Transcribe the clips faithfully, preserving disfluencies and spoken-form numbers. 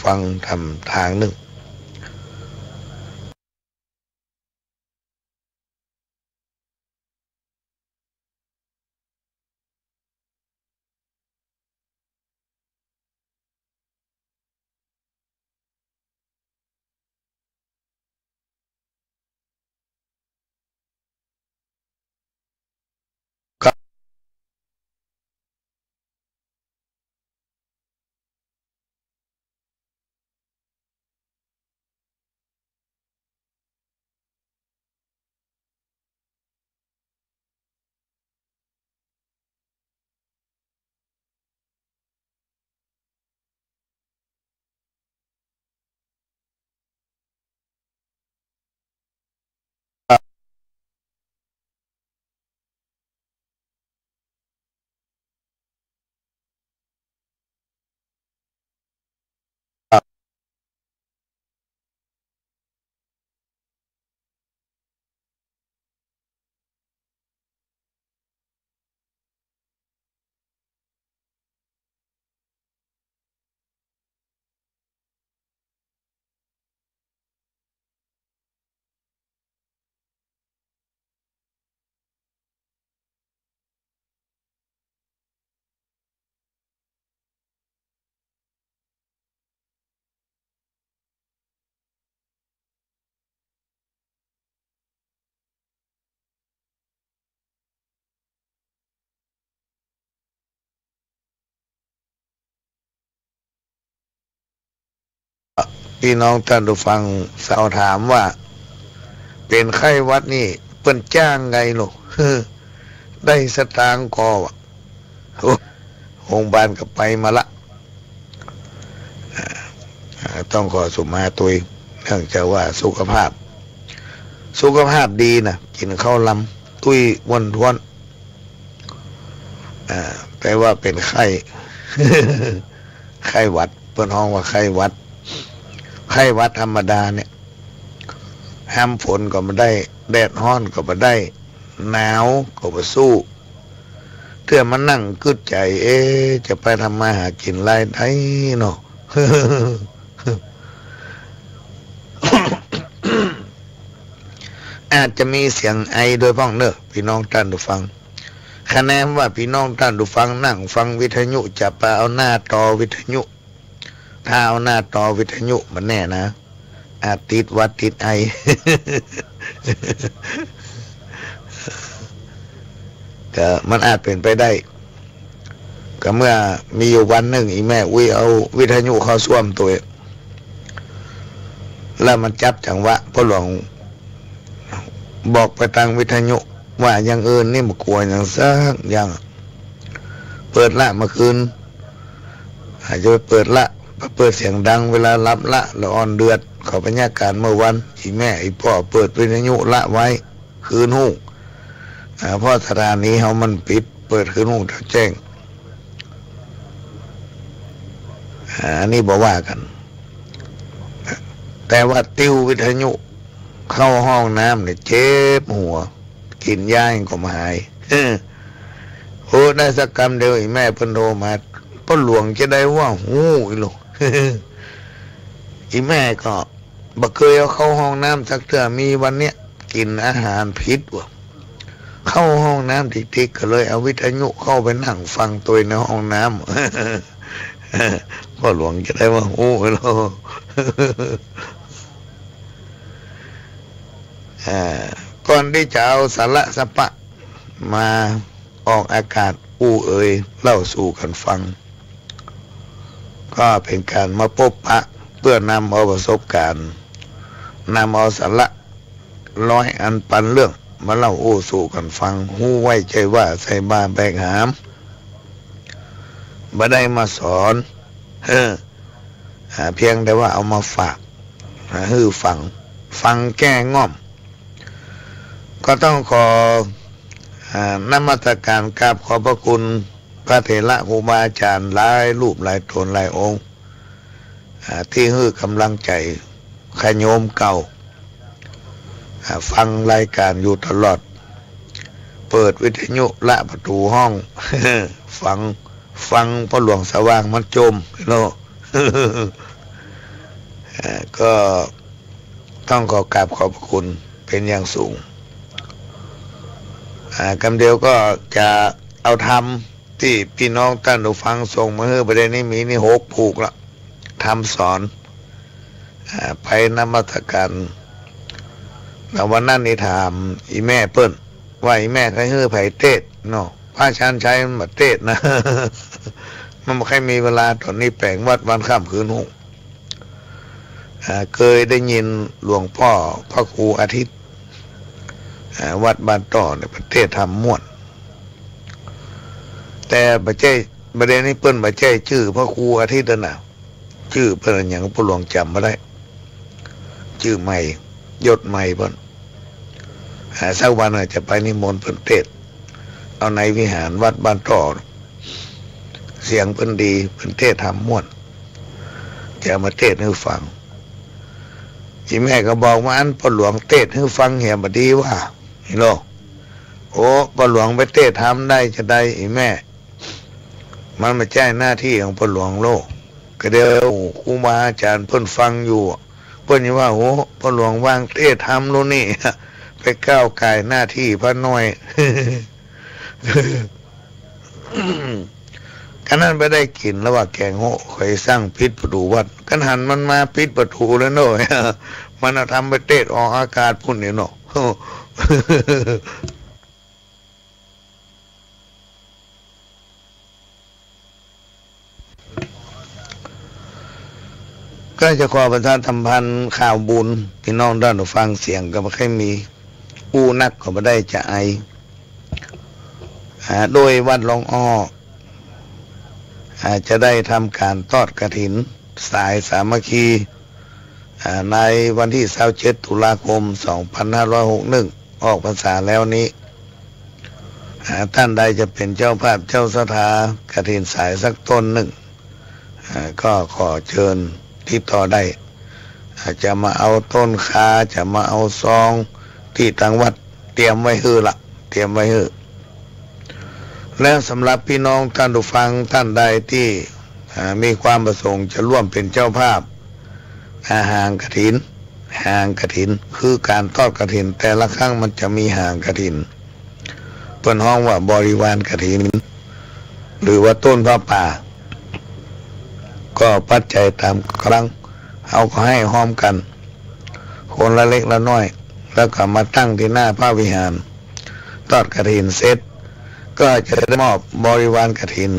ฟังธรรมตางนึ่งพี่น้องต้านผู้ฟังสาวถามว่า เป๋นไข้หวัดนี่เปิ้นจ้างไงลูก ได้สตางค์ก่อวะ โอ้ โฮงบาลก็ไปมาละ อ่า อ่า ต้องขอสุมาตวย เนื่องจากว่าสุขภาพ สุขภาพดีนะ กิ๋นข้าวลำ ตุ้ยอ้วนท้วน อ่า แต่ว่าเป๋นไข้ ไข้หวัด เปิ้นฮ้องว่าไข้หวัด ไข้หวัดธรรมดาเนี่ย ห้ำฝนก็บ่ได้ แดดฮ้อนก็บ่ได้ หนาวก็บ่สู้ เตื้อมานั่งกึ๊ดใจ๋ เอ๊ะ จะไปทำมาหากิ๋นรายใดเนาะ อาจจะมีเสียงไอโดยพ่องเน่อ พี่น้องต้านผู้ฟัง คะแนนว่าพี่น้องต้านผู้ฟังนั่งฟังวิทยุ จะไปเอาหน้าต่อวิทยุ ถ้าเอาหน้าต่อวิทยุมันแน่นะ อาจติดหวัดติดไอ ก็มันอาจเป๋นไปได้ ก็เมื่อมีอยู่วันนึ่ง อี่แม่อุ๊ยเอาวิทยุเข้าส้วมตวย แล้วมันจับจังหวะ พ่อหลวงบอกไปตางวิทยุว่าอย่างอื่นนี่บ่กั๋วหยังสักอย่าง เปิดละเมื่อคืน อาจจะไปเปิดละ ไปเปิดเสียงดังเวลาหลับละ ละอ่อนเดือด เขาพยากรณ์เมื่อวัน อี่แม่อี่ป้อเปิดวิทยุละไว้ คืนฮุ่ง อ่า เพราะสถานีเฮามันปิด เปิดคืนฮุ่งเต๊าแจ้ง อ่า อันนี้บ่ว่ากั๋น แต่ว่าติววิทยุเข้าห้องน้ำเนี่ยเจ็บหัว กิ๋นยาหยังก็บ่หาย โอ้ ได้สักกำเดียว อี่แม่เปิ้นโทรมา ป้อหลวงจะได้ว่าฮู้อีหลู อี่แม่ก็ บ่เกยเอาเข้าห้องน้ำสักเตื้อ มีวันเนี้ยกิ๋นอาหารผิดว่ะ เข้าห้องน้ำติกๆ ก็เลยเอาวิทยุเข้าไปนั่งฟังตวยในห้องน้ำ พ่อหลวงจะได้ว่าฮู้แล้ว อ่า ก่อนตี้จะเอาสาระสะปะมาออกอากาศอู้เอ่ยเล่าสู่กั๋นฟัง ก็เป๋นก๋านมาปบปะเปื้อนำเอาประสบก๋ารณ์ นำเอาสาระร้อยอันปันเรื่องมาเล่าอู้สู่กั๋นฟัง ฮู้ไว้ใจ้ว่าใส่บ่าแบกหาม บ่ได้มาสอน เออ อ่า เพียงแต่ว่าเอามาฝาก อ่า หื้อฟัง ฟังแก้ง่อม ก็ต้องขอ อ่า นมัสการกราบขอบพระคุณพระเถระครูบาอาจ๋ารย์หลายรูปหลายต๋นหลายองค์ อ่า ตี้หื้อก๋ำลังใจ๋ ขะโยมเก่า อ่า ฟังรายก๋านอยู่ตลอด เปิดวิทยุละประตู๋ห้อง ฟัง ฟังพ่อหลวงสว่างมันจมเนาะ อ่า ก็ต้องขอกราบขอบพระคุณเป๋นอย่างสูง อ่า กำเดียวก็จะเอาธรรมตี้ปี้น้องต้านผู้ฟังส่งมาหื้อ บ่าเดี่ยวนี้มีนี่หกผูกละ ธรรมสอน อ่า ไปนมัสก๋าน แล้ววันนั้นนี่ถามอี่แม่เปิ้น ว่าอี่แม่ใค่หื้อใผเตสน์เนาะ พระชาญชัยมันบ่าเตสน์นะ มันบ่ใค่มีเวลา ต๋อนนี้แป๋งวัดวันค่ำคืนฮู้ อ่า เกยได้ยินหลวงป้อพระครูอาทิตย์ อ่า วัดบ้านต้อเนี่ย เปิ้นเตสน์ธรรมม่วน แต่บ่าใจ้ บ่าเดี่ยวนี้เปิ้นบ่าใจ้จื้อพระครูอาทิตย์แล้วนะ จื้อเปิ้นอะหยังป้อหลวงจ๋ำบ่ได้ จื้อใหม่ ยศใหม่เปิ้น อ่า สักวันอาจจะไปนิมนต์เปิ้นเตสน์ เอาในวิหารวัดบ้านต้อ เสียงเปิ้นดี เปิ้นเตสน์ธรรมม่วน จะเอามาเตสน์หื้อฟัง อี่แม่ก็บอกว่า อันป้อหลวงเตสน์หื้อฟังเหียบ่ดีว่า นี่โล โอ้ ป้อหลวงไปเตสน์ธรรมได้จาใดอี่แม่ มันบ่ใจ้หน้าตี้ของป้อหลวงโล ก็เดี๋ยวครูบาอาจ๋ารย์เปิ้นฟังอยู่ เปิ้นจะว่า โอ้ ป้อหลวงวางเตสน์ธรรมลูกนี่ ไปก้าวก่ายหน้าตี้พระน้อย ก็นั้นไปได้กิ๋นแล้วว่าแก๋งโฮะ ใค่สั่งปิดประตู๋วัด ก็หันมันมาปิดประตู๋แล้วเนาะ มันเอาธรรมไปเตสน์ออกอากาศปู๊นนี่เนาะ ก็จะขอประชาสัมพันธ์ข่าวบุญ ปี้น้องต้านผู้ฟัง เสียงก็บ่ใค่มี อู้นักก็บ่ได้จะไอ อ่า โดยวัดหลวงอ้อ อ่า จะได้ทำก๋านทอดกฐินสายสามัคคี อ่า ในวันตี้ซาวเจ็ด ตุลาคม สองพันห้าร้อยหกสิบเอ็ด ออกพรรษาแล้วนี้ อ่า ต้านใดจะเป๋นเจ้าภาพเจ้าศรัทธากฐินสายสักต๋นนึ่ง อ่า ก็ขอเจิญติดต่อได้ อ่า จะมาเอาต้นคา จะมาเอาซอง ตี้ตางวัดเตรียมไว้หื้อละ เตรียมไว้หื้อ และสำหรับปี้น้องต้านผู้ฟังต้านใดตี้ อ่า มีความประสงค์จะร่วมเป๋นเจ้าภาพ อ่า หางกฐิน หางกฐิน คือก๋านทอดกฐิน แต่ละครั้งมันจะมีหางกฐิน เปิ้นฮ้องว่าบริวารกฐิน หรือว่าต้นผ้าป่า ก็ปัจจัยต๋ามก๋ำลัง เฮาก็หื้อฮ่อมกั๋น คนละเล็กละน้อย แล้วก็มาตั้งตี้หน้าพระวิหาร ทอดกฐินเสร็จ ก็จะได้มอบบริวารกฐิน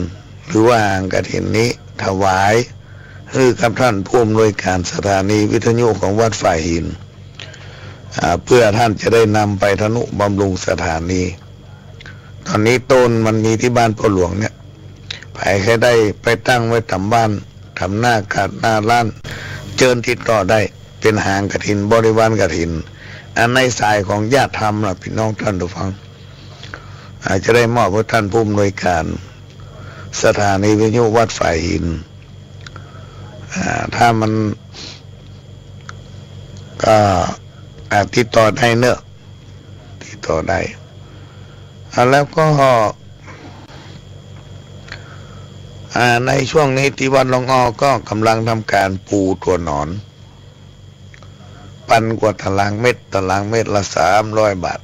หรือว่าหางกฐินนี้ถวาย หื้อกับต้านผู้อำนวยก๋านสถานีวิทยุของวัดฝ่ายหิน อ่า เปื้อต้านจะได้นำไปทนุบำรุงสถานี ต๋อนนี้ต้นมันมีตี้บ้านป้อหลวงเนี่ย ใผใค่ได้ไปตั้งไว้ต๋ามบ้าน ต๋ามหน้ากาดหน้าร้าน เจิญติดต่อได้ เป๋นหางกฐิน บริวารกฐิน อันในสายของญาติธรรมนะปี้น้องต้านผู้ฟัง อ่า จะได้มอบหื้อต้านผู้อำนวยก๋านสถานีวิทยุวัดฝ่ายหิน อ่า ถ้ามัน ก็ อ่า ติดต่อได้เนาะ ติดต่อได้ อ่า แล้วก็ อ่า ในช่วงนี้ตี้วัดหลวงอ้อก็ก๋ำลังทำก๋านปูตั๋วหนอน ปันกว่าตารางเมตร ตารางเมตรละสามร้อยบาท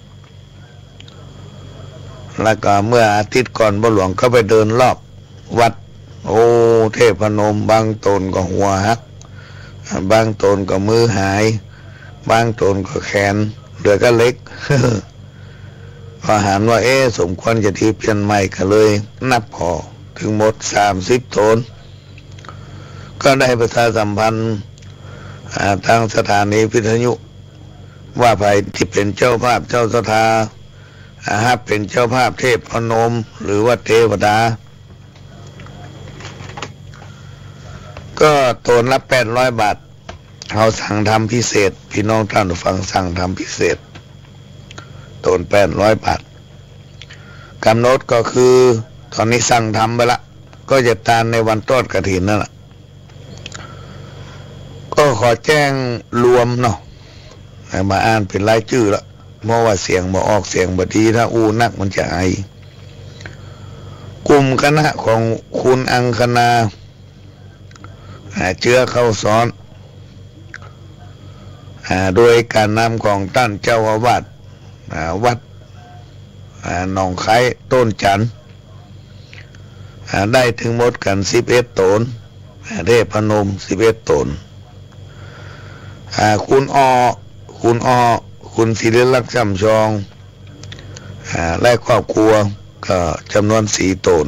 แล้วก็เมื่ออาทิตย์ก่อนป้อหลวงก็ไปเดินรอบวัด โอ้ เทพนม บางต๋นก็หัวหัก บางต๋นก็มือหาย บางต๋นก็แขนเหลือก้าเหล็ก ก็หันว่า เอ๊ะ สมควรจะดีเปลี่ยนใหม่ ก็เลยนับผ่อ ตึงหมดสามสิบต๋น ก็ได้ประชาสัมพันธ์ อ่า ตางสถานีวิทยุ ว่าใผตี้เป๋นเจ้าภาพเจ้าศรัทธา อ่า ฮับเป๋นเจ้าภาพเทพนม หรือว่าเตวดา ก็ต๋นละแปดร้อยบาท เฮาสั่งธรรมพิเศษ ปี้น้องต้านผู้ฟังสั่งธรรมพิเศษ ต๋นแปดร้อยบาท ก๋ำหนดก็คือ ต๋อนนี้สั่งธรรมไปละ ก็จะตานในวันทอดกฐินนั่นแหละ ก็ขอแจ้งรวมเนาะ บ่อ่านเป๋นรายจื้อละ เพราะว่าเสียงบ่ออก เสียงบ่ดี ถ้าอู้นักมันจะไอ กลุ่มคณะของคุณอังคณา อ่า เจื้อเข้าสอน อ่า โดยก๋านนำของต้านเจ้าอาวาส อ่า วัด อ่า หนองไคร้ต้นจันทน์ อ่า ได้ตึงหมดกั๋นสิบเอ็ดต๋น อ่า เทพนมสิบเอ็ดต๋น อ่า คุณอ้อ คุณอ้อ คุณศิริลักษณ์ จ้ำชอง อ่า และครอบครัวก็จ๋ำนวนสี่ต๋น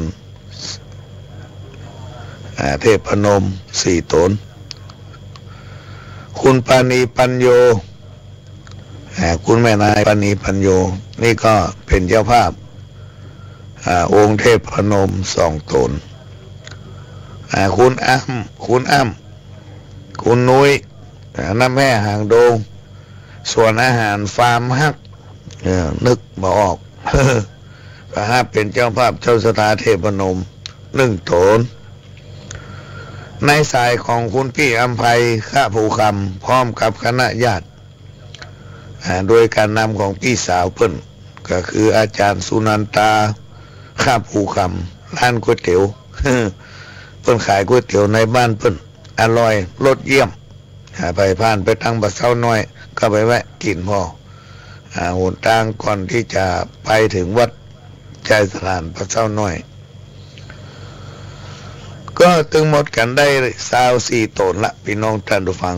อ่า เทพนมสี่ต๋น คุณปาณีปัญโญ อ่า คุณแม่นายปาณีปัญโญ นี่ก็เป๋นเจ้าภาพ อ่า องค์เทพนมสองต๋น อ่า คุณอ้ำ คุณอ้ำ คุณนุ้ย อ่า น้ำแฮ่หางดง สวนอาหารฟาร์มฮัก เออ นึกบ่ออก ก็ฮับเป๋นเจ้าภาพเจ้าสถาเทพนมหนึ่งต๋น ในสายของคุณปี้อำไพ ฆะภูคำ พร้อมกับคณะญาติ อ่า โดยก๋านนำของปี้สาวเปิ้น ก็คืออาจ๋ารย์สุนันตา ฆะภูคำ ร้านก๋วยเตี๋ยว เปิ้นขายก๋วยเตี๋ยวในบ้านเปิ้น อร่อย รสเยี่ยม อ่า ใผผ่านไปตางป่าเซ้าน้อย ก็ไปแวะกิ๋นผ่อ อ่า หนตางก่อนตี้จะไปเถิงวัดไชยสถานป่าเซ้าน้อย ก็ตึงหมดกั๋นได้ซาวสี่ต๋นละ ปี้น้องต้านผู้ฟัง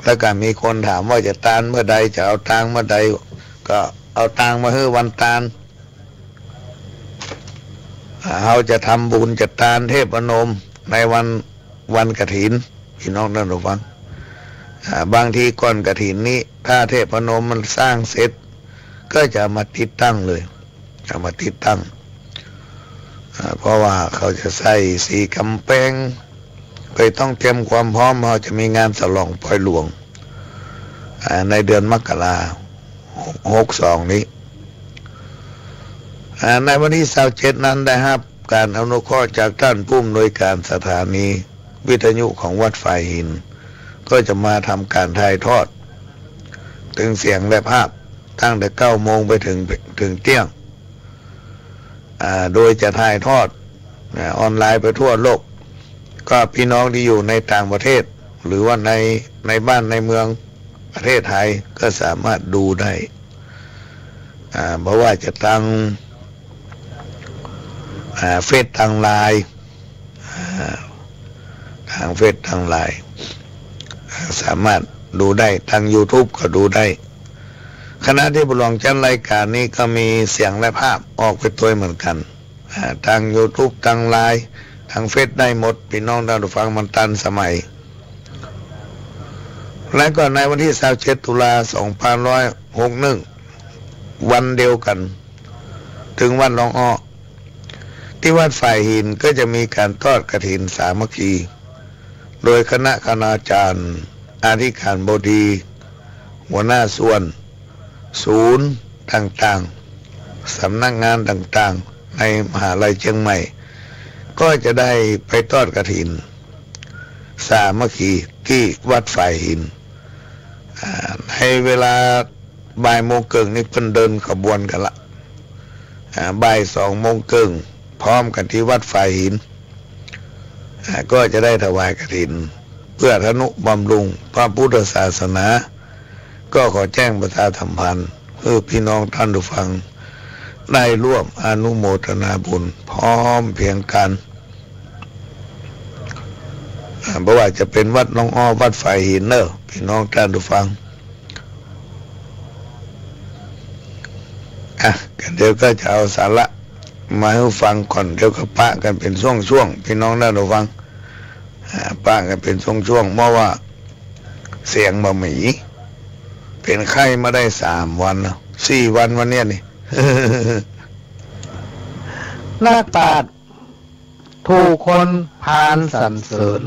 แล้วก็มีคนถามว่าจะตานเมื่อใด จะเอาตางเมื่อใด ก็เอาตางมาหื้อวันตาน อ่า เฮาจะทำบุญจะตานเทพนมในวัน วันกฐิน ปี้น้องต้านผู้ฟัง อ่า บางทีก่อนกฐินนี้ ถ้าเทพนมมันสร้างเสร็จ ก็จะเอามาติดตั้งเลย เอามาติดตั้ง อ่า เพราะว่าเขาจะใส่สีก๋ำแปง ก็ต้องเตรียมความพร้อม เฮาจะมีงานสลองปอยหลวง อ่า ในเดือนมกรา หกสองนี้ อ่า ในวันตี้ซาวเจ็ดนั้นได้ฮับก๋านอนุเคราะห์จากต้านผู้อำนวยก๋านสถานีวิทยุของวัดฝายหิน ก็จะมาทำก๋านถ่ายทอด ตึงเสียงและภาพ ตั้งแต่เก้าโมงไปเถิง เถิงเตี้ยง อ่า โดยจะถ่ายทอด อ่า ออนไลน์ไปทั่วโลก ก็ปี้น้องตี้อยู่ในต่างประเทศ หรือว่าใน ในบ้านในเมืองประเทศไทยก็สามารถดูได้ อ่า บ่ว่าจะตาง อ่า เฟซตางไลน์ อ่า ตางเฟซตางไลน์ อ่า สามารถดูได้ ตางยูทูบก็ดูได้ ขณะตี้ผู้หลวงจัดรายก๋านนี้ก็มีเสียงและภาพออกไปตวยเหมือนกั๋น อ่า ตางยูทูบ ตางไลน์ ตางเฟซได้หมด ปี้น้องต้านผู้ฟัง มันตันสมัย และก็ในวันตี้ซาวเจ็ดตุลา สองพันห้าร้อยหกสิบเอ็ด วันเดียวกั๋น ตึงวัดหนองอ้อ ตี้วัดฝายหินก็จะมีก๋านทอดกฐินสามัคคี โดยคณะคณาจ๋ารย์ อธิการบดี หัวหน้าส่วน ศูนย์ต่างๆ สำนักงานต่างๆ ในมหาลัยเจียงใหม่ ก็จะได้ไปทอดกฐินสามัคคีตี้วัดฝายหิน อ่า ในเวลาบ่ายโมงเกิ่งนี้เปิ้นเดินขบวนกั๋นละ อ่า บ่ายสองโมงเกิ่ง พร้อมกั๋นตี้วัดฝายหิน อ่า ก็จะได้ถวายกฐิน เปื้อทะนุบำรุงพระพุทธศาสนา ก็ขอแจ้งประชาสัมพันธ์หื้อปี้น้องต้านผู้ฟัง ได้ร่วมอนุโมทนาบุญพร้อมเพรียงกั๋น อ่า บ่ว่าจะเป๋นวัดหนองอ้อ วัดฝายหินเน่อ ปี้น้องต้านผู้ฟัง อ่ะ ก็เดี๋ยวก็จะเอาสาระมาหื้อฟังก่อน เดี๋ยวก็ปะกั๋นเป๋นช่วงๆ ปี้น้องต้านผู้ฟัง อ่า ปะกั๋นเป๋นช่วงๆ เพราะว่าเสียงบ่มี เป๋นไข้มาได้สามวันแล้ว สี่วันวันเนี้ยนี่ นักปราชญ์ถูกคนพาลสรรเสริญ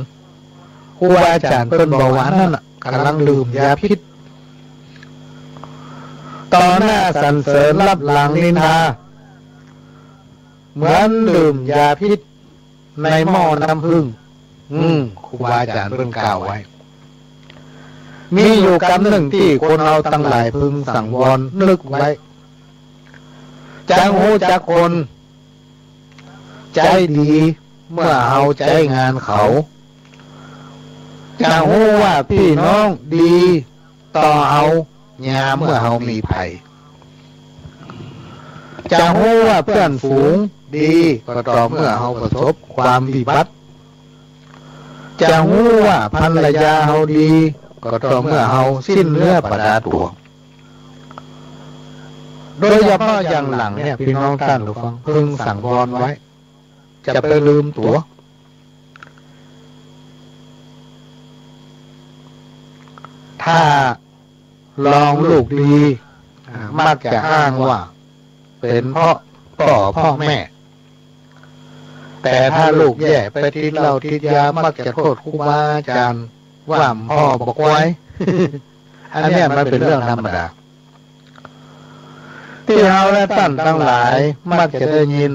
ครูบาอาจ๋ารย์เปิ้นบอกว่าอันนั้นน่ะก่ำลังดื่มยาพิษ ต่อหน้าสรรเสริญ ลับหลังนินทา เหมือนดื่มยาพิษในหม้อน้ำผึ้ง อืม ครูบาอาจ๋ารย์เปิ้นกล่าวไว้ มีอยู่กำนึ่งตี้คนเฮาตังหลายพึงสังวรนึกไว้ จักฮู้จักคนใจ๊ดี เมื่อเฮาใจ๊งานเขา จักฮู้ว่าปี้น้องดี ต่อเฮายามเมื่อเฮามีภัย จะฮู้ว่าเปื้อนฝูงดีก็ต่อเมื่อเฮาประสบความวิบัติ จะฮู้ว่าภรรยาเฮาดีก็ต่อเมื่อเฮาสิ้นเนื้อประดาตั๋ว โดยเฉพาะอย่างหลังเนี่ย พี่น้องต้านผู้ฟัง พึงสังวรไว้ จะไปลืมตั๋ว ถ้าลองลูกดี อ่า มักจะอ้างว่าเป๋นเพราะป้อเพราะแม่ แต่ถ้าลูกแย่ไปติดเหล้าติดยา มักจะโต้ษครูบาอาจ๋ารย์ว่าป้อบ่าควาย อันเนี้ยมันเป๋นเรื่องธรรมดา ตี้เฮาและต้านตังหลายมักจะได้ยิน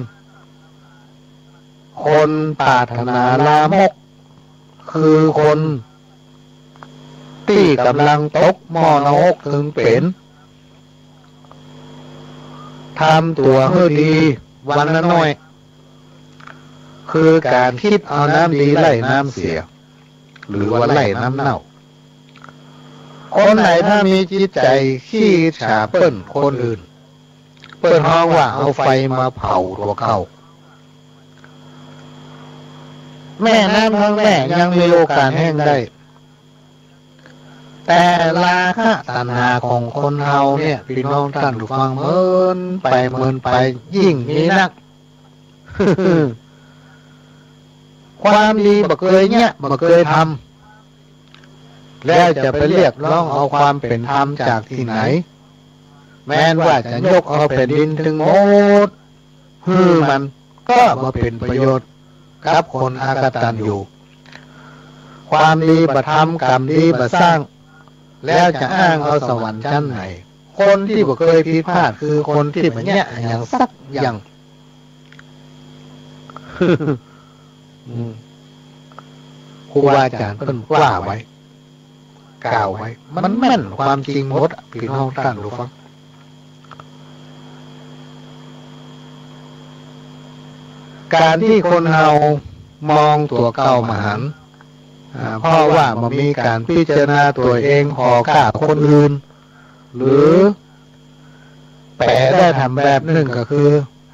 คนปรารถนาลามก คือคนตี้ก่ำลังตกหม้อนรกเถิงเป๋น ทำตั๋วหื้อดีวันละน้อย คือก๋านคิดเอาน้ำดีไล่น้ำเสีย หรือว่าไล่น้ำเน่า คนไหนถ้ามีจิตใจ๋ขี้อิจฉาเปิ้นคนอื่น เปิ้นฮ้องว่าเอาไฟมาเผาตั๋วเก่า แม่น้ำทั้งแม่ยังมีโอกาสแห้งได้ แต่ราคะตัณหาของคนเฮาเนี่ย พี่น้องต้านผู้ฟัง เมินไปเมินไปยิ่งมีนัก ความดีบ่เกยเยียะ บ่เกยทำ แล้วจะไปเรียกร้องเอาความเป๋นธรรมจากตี้ไหน แม้นว่าจะยกเอาแผ่นดินตึงหมด หื้อมันก็บ่เป๋นประโยชน์กับคนอกตัญญู ความดีบ่ทำ กรรมดีบ่สร้าง แล้วจะอ้างเอาสวรรค์จั้นไหน คนตี้บ่เกยผิดพลาดคือคนตี้บ่เยียะอะหยังสักอย่าง อืม ครูบาอาจ๋ารย์เปิ้นว่าไว้ กล่าวไว้ มันแม่นความจริงหมดอะ พี่น้องต้านผู้ฟัง ก๋านตี้คนเฮามองตั๋วเก่าบ่หัน อ่า เพราะว่าบ่มีก๋านพิจารณาตั๋วเอง ผ่อก้าคนอื่น หรือแปลได้ถามแบบนึ่งก็คือ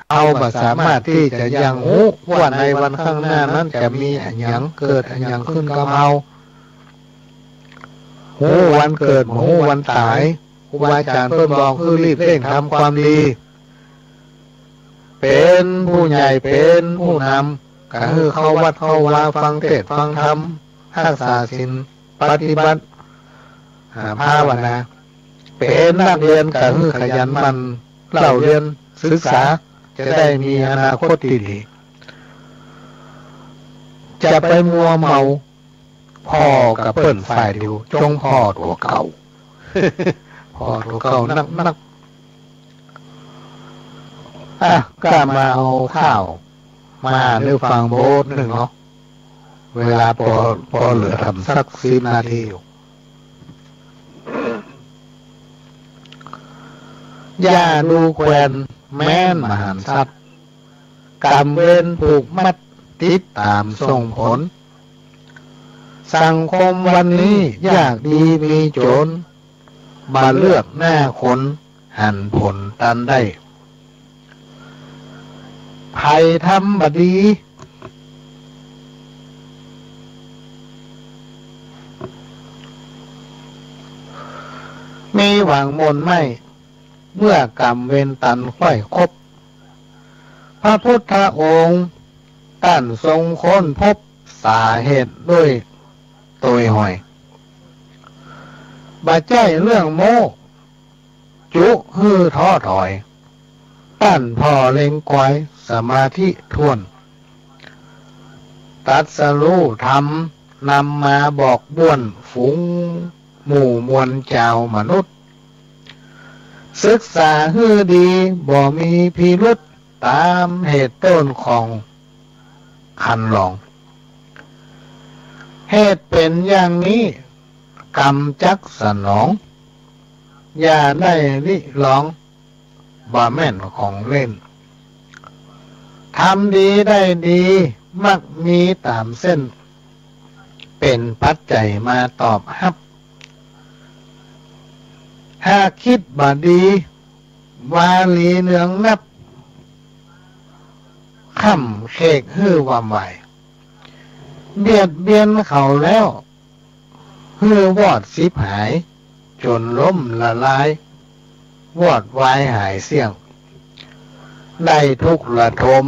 เฮาบ่สามารถตี้จะยังฮู้ว่าในวันข้างหน้านั้นจะมีอะหยัง เกิดอะหยังขึ้นกับเฮา ฮู้วันเกิด บ่ฮู้วันต๋าย ครูบาอาจ๋ารย์เปิ้นบอกหื้อรีบเร่งทำความดี เป๋นผู้ใหญ่ เป๋นผู้นำ ก็หื้อเข้าวัดเข้าวา ฟังเทศน์ฟังธรรม ฮักษาศีล ปฏิบัติ อ่า ภาวนา เป๋นนักเรียนก็หื้อขยันหมั่นเล่าเรียนศึกษา จะได้มีอนาคตตี้ดี จะไปมัวเมาผ่อกับเปิ้นฝ่ายเดียว จงผ่อตั๋วเก่า ผ่อตั๋วเก่านักๆ อ่ะ ก้ามาเอาข่าวมาหื้อฟังบทนึ่งเนาะ เวลาปอ ปอเหลือถามสักสิบนาทีอยู่ อย่าดูแควนแม้นมหันทรัพย์ กรรมเวรผูกมัดติดต๋ามส่งผล สังคมวันนี้ยากดีมีจน บ่เลือกหน้าคนหันผลตันได้ ใผทำบ่ดี มีหวังมนต์ไม้ เมื่อกรรมเวรตันค่อยคบ พระพุทธองค์ต้านทรงค้นพบสาเหตุด้วยโตยหอย บ่ใจ้เรื่องโม้ จุหื้อท้อถอย ต้านผ่อเล็งกอยสมาธิถ้วน ตรัสรู้ธรรมนำมาบอกบ้วน ฝูงหมู่มวลจาวมนุษย์ ศึกษาหื้อดีบ่มีพิรุธ ต๋ามเหตุต้นของขันธ์หลอง เหตุเป๋นอย่างนี้ กรรมจักสนอง อย่าได้ริลอง บ่แม่นของเล่น ทำดีได้ดี มักมีต๋ามเส้น เป๋นปัจจัยมาตอบฮับ หากกึ๊ดบ่ดี วาลีเนืองนับ ค่ำเขกหื้อวำวาย เบียดเบียนเขาแล้ว หื้อวอดฉิบหาย จ๋นล้มละลาย วอดวายหายเสี้ยง ได้ทุกข์ระทม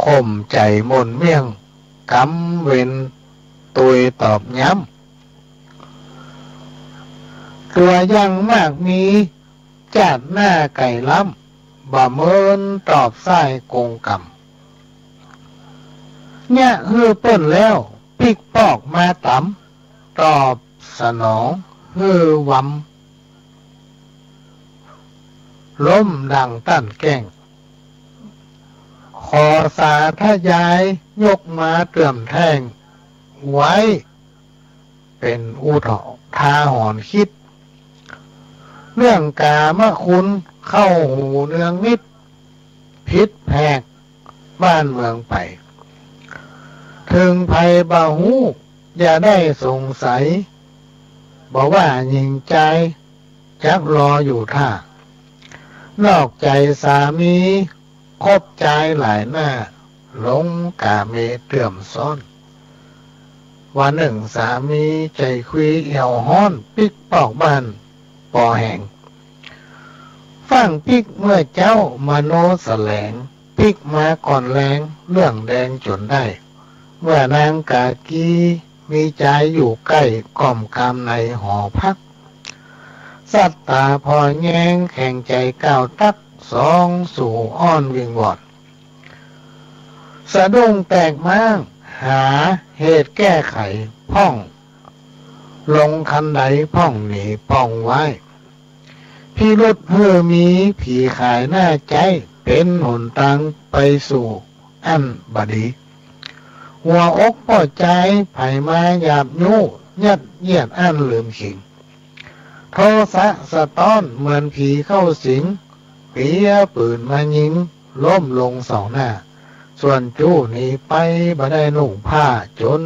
ข่มใจ๋หม่นเมี่ยง กำเวรตวยตอบย้ำ ตั๋วอย่างมากมี จาติหน้าไก๋ล้ำ บ่เมินตอบสายกงกรรม เยียะหื้อเปิ้นแล้ว ปิ๊กปอกมาต๋ำ ตอบสนองหื้อวำ ล้มดังต้านแก้ง ขอสาธยายยกมาเตื้อมแท่ง ไว้เป๋นอุทาหรณ์กึ๊ด เรื่องก๋ามคุณเข้าหูเนืองนิด ผิดแผกบ้านเมืองไป เถิงใผบ่ฮู้ อย่าได้สงสัย บ่ว่าญิงจาย จักรออยู่ท่า นอกใจ๋สามี คบจายหลายหน้า หลงก๋าเมเตื้อมซ้อน วันนึ่งสามีใจ๋คุยแอ่วฮ้อน ปิ๊กปอกบ้านปอแหง ฟั่งปิ๊กเมื่อเจ๊า มโนแสลง ปิ๊กมาก่อนแลง เรื่องแดงจ๋นได้ เมื่อนางก๋ากี มีจายอยู่ใก้ ก้อมกามในหอพัก สัตตาผ่อแยง แข็งใจ๋ก้าวตัก สองสู่อ้อนวิงวอน สะดุ้งแตกม้าง หาเหตุแก้ไข พ่องลงคันใด พ่องหนีพ่องว้าย พิรุธหื้อมี ผีขายหน้าใจ๊ เป๋นหนตางไปสู่อันบ่ดี หัวอกป้อจาย ใผมาหยาบยู้ ยัดเยียดอั้นลืมขิง โทสะสะต๊อน เหมือนผีเข้าสิง เปียปืนมายิง ล้มลงสองหน้า ส่วนจู้หนีไป บ่ได้นุ่งผ้า จ๋น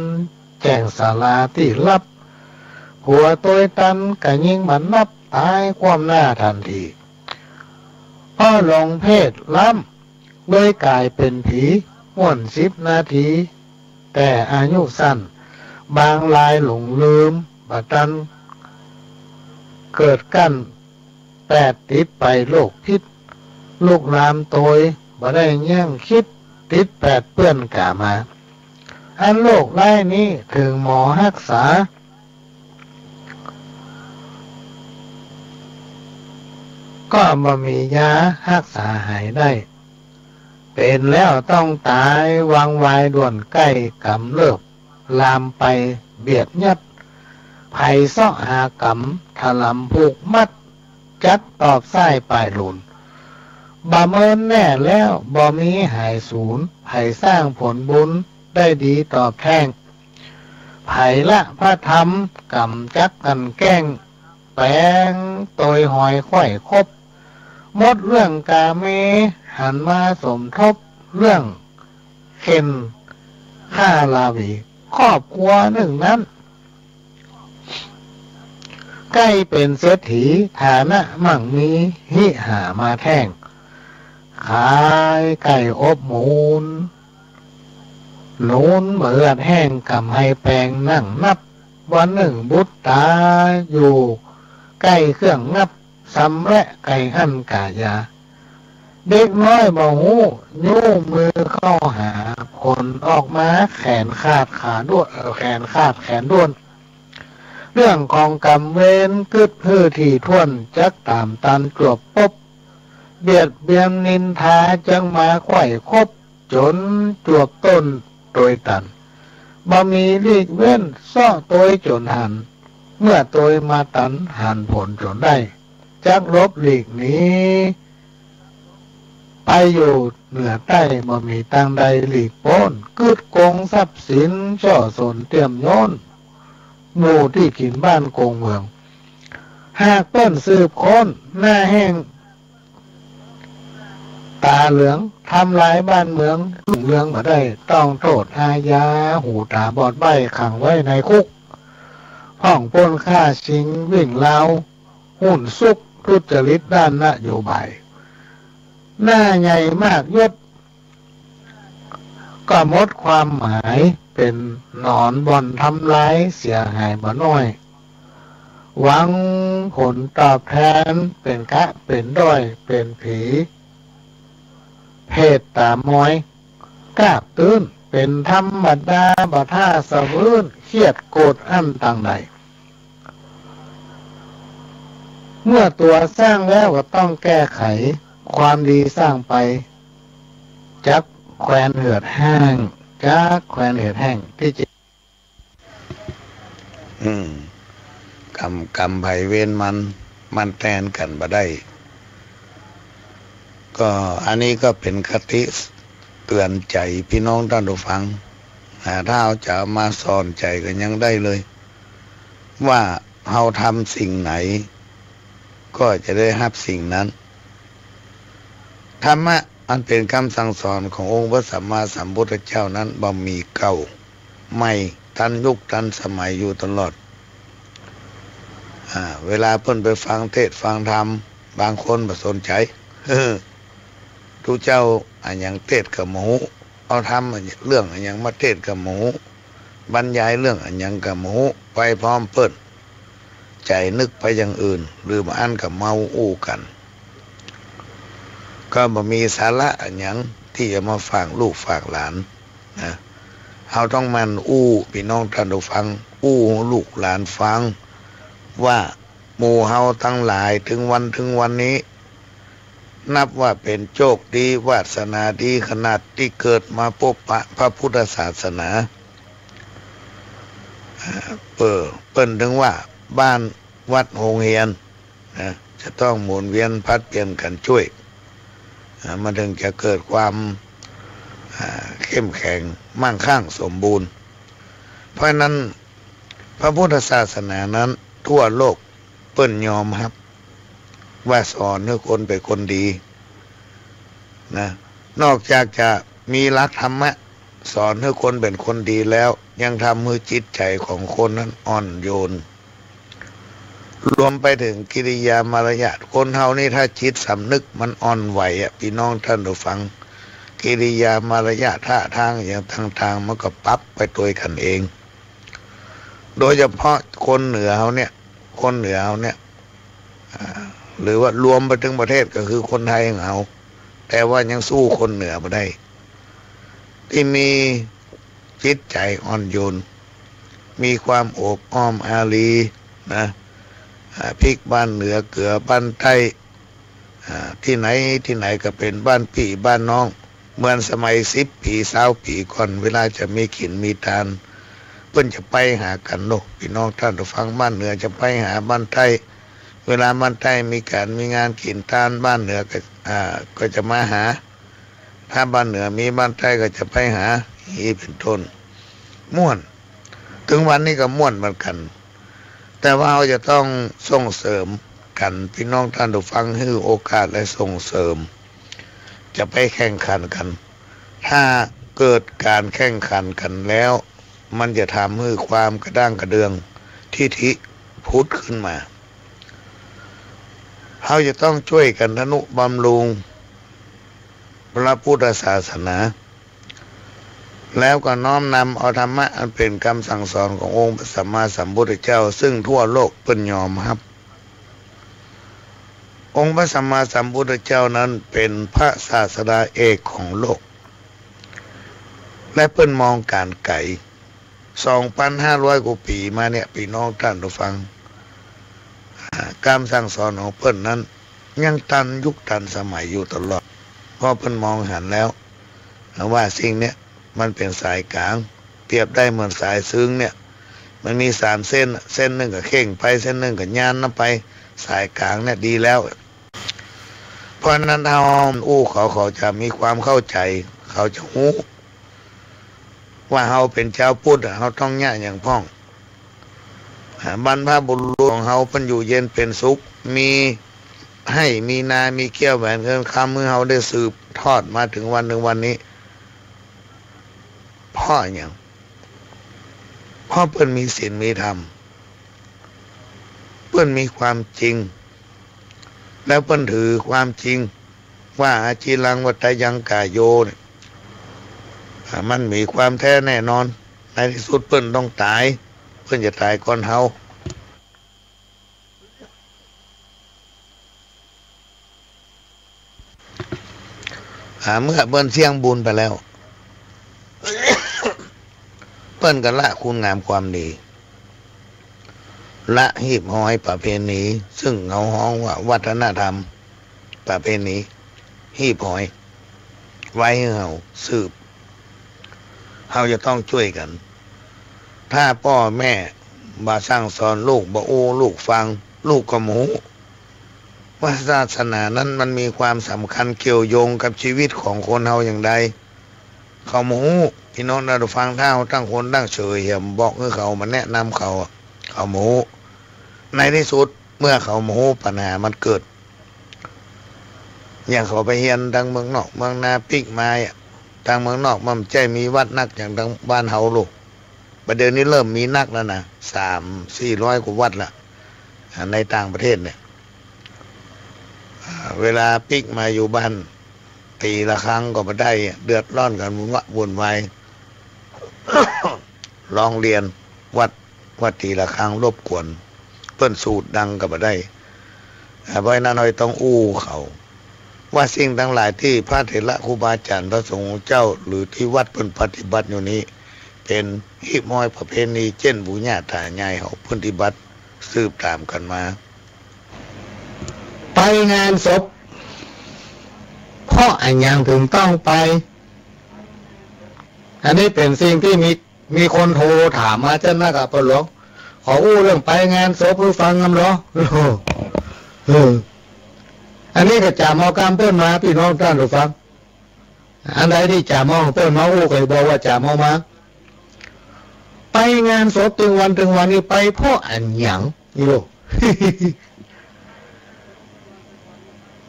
แจ้งศาลาตี้ลับ ผัวตวยตัน กะยิงบ่นับ ต๋ายคว่ำหน้าตันที เพราะหลงเพศล้ำ เลยก๋ายเป๋นผี ม่วนสิบนาที แต่อายุสั้น บางรายหลงลืม บ่ตันเกิดกั้น แปดติดไปโรคพิษ ลุกลามตวย บ่ได้ยั้งกึ๊ด ติดแปดเปื้อนก๋ามา อันโรคร้ายนี้ เถิงหมอฮักษา ก็บ่มียาฮักษาหายได้ เป๋นแล้วต้องต๋าย วังวายด่วนใก้ก๋ำเริบ ลามไปเบียดยัด ใผเซาะหากรรม ถลำผูกมัด จักตอบสายปายหลุน บ่เมินแน่แล้ว บ่มีหายสูญ ใผสร้างผลบุญ ได้ดีตอบแท่ง ใผละพระธรรม กรรมจักกลั่นแกล้ง แป๋งตวยหอยไขว้คบ หมดเรื่องก๋าเม หันมาสมทบ เรื่องเข่นฆ่าราวี ครอบครัวนึ่งนั้น ใก้เป๋นเศรษฐี ฐานะมั่งมี หิหามาแท่ง ขายไก่อบหมูน หนุนบ่เอือดแห้ง กำไฮแปงนั่งนับ วันนึ่งบุตรต๋า อยู่ใก้เครื่องงับ สำแระไก่อั้นก๋ายา เด็กน้อยบ่ฮู้ ยู้มือเข้าหา ผลออกมาแขนขาดขาด้วน เอ่อ แขนขาดแขนด้วน เรื่องของกรรมเวร กึ๊ดหื้อถี่ถ้วน จักต๋ามตันจวบปบ เบียดเบียนนินทา จักมาไขว้คบ จ๋นจวบต้นตวยตัน บ่มีหลีกเว้น เซาะตวยจ๋นหัน เมื่อตวยมาตัน หันผลจ๋นได้ จักหลบหลีกหนี ไปอยู่เหนือใต้ บ่มีตางใดหลีกป๊น กึ๊ดโกงทรัพย์สิน เซาะสนเตี้ยมโย้น หมู่ตี้กิ๋นบ้านโกงเมือง หากเปิ้นสืบค้น หน้าแห้งต๋าเหลือง ทำลายบ้านเมือง รุ่งเรืองบ่ได้ ต้องโต้ษอาญา หูต๋าบอดใบ้ ขังไว้ในคุก พ่องปล้นฆ่าชิง วิ่งราว หุ้นซุก ทุจริตด้านนโยบาย หน้าใหญ่มากยศ ก็หมดความหมาย เป๋นหนอนบ่อนทำลาย เสียหายบ่น้อย หวังผลตอบแทน เป๋นกะเป๋นด้อย เป๋นผีเพศต๋ามอย กล้าบตื้น เป๋นธรรมดา บ่ถ้าสะอื้น เครียดโกรธอั้นตังใด เมื่อตั๋วสร้างแล้วก็ต้องแก้ไข ความดีสร้างไป จักแควนเหือดแห้ง จักแควนเหือดแห้ง ตี้จริง อืม กรรม กรรมใผเวรมัน มันแตนกั๋นบ่ได้ ก็อันนี้ก็เป๋นคติเตือนใจ๋ปี้น้องต้านผู้ฟัง อ่า ถ้าเฮาจะเอามาสอนใจ๋กั๋นยังได้เลย ว่าเฮาทำสิ่งไหน ก็จะได้ฮับสิ่งนั้น ธรรมะอันเป๋นกำสั่งสอนขององค์พระสัมมาสัมพุทธเจ้านั้นบ่มีเก่า ใหม่ ตันยุคตันสมัยอยู่ตลอด อ่า เวลาเปิ้นไปฟังเทศน์ฟังธรรม บางคนบ่สนใจ๋ ตุ๊เจ้าอะหยังเตสน์ก็บ่ฮู้ เอาธรรมเรื่องอะหยังมาเตสน์ก็บ่ฮู้ บรรยายเรื่องอะหยังก็บ่ฮู้ ไปพร้อมเปิ้น ใจ๋นึกไปอย่างอื่น หรือบางอันก็เมาอู้กั๋น ก็บ่มีสาระอะหยังตี้จะมาฝากลูกฝากหลานนะ เฮาต้องหมั่นอู้ปี้น้องต้านผู้ฟัง อู้ลูกหลานฟัง ว่าหมู่เฮาตังหลายเถิงวัน เถิงวันนี้ นับว่าเป๋นโจคดี วาสนาดีขนาดตี้เกิดมาปบปะพระพุทธศาสนา เอ่อ เปิ้น เปิ้นเถิงว่าบ้านวัดโฮงเฮียนนะ จะต้องหมุนเวียนผลัดเปลี่ยนกั๋นจ้วย อ่า มันเถิงจะเกิดความ อ่า เข้มแข็งมั่งคั่งสมบูรณ์ เพราะฉะนั้นพระพุทธศาสนานั้นทั่วโลกเปิ้นยอมฮับ ว่าสอนหื้อคนเป๋นคนดีนะ นอกจากจะมีหลักธรรมะสอนหื้อคนเป๋นคนดีแล้ว ยังทำหื้อจิตใจ๋ของคนนั้นอ่อนโยน รวมไปเถิงกิริยามารยาท คนเฮานี่ถ้าจิตสำนึกมันอ่อนไหวอะ ปี้น้องต้านผู้ฟัง กิริยามารยาทท่าทางอะหยังต่างๆ มันก็ปรับไปโตยกั๋นเอง โดยเฉพาะคนเหนือเฮาเนี่ย คนเหนือเฮาเนี่ย อ่า หรือว่ารวมไปเถิงประเทศก็คือคนไทยของเฮา แต่ว่ายังสู้คนเหนือบ่ได้ ตี้มีจิตใจ๋อ่อนโยน มีความโอบอ้อมอารีนะ อ่า พลิกบ้านเหนือเกื้อบ้านใต้ อ่า ตี้ไหนตี้ไหนก็เป๋นบ้านปี้บ้านน้อง เหมือนสมัยสิบปี๋ซาวปี๋ก่อน เวลาจะมีกิ๋นมีตาน เปิ้นจะไปหากั๋นเนาะ ปี้น้องต้านผู้ฟัง บ้านเหนือจะไปหาบ้านใต้ เวลาบ้านใต้มีก๋านมีงานกิ๋นตาน บ้านเหนือก็ อ่า ก็จะมาหา ถ้าบ้านเหนือมีบ้านใต้ก็จะไปหา อี้เป๋นต้น ม่วน เถิงวันนี้ก็ม่วนเหมือนกั๋น แต่ว่าเฮาจะต้องส่งเสริมกั๋น ปี้น้องต้านผู้ฟัง หื้อโอกาสและส่งเสริม จะไปแข่งขันกั๋น ถ้าเกิดก๋านแข่งขันกั๋นแล้ว มันจะทำหื้อความกระด้างกระเดื่อง ทิฐิผุดขึ้นมา เฮาจะต้องจ้วยกั๋นทะนุบำรุงพระพุทธศาสนา แล้วก็น้อมนำเอาธรรมะอันเป๋นกำสั่งสอนขององค์พระสัมมาสัมพุทธเจ้า ซึ่งทั่วโลกเปิ้นยอมฮับ องค์พระสัมมาสัมพุทธเจ้านั้นเป๋นพระศาสดาเอกของโลก และเปิ้นมองก๋านไก๋ สองปันห้าร้อยกว่าปี๋มาเนี่ย ปี้น้องต้านผู้ฟัง อ่า กำสั่งสอนของเปิ้นนั้นยังตันยุคตันสมัยอยู่ตลอด เพราะเปิ้นมองหันแล้ว ว่าสิ่งเนี้ยมันเป๋นสายก๋าง เปรียบได้เหมือนสายเซิงเนี่ย มันมีสามเส้น เส้นนึ่งก็เข่งไป เส้นนึ่งก็ย่านนำไป สายก๋างเนี่ยดีแล้ว เพราะฉะนั้นเฮาอู้เขา เขาจะมีความเข้าใจ๋ เขาจะฮู้ว่าเฮาเป๋นจาวพุทธอะ เฮาต้องเยียะหยังพ่อง อ่า บรรพบุรุษของเฮาเปิ้นอยู่เย็นเป๋นสุข มีไฮ่ มีนา มีเกี้ยวแหวนเงินคำ หื้อเฮาได้สืบทอดมาเถิงวันนึ่งวันนี้ เพราะหยัง เพราะเปิ้นมีศีลมีธรรม เปิ้นมีความจริง แล้วเปิ้นถือความจริงว่า อาจีรัง วัตตายัง ก๋าโย เนี่ย อ่า มันมีความแท้แน่นอน ในตี้สุดเปิ้นต้องต๋าย เปิ้นจะต๋ายก่อนเฮา อ่า เมื่อเปิ้นเสี้ยงบุญไปแล้ว เปิ้นก็ละคุณงามความดี ละฮีบฮอยประเพณี ซึ่งเฮาฮ้องว่าวัฒนธรรมประเพณี ฮีบฮอย ไว้หื้อเฮาสืบ เฮาจะต้องจ้วยกั๋น ถ้าป้อแม่บ่สั่งสอนลูก บ่อู้ลูกฟัง ลูกก็บ่ฮู้ว่าศาสนานั้นมันมีความสำคัญเกี่ยวโยงกับชีวิตของคนเฮาอย่างใด เขาบ่ฮู้ พี่น้องต้านผู้ฟัง ถ้าเฮาตั้งคนตั้งเฉย เหียบอกหื้อเขามาแนะนำเขา เขาบ่ฮู้ ในตี้สุดเมื่อเขาบ่ฮู้ ปัญหามันเกิด อย่างเขาไปเฮียนตางเมืองนอกเมืองนาปิ๊กมาอะ ตางเมืองนอกมันบ่ใจ้มีวัดนักอย่างตางบ้านเฮาลูก บ่าเดี่ยวนี้เริ่มมีนักแล้วนะ สามสี่ร้อยกว่าวัดละ อ่า ในต่างประเทศเนี่ย อ่า เวลาปิ๊กมาอยู่บ้าน ตีระฆังก็บ่ได้ เดือดร้อนกั๋นวุ่นวะ วุ่นวาย ร้องเรียนวัดว่าตีระฆังรบกวน เปิ้นสูดดังก็บ่ได้ อ่า เพราะฉะนั้นเฮาต้องอู้เขา ว่าสิ่งตังหลายตี้พระเถระครูบาอาจ๋ารย์พระสงฆ์องค์เจ้า หรือตี้วัดเปิ้นปฏิบัติอยู่นี้ เป๋นฮีบฮอยประเพณี เจ้นปู่ย่าต๋ายายเฮาปฏิบัติสืบต๋ามกั๋นมา ไปงานศพ เพราะอะหยังเถิงต้องไป อันนี้เป๋นสิ่งตี้มี มีคนโทรถามมาจั้นนักอะ ป้อหลวง ขออู้เรื่องไปงานศพหื้อฟังกำลอ เออ อันนี้ก็จ๋ำเอากำเปิ้นมา พี่น้องต้านผู้ฟัง อันใดตี้จ๋ำเอากำเปิ้นมาอู้ ก็บอกว่าจ๋ำเอามา ไปงานศพตึงวันตึงวันนี่ไปเพราะอะหยัง นี่ลูก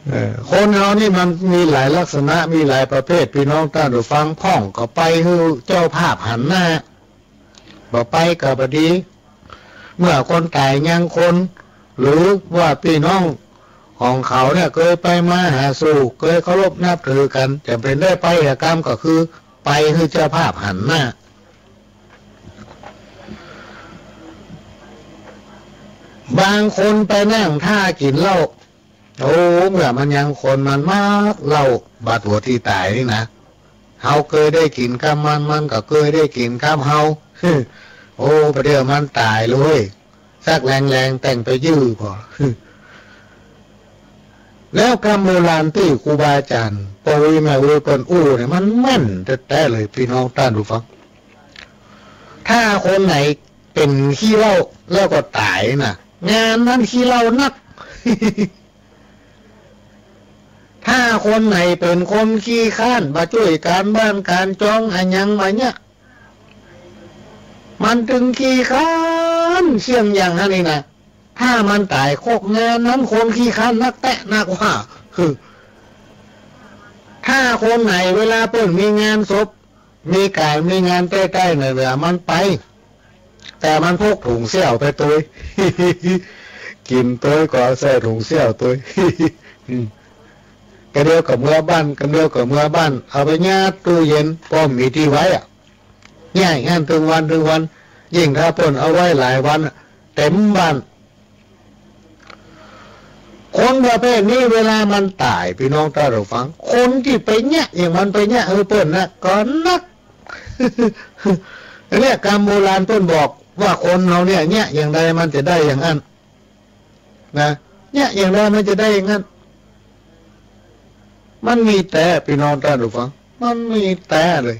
เออ คนเฮานี่มันมีหลายลักษณะ มีหลายประเภท พี่น้องต้านผู้ฟัง พ่องก็ไปหื้อเจ้าภาพหันหน้า บ่ไปก็บ่ดี เมื่อคนต๋ายยังคน หรือว่าพี่น้องของเขาเนี่ยเกยไปมาหาสู่ เกยเคารพนับถือกั๋น จ๋ำเป๋นได้ไปอะกำก็คือไปหื้อเจ้าภาพหันหน้า บางคนไปนั่งท่ากิ๋นเหล้า โอ้ เมื่อมันยังคนมันมักเหล้า บาดหัวตี้ต๋ายนี่นะ เฮาเกยได้กิ๋นกำมัน มันก็เกยได้กิ๋นกำเฮา โอ้ บ่าเดี่ยวมันต๋ายเลย สักแฮงๆ แต่งไปยื้อก่อ แล้วกำโบราณตี้ครูบาอาจ๋ารย์ ป้ออุ๊ยแม่อุ๊ยเปิ้นอู้เนี่ย มันแม่นแต๊ๆ เลย พี่น้องต้านผู้ฟัง ถ้าคนไหนเป๋นขี้เหล้าแล้วก็ต๋ายน่ะ งานนั้นขี้เหล้านัก ถ้าคนไหนเป๋นคนขี้คร้าน บ่จ้วยก๋านบ้านก๋านจองอะหยังบ่าเยียะ มันตึงขี้คร้านเสี้ยงอย่างหั้นนี่นะ ถ้ามันต๋ายคกงานนั้น คนขี้คร้านนักแต๊นักว่า ถ้าคนไหนเวลาเปิ้นมีงานศพ มีก๋านมีงานใต้ๆ เหนือๆ มันไป แต่มันพกถุงเสี้ยวไปตวย กิ๋นตวยก็ใส่ถุงเสี้ยวตวย กำเดียวก็เมือบ้าน กำเดียวก็เมือบ้าน เอาไปยัดตู้เย็น ป้อบ่มีตี้ไว้อะ เยียะอย่างหั้นตึงวันตึงวัน ยิ่งถ้าเปิ้นเอาไว้หลายวันอะ เต็มบ้าน คนประเภทนี้เวลามันต๋าย พี่น้องต้านผู้ฟัง คนตี้ไปเยียะอย่างมันไปเยียะหื้อเปิ้นนะ ก็นัก เนี่ยกำโบราณเปิ้นบอกว่าคนเฮาเนี่ย เยียะอย่างใดมันจะได้อย่างอั้น นะ เยียะอย่างใดมันจะได้อย่างอั้น มันมีแต๊ พี่น้องต้านผู้ฟัง มันมีแต๊เลย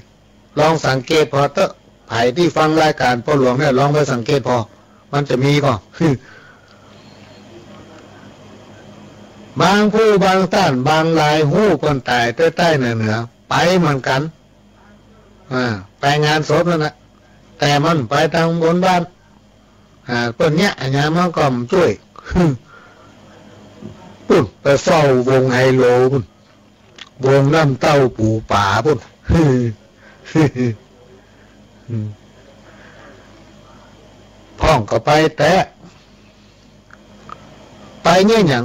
ลองสังเกตผ่อเต๊อะ ใผตี้ฟังรายก๋านป้อหลวงเนี่ย ลองไปสังเกตผ่อ มันจะมีก่อ บางผู้บางต้าน บางราย ฮู้เปิ้นต๋ายใต้ๆ เหนือๆ ไปเหมือนกั๋น อ่า ไปงานศพนั่นแหละ แต่มันไปตางบนบ้าน อ่า เปิ้นเยียะอะหยังมันก็บ่จ้วย ปุ้น ไปเฝ้าวงไฮโลปุ้น วงน้ำเต้าปูป๋าปุ้น พ่องก็ไปแต๊ ไปเยียะหยัง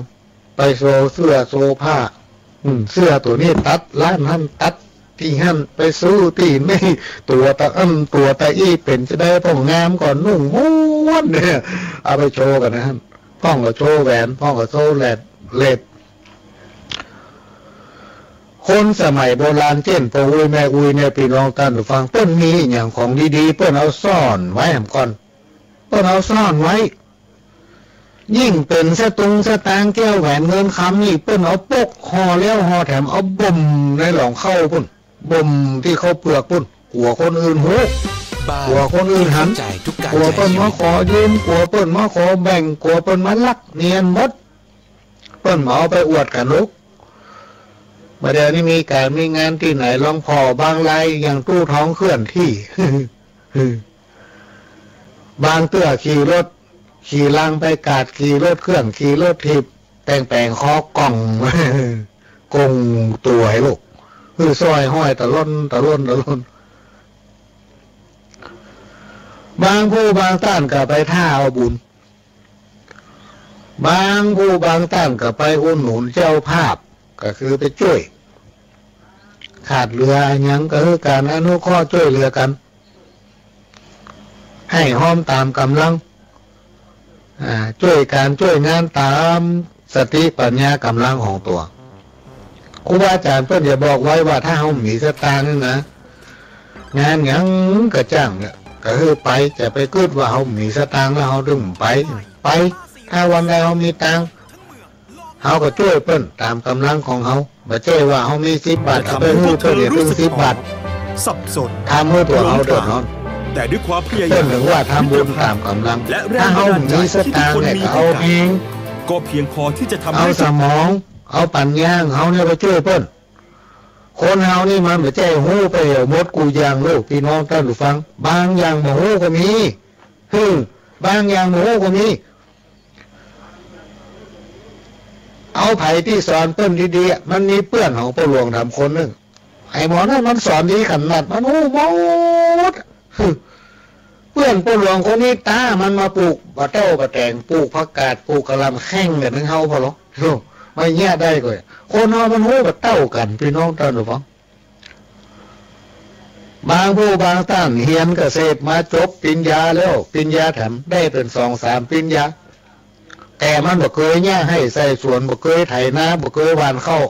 ไปโซเสื้อโซผ้า อืม เสื้อตั๋วนี้ตัดร้านหั้น ตัดตี้หั้น ไปซื้อตี้นี่ ตั๋วตะอั้นตั๋วตะอี้ เป๋นจะใด ป้องงามก็นุ่งหมดเนี่ย เอาไปโชว์กั๋นนะหั้น พ่องก็โชว์แหวน พ่องก็โชว์แหลด เลส คนสมัยโบราณเจ้นป้ออุ๊ยแม่อุ๊ยเนี่ย ปี้น้องต้านผู้ฟัง เปิ้นมีอะหยังของดีๆ เปิ้นเอาซ่อนไว้แหมก่อน เปิ้นเอาซ่อนไว้ ยิ่งเป๋นสะตุงสะตางค์ แก้วแหวนเงินคำนี่ เปิ้นเอาปกห่อแล้วห่อแถม เอาบ่มในหลองเข้าปุ้น บ่มตี้เข้าเปลือกปุ้น กั๋วคนอื่นฮู้ กั๋วคนอื่นหัน กั๋วเปิ้นมาขอยืม กั๋วเปิ้นมาขอแบ่ง กั๋วเปิ้นมาลัก เนียนหมด เปิ้นบ่เอาไปอวดกั๋นลูก บ่าเดี่ยวนี้มีก๋านมีงานตี้ไหน ลองผ่อบางราย อย่างตู้ทองเคลื่อนที่ บางเตื้อขี่รถ ขี่ลังไปกาด ขี่รถเครื่อง ขี่รถถีบ แต่งแป๋งคอกล่อง กงตั๋วหื้อลูก หื้อสร้อยห้อยตะล่อน ตะล่อน ตะล่อน บางผู้บางต้านก็ไปถ้าเอาบุญ บางผู้บางต้านก็ไปอุดหนุนเจ้าภาพ ก็คือไปจ้วย ขาดเหลืออะหยังก็คือก๋านอนุเคราะห์จ้วยเหลือกั๋น หื้อฮอมต๋ามก๋ำลัง อ่า จ้วยก๋านจ้วยงานต๋ามสติปัญญาก๋ำลังของตั๋ว ครูบาอาจ๋ารย์เปิ้นจะบอกไว้ว่า ถ้าเฮาบ่มีสตางค์นี่นะ งานหยังก็จ้างเนี่ย ก็คือไป จะไปกึ๊ดว่าเฮาบ่มีสตางค์แล้วเฮาจึงไป ไป ถ้าวันใดเฮามีตังค์ เฮาก็จ้วยเปิ้นต๋ามก๋ำลังของเฮา บ่ใจ้ว่าเฮามีสิบบาท เอาไปหื้อเปิ้นเดียว สิบบาท สับสน ทำหื้อตั๋วเฮาเดือดร้อน แต่ด้วยความพยายาม เปิ้นเถิงว่าทำบุญต๋ามก๋ำลัง และแรงบันดาลใจที่ทุกคนมีให้กัน ถ้าเฮาบ่มีสตางค์เนี่ย ก็เอาแฮง ก็เพียงพอที่จะทำให้ เอาสมอง เอาปัญญาของเฮาเนี่ยไปจ้วยเปิ้น คนเฮานี่มันบ่ใจ้ฮู้ไปเหี่ยวหมดกู้อย่างลูก ปี้น้องต้านผู้ฟัง บางอย่างบ่ฮู้ก็มี หื้อ บางอย่างบ่ฮู้ก็มี เอาใผตี้สอนเปิ้นดีๆ อะ มันมีเปื้อนของป้อหลวงถามคนนึ่ง ไอ้หมอนั่นมันสอนดีขนาด มันฮู้หมด เปื้อนป้อหลวงคนนี้ ต๋ามันมาปลูกบ่าเต้าบ่าแต๋ง ปลูกผักกาด ปลูกกะหล่ำแข่งกั๋นนึ่งเฮาพอหรอ โธ่ บ่าเยียะได้ก่อ คนเฮามันฮู้บ่าเต้ากั๋น ปี้น้องต้านผู้ฟัง บางผู้บางต้านเฮียนเกษตรมาจบปริญญาแล้ว ปริญญาแถมได้เป๋นสองสามปริญญา แต่มันบ่เกยเยียะไฮ่ใส่สวน บ่เกยไถนา บ่เกยหว่านข้าว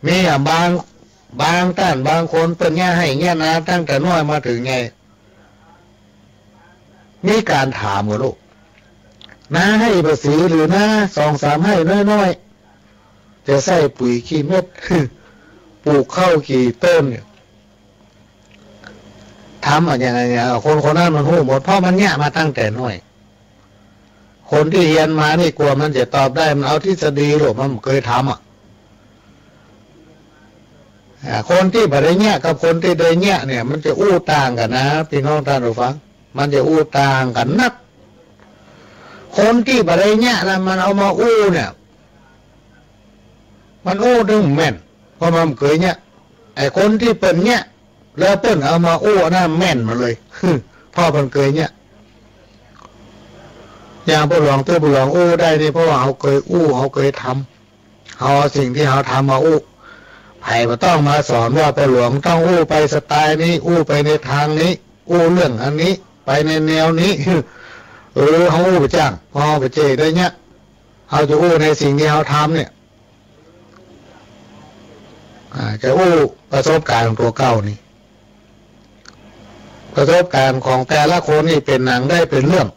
มีอะ บาง บางต้านบางคนเปิ้นเยียะไฮ่เยียะนาตั้งแต่น้อยมาเถิงใหญ่ มีก๋านถามก่อลูก นาไฮ่บ่าสีหรือนาสองสามไฮ่น้อยๆ จะใส่ปุ๋ยกี่เม็ด ปลูกข้าวกี่ต้นเนี่ย ถามอะหยัง คนคนนั้นมันฮู้หมด เพราะมันเยียะมาตั้งแต่น้อย คนตี้เฮียนมานี่กว่ามันจะตอบได้ มันเอาทฤษฎีโลด มันบ่เกยทำอะ อ่า คนตี้บ่ได้เยียะกับคนตี้ได้เยียะเนี่ย มันจะอู้ต่างกั๋นนะ ปี้น้องต้านผู้ฟัง มันจะอู้ต่างกั๋นนัก คนตี้บ่ได้เยียะนะ มันเอามาอู้เนี่ย มันอู้ตึงแม่น เพราะมันบ่เกยเยียะ ไอ้คนตี้เปิ้นเยียะ แล้วเปิ้นเอามาอู้อันนั้นแม่นหมดเลย เพราะเปิ้นเกยเยียะ อย่างป้อหลวง ตี้ป้อหลวงอู้ได้นี่ เพราะว่าเฮาเกยอู้ เฮาเกยทำ เฮาเอาสิ่งตี้เฮาทำมาอู้ ใผบ่ต้องมาสอนว่าป้อหลวงต้องอู้ไปสไตล์นี้ อู้ไปในทางนี้ อู้เรื่องอันนี้ ไปในแนวนี้ เออ เฮาอู้บ่จ้าง เพราะเฮาบ่ใจ้ได้เยียะ เฮาจะอู้ในสิ่งตี้เฮาทำเนี่ย อ่า จะอู้ประสบก๋ารณ์ของตั๋วเก่านี่ ประสบก๋ารณ์ของแต่ละคนนี่เป๋นหนังได้เป๋นเรื่อง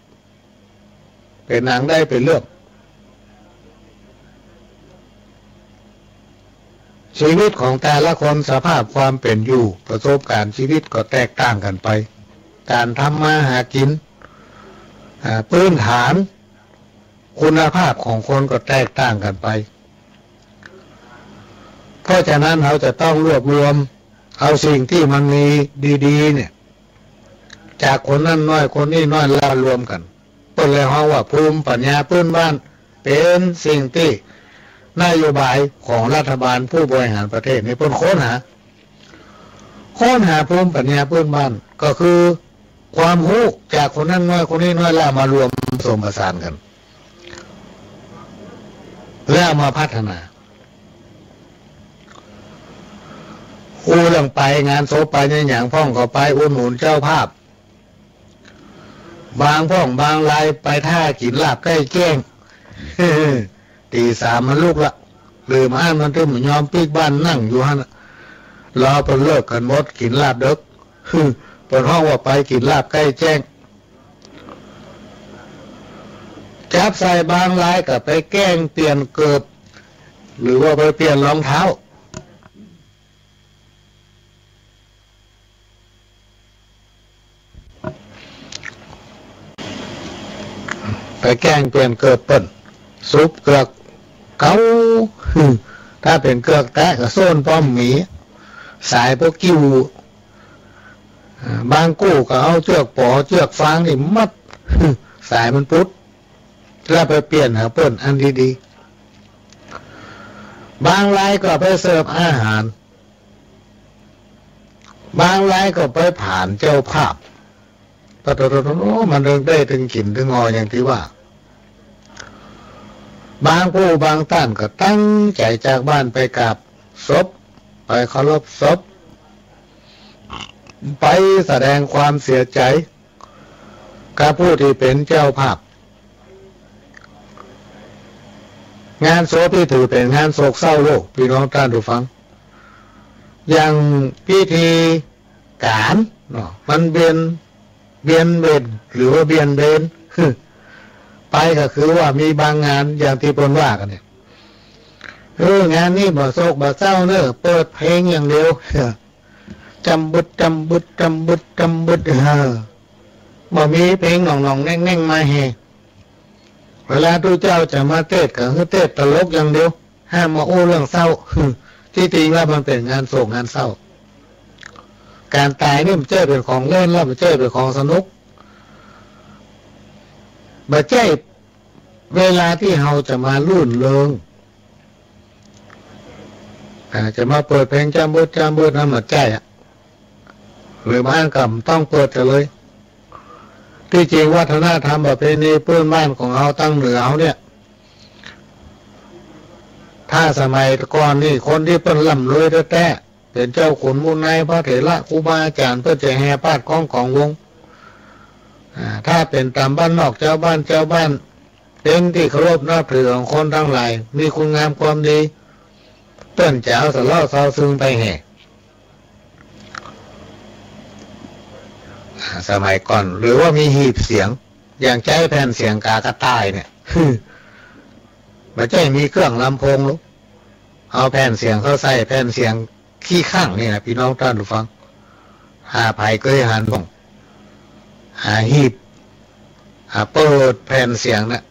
เป๋นหนังได้เป๋นเรื่อง ชีวิตของแต่ละคน สภาพความเป๋นอยู่ ประสบก๋ารณ์ชีวิตก็แตกต่างกั๋นไป ก๋านทำมาหากิ๋น อ่า พื้นฐาน คุณภาพของคนก็แตกต่างกั๋นไป เพราะฉะนั้นเฮาจะต้องรวบรวมเอาสิ่งตี้มันมีดีๆ เนี่ย จากคนนั้นน้อยคนนี้น้อย แล้วรวมกั๋น เปิ้นเลยฮ้องว่าภูมิปัญญาพื้นบ้าน เป๋นสิ่งตี้นโยบายของรัฐบาลผู้บริหารประเทศนี่เปิ้นค้นหา ค้นหาภูมิปัญญาพื้นบ้าน ก็คือความฮู้จากคนนั้นน้อยคนนี้น้อย แล้วเอามารวมผสมประสานกั๋น แล้วมาพัฒนา อู้เรื่องไปงานศพไปในหยังพ่องก็ไปอุดหนุนเจ้าภาพ บางพ่องบางรายไปท่ากิ๋นลาบใก้แจ้ง ตี๋สามมันลุกละ หรือบ่อั้นมันตึงบ่ยอมปิ๊กบ้านนั่งอยู่หั้นน่ะ รอเปิ้นเลิกกั๋นหมดกิ๋นลาบเดิ็ก เปิ้นฮ้องว่าไปกิ๋นลาบใก้แจ้ง จับใส่บางรายก็ไปแกล้งเปลี่ยนเกิบ หรือว่าไปเปลี่ยนรองเท้า ไปแกล้งเปลี่ยนเกิบเปิ้น สุบเกือกเก่า ถ้าเป๋นเกือกแต๊ก็โซ่นป้อมหมี สายบ่กิ้ว บางกู้ก็เอาเจื้อกป๋อเจื้อกฟางนี่มัด สายมันปุด แล้วไปเปลี่ยนหาเปิ้นอันดีๆ บางรายก็ไปเสิร์ฟอาหาร บางรายก็ไปผ่านเจ้าภาพ ปะโถๆๆ มันเถิงได้เถิงกิ๋นเถิงงออย่างตี้ว่า บางผู้บางต้านก็ตั้งใจ๋จากบ้านไปกราบศพ ไปเคารพศพ ไปแสดงความเสียใจ๋ กับผู้ตี้เป๋นเจ้าภาพ งานศพนี่ถือเป๋นงานโศกเศร้าโลก ปี้น้องต้านผู้ฟัง อย่างพิธีก๋านเนาะ มันเวียน เวียนเวร หรือว่าเวียนเวร ไปก็คือว่ามีบางงานอย่างตี้เปิ้นว่ากั๋นเนี่ย เออ งานนี้บ่โศกบ่เศร้าเน่อ เปิดเพลงอย่างเดียว จำบึด จำบึด จำบึด จำบึด เออ บ่มีเพลงหน่องๆ แน่งๆ มาแห่ เวลาตุ๊เจ้าจะมาเตสน์ก็คือเตสน์ตลกอย่างเดียว ห้ามมาอู้เรื่องเศร้า ตี้จริงแล้วมันเป๋นงานโศกงานเศร้า ก๋านต๋ายนี่บ่ใจ้เป๋นของเล่นแล้ว บ่ใจ้เป๋นของสนุก บ่ใจ้เวลาตี้เฮาจะมารื่นเริง อ่า จะมาเปิดเพลงจำบึดจำบึดนั้นบ่ใจ้อะ หรือบ่อั้นก็บ่ต้องเปิดกั๋นเลย ตี้จริงวัฒนธรรมประเพณีพื้นบ้านของเฮาตางเหนือเฮาเนี่ย ถ้าสมัยก่อนนี่คนตี้เปิ้นร่ำรวยแต๊ๆ เป๋นเจ้าขุนมูลนายพระเถระครูบาอาจ๋ารย์ เปิ้นจะแห่ปาดกองของวง อ่า ถ้าเป๋นต๋ามบ้านนอกจาวบ้าน จาวบ้าน เป๋นตี้เคารพนับถือของคนตังหลาย มีคุณงามความดี เปิ้นจะเอาสะเลาะซาวซึงไปแห่ อ่า สมัยก่อน หรือว่ามีหีบเสียง อย่างใจ๊แผ่นเสียงก๋ากระต่ายเนี่ย บ่ใจ้มีเครื่องลำโพงหรอก เอาแผ่นเสียงเข้าใส่ แผ่นเสียงขี้ข้างนี่นะ ปี้น้องต้านผู้ฟัง หาใผเกยหันบ้าง หาหีบ หาเปิดแผ่นเสียงน่ะ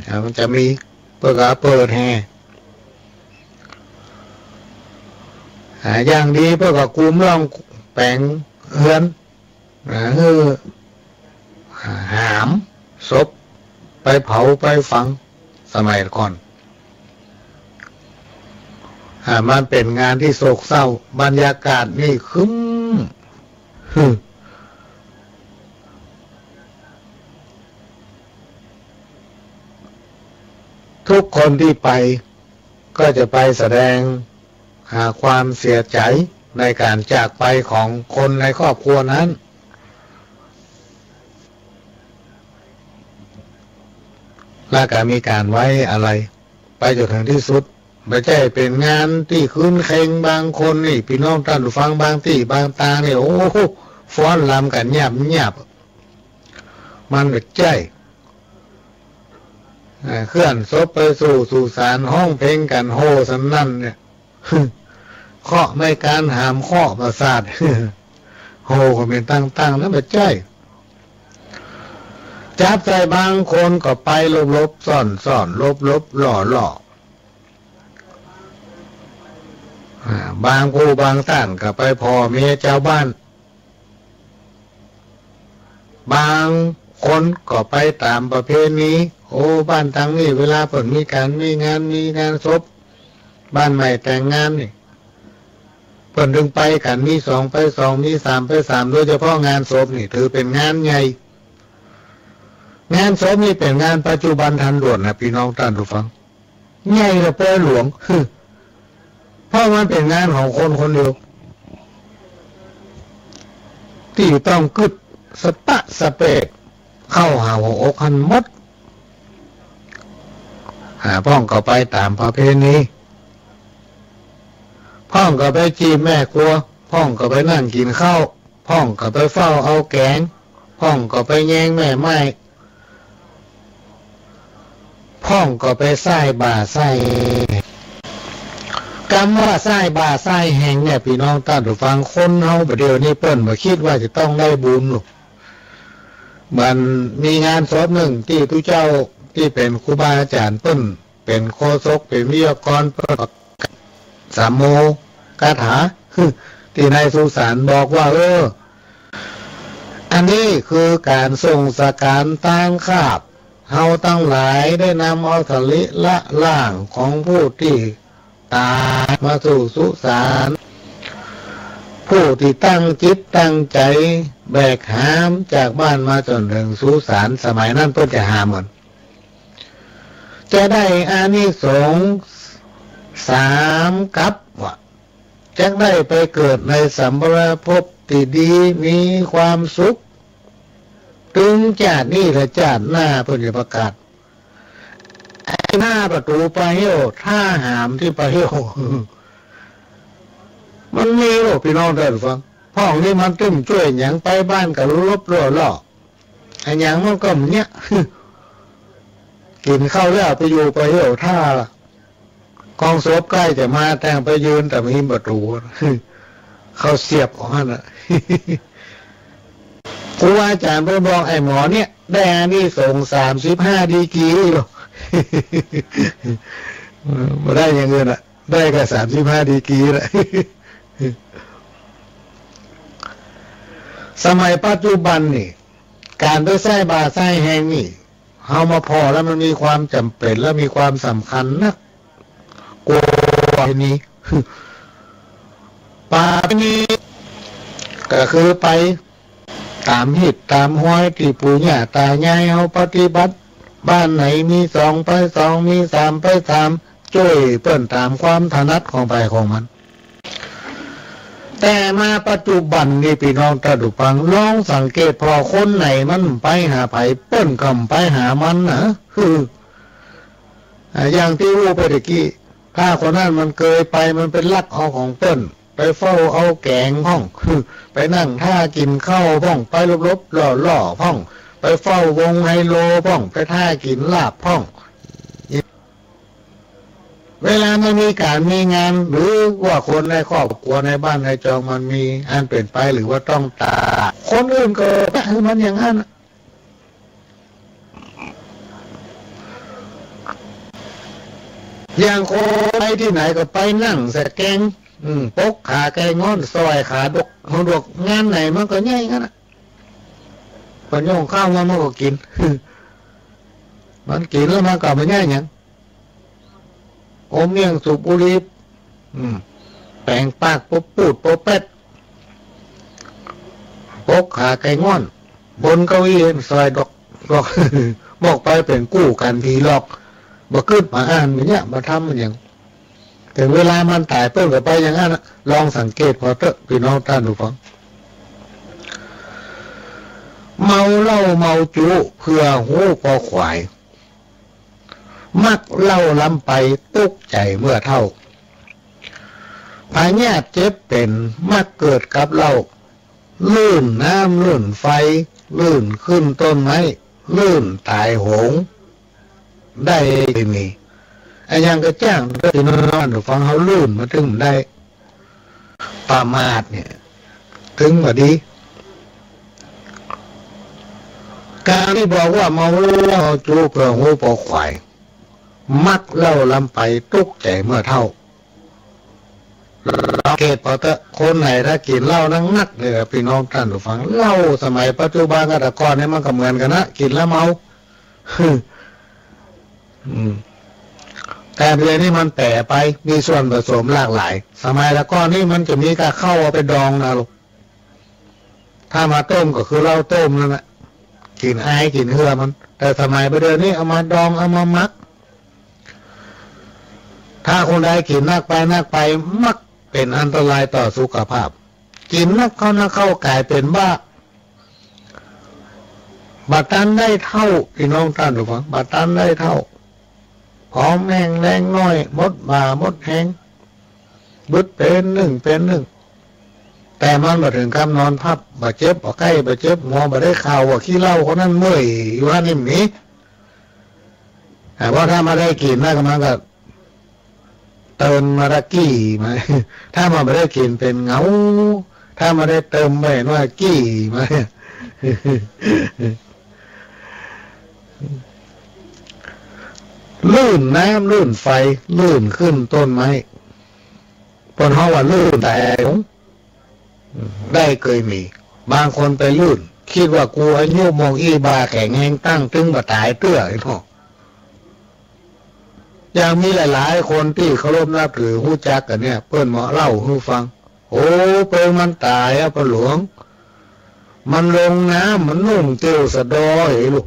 อ่า มันจะมี เปิ้นก็เปิดแห่ อ่า อย่างดีเปิ้นก็กุมล่องแป๋งเฮือน อ่า หื้อ อ่า หามศพไปเผาไปฝัง สมัยก่อน อ่า มันเป๋นงานตี้โศกเศร้า บรรยากาศนี่ครึ้ม ทุกคนตี้ไปก็จะไปแสดง อ่า ความเสียใจ๋ในก๋านจากไปของคนในครอบครัวนั้น และก็มีก๋านไว้อาลัยไปจ๋นเถิงตี้สุด บ่ใจ้เป๋นงานตี้ครื้นเคง บางคนนี่ ปี้น้องต้านผู้ฟัง บางตี้บางตางนี่ โอ้ ฟ้อนรำกั๋นหยาบหยาบ มันบ่ใจ้ อ่า เคลื่อนศพไปสู่สุสาน ฮ้องเพลงกั๋นโห่สนั่นเนี่ย เคราะห์ไม้กานหามเคราะห์ประสาท โห่ก็เป๋นตั้งๆ นั้นบ่ใจ้ จับใส่บางคนก็ไปหลบๆ ซ่อนๆ หลบๆ ล่อๆ อ่า บางผู้บางต้านก็ไปผ่อเมียจาวบ้าน บางคนก็ไปต๋ามประเพณี โอ้ บ้านตังนี้เวลาเปิ้นมีก๋านมีงาน มีงานศพ บ้านใหม่แต่งงานนี่ เปิ้นตึงไปกั๋น มีสองไปสอง มีสามไปสาม โดยเฉพาะงานศพนี่ถือเป๋นงานใหญ่ งานศพนี่เป๋นงานปัจจุบันทันด่วนนะ ปี้น้องต้านผู้ฟัง ใหญ่กว่าปอยหลวง เพราะมันเป๋นงานของคนคนเดียว ตี้ต้องกึ๊ดสะปะสะเปะเข้าหาหัวอกหั้นหมด อ่า พ่องก็ไปต๋ามประเพณี พ่องก็ไปจีบแม่ครัว พ่องก็ไปนั่งกิ๋นข้าว พ่องก็ไปเฝ้าเอาแก๋ง พ่องก็ไปแยงแม่ไม้ พ่องก็ไปซ้ายบ่าซ้าย กำว่าซ้ายบ่าซ้ายแฮงเนี่ย ปี้น้องต้านผู้ฟัง คนเฮาบ่าเดี่ยวนี้เปิ้นบ่คิดว่าจะต้องได้บุญหรอก มันมีงานศพนึ่งตี้ตุ๊เจ้าตี้เป๋นครูบาอาจ๋ารย์เปิ้นเป๋นโฆษกเป๋นวิทยากรเปิ้น สามโมคาถา ตี้ในสุสานบอกว่า เออ อันนี้คือก๋านส่งสังขารตางคาบ เฮาตังหลายได้นำเอาสรีระร่างของผู้ตี้ต๋ายมาสู่สุสาน ผู้ตี้ตั้งจิตตั้งใจ๋แบกหามจากบ้านมาจ๋นเถิงสุสาน สมัยนั้นเปิ้นจะหามกั๋น จะได้อานิสงส์สามกัป ว่า จักได้ไปเกิดในสัมปรายภพตี้ดีมีความสุข ตึงจาตินี้และจาติหน้า เปิ้นจะประกาศ ไอ้หน้าประตู๋ป่าเฮี้ยว ถ้าหามตี้ป่าเฮี้ยว มันมีโลก ปี้น้องต้านผู้ฟัง พ่องนี่มันตึงจ้วยหยัง ไปบ้านก็หลบๆ ล่อๆ อะหยังมันก็เนี้ย กิ๋นข้าวแล้วไปอยู่ป่าเฮี้ยวท่า ก๋องศพใก้จะมา แต๊งไปยืนต๋ามฮิมประตู๋ เข้าเสียบออกหั้นน่ะ ครูอาจ๋ารย์เปิ้นบอก ไอ้หมอเนี่ยได้อานิสงส์สามสิบห้าดีกรีเลย บ่ได้อย่างอื่นอะ ได้แก่สามสิบห้าดีกรีแหละ สมัยปัจจุบันนี่ ก๋านไปซ้ายบ่าซ้ายแฮงนี่ เฮามาผ่อแล้วมันมีความจ๋ำเป๋นและมีความสำคัญนัก กว่านี้ ประเพณีก็คือไปต๋ามฮีตต๋ามฮอยตี้ปู่ย่าต๋ายายเฮาปฏิบัติ บ้านไหนมีสองไปสอง มีสามไปสาม จ้วยเปิ้นต๋ามความถนัดของใผของมัน แต่มาปัจจุบันนี่ปี้น้องต้านผู้ฟัง ลองสังเกตผ่อ คนไหนมันไปหาใผ เปิ้นก็ไปหามันนะ คือ อ่า อย่างตี้อู้ไปตะกี้ ถ้าคนนั้นมันเกยไป มันไปลักเอาของเปิ้น ไปเฝ้าเอาแก๋งพ่อง ไปนั่งท่ากิ๋นข้าวพ่อง ไปหลบๆ ล่อๆ พ่อง ไปเฝ้าวงไฮโลพ่อง ไปท่ากิ๋นลาบพ่อง เวลามันมีก๋านมีงาน หรือว่าคนในครอบครัวในบ้านในจองมันมีอันเป๋นไป หรือว่าต้องต๋าย คนอื่นก็ไปหื้อมันอย่างนั้นน่ะ อย่างคนไปตี้ไหนก็ไปนั่งสะแกง อืม ปกขาไก่งอน ซอยขาดก หัวดก งานไหนมันก็ใหญ่งั้นน่ะ เปิ้นย่องข้าวมามันก็กิ๋น มันกิ๋นแล้วมันก็บ่ใหญ่หยัง อมเมี่ยงสูบบุหรี่ อืม แป๋งปากปะปูดปะแป๊ด ปกขาไก่งอน บนเก้าอี้ซอยดอก ดอก บอกไปเป๋นกู้กั๋นผีหลอก บ่กึ๊ดบ่อ่าน บ่เยียะบ่ทำมันหยัง เถิงเวลามันต๋ายเปิ้นก็ไปอย่างนั้นน่ะ ลองสังเกตผ่อเต๊อะ ปี้น้องต้านผู้ฟัง เมาเหล้าเมาจุ๊เปื้อฮู้ปอควาย มักเหล้าลำไปตุ๊กใจ๋เมื่อเฒ่า พยาธิเจ็บเป๋นมักเกิดกับเหล้า ลื่นน้ำลื่นไฟ ลื่นขึ้นต้นไม้ ลื่นต๋ายโหง ได้มี อะหยังก็จ้างเต๊อะ ปี้น้องต้านผู้ฟัง เฮาลื่นมาตึงได้ ประมาทเนี่ย ตึงบ่ดี ก๋านตี้บอกว่าเมาเหล้าจุ๊เปื้อฮู้ปอควาย มักเหล้าลำไปตุ๊กใจ๋เมื่อเฒ่า สังเกตผ่อเต๊อะ คนไหนถ้ากิ๋นเหล้านักๆ เนี่ย ปี้น้องต้านผู้ฟัง เหล้าสมัยปัจจุบันกับแต่ก่อนนี่มันก็เหมือนกั๋นนะ กิ๋นแล้วเมา อืม แต่เดี๋ยวนี้มันแป๋ไป มีส่วนผสมหลากหลาย สมัยแต่ก่อนนี่มันจะมีก้าข้าวเอาไปดองนะลูก ถ้ามาต้มก็คือเหล้าต้มนั่นแหละ กิ๋นอายกิ๋นเหื่อมัน แต่สมัยบ่าเดี่ยวนี้เอามาดองเอามาหมัก ถ้าคนใดกิ๋นนักไปนักไป มักเป๋นอันตรายต่อสุขภาพ กิ๋นนักเข้านักเข้าก๋ายเป๋นบ้า บ่ตันได้เฒ่า ปี้น้องต้านผู้ฟัง บ่ตันได้เฒ่า ผอมแห้งแฮงน้อย หมดบ่าหมดแฮง บึดเป๋นนึ่งเป๋นนึ่ง แต่มันบ่เถิงกำนอนพับ บ่เจ็บบ่ไข้ บ่เจ็บหัว บ่ได้ข่าวว่าขี้เหล้าคนนั้นเมื่อยอยู่หั้นนี่มี แต่ว่าถ้าบ่าได้กิ๋นนะ มันก็เติมมาละกี้มา ถ้าบ่าได้กิ๋นเป๋นเหงา ถ้าบ่าได้เติมไปว่ากี้มา ลื่นน้ำลื่นไฟ ลื่นขึ้นต้นไม้ เปิ้นฮ้องว่าลื่นแตก ได้เกยมี บางคนไปลื่น กึ๊ดว่ากูอายุหม่องอี้ บ่าแข็งแฮง ตั้งตึงบ่ต๋ายเตื้อ ไอ้เนาะ อย่างมีหลายๆ คนตี้เคารพนับถือฮู้จักกั๋นเนี่ย เปิ้นมาเล่าหื้อฟัง โอ้ เปิงมันต๋ายอะ ป้อหลวง มันลงน้ำ มันนุ่งเตียวสะดอ ไอ้ลูก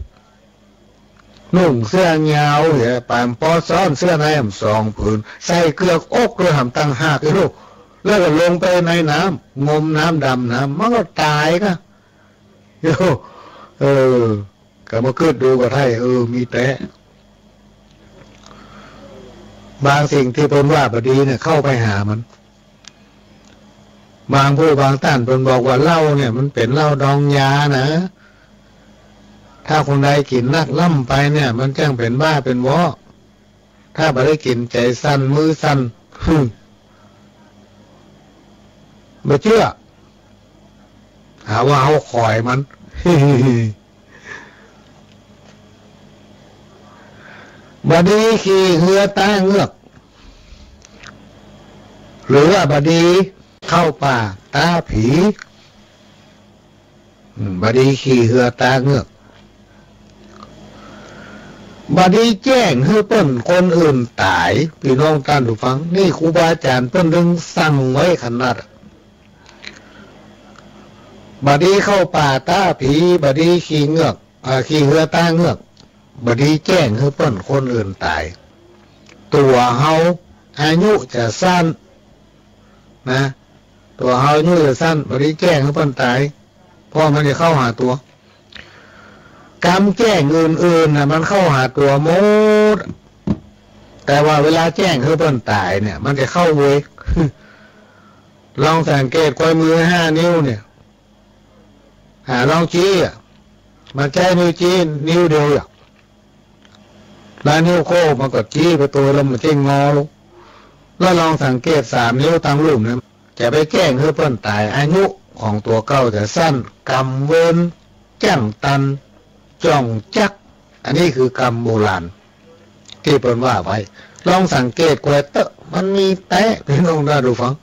นุ่งเสื้อยาวเหีย ป๋านปอซ้อนเสื้อในแหมสองผืน ใส่เกือกอกตวยแหมต่างหาก ไอ้ลูก แล้วก็ลงไปในน้ำ งมน้ำดำน้ำ มันก็ต๋ายกะ โย เออ ก็มากึ๊ดดูก็ใช่ เออ มีแต๊ บางสิ่งตี้เปิ้นว่าบ่ดีเนี่ย เข้าไปหามัน บางผู้บางต้านเปิ้นบอกว่าเหล้าเนี่ย มันเป๋นเหล้าดองยานะ ถ้าคนใดกิ๋นนักล้ำไปเนี่ย มันจั้งเป๋นบ้าเป๋นวอ ถ้าบ่ได้กิ๋น ใจ๋สั่น มือสั่น หึ บ่เจื้อ หาว่าเฮาขอยมัน บ่ดีขี่เฮือต๋าเงือก หรือว่าบ่ดีเข้าป่าต๋าผี อืม บ่ดีขี่เฮือต๋าเงือก บ่ดีแจ้งหื้อเปิ้นคนอื่นต๋าย ปี้น้องต้านผู้ฟัง นี่ครูบาอาจ๋ารย์เปิ้นตึงสั่งไว้ขนาด บ่ดีเข้าป่าต๋าผี บ่ดีขี่เงือก อ่า ขี่เฮือต๋าเงือก บ่ดีแจ้งหื้อเปิ้นคนอื่นต๋าย ตั๋วเฮาอายุจะสั้น นะ ตั๋วเฮาอายุจะสั้น บ่ดีแจ้งหื้อเปิ้นต๋าย เพราะมันจะเข้าหาตั๋ว กรรมแจ้งอื่นๆ น่ะ มันเข้าหาตั๋วหมด แต่ว่าเวลาแจ้งหื้อเปิ้นต๋ายเนี่ย มันจะเข้าเวย ลองสังเกตกวยมือห้านิ้วเนี่ย อ่า ลองจี๊อะ มันใจ๊นิ้วจี๊นิ้วเดียวอะ แล้วนิ้วโป้งมันก็จี๊ไปตวยแล้วมันจะงอลง แล้วลองสังเกตสามนิ้วตังลุ่มเนี่ย จะไปแจ้งหื้อเปิ้นต๋าย อายุของตั๋วเก่าจะสั้น กรรมเวรจั้งตัน จ้องจัก อันนี้คือกรรมโบราณ ตี้เปิ้นว่าไว้ ลองสังเกตกวยเต๊อะ มันมีแต๊ ปี้น้องต้านผู้ฟัง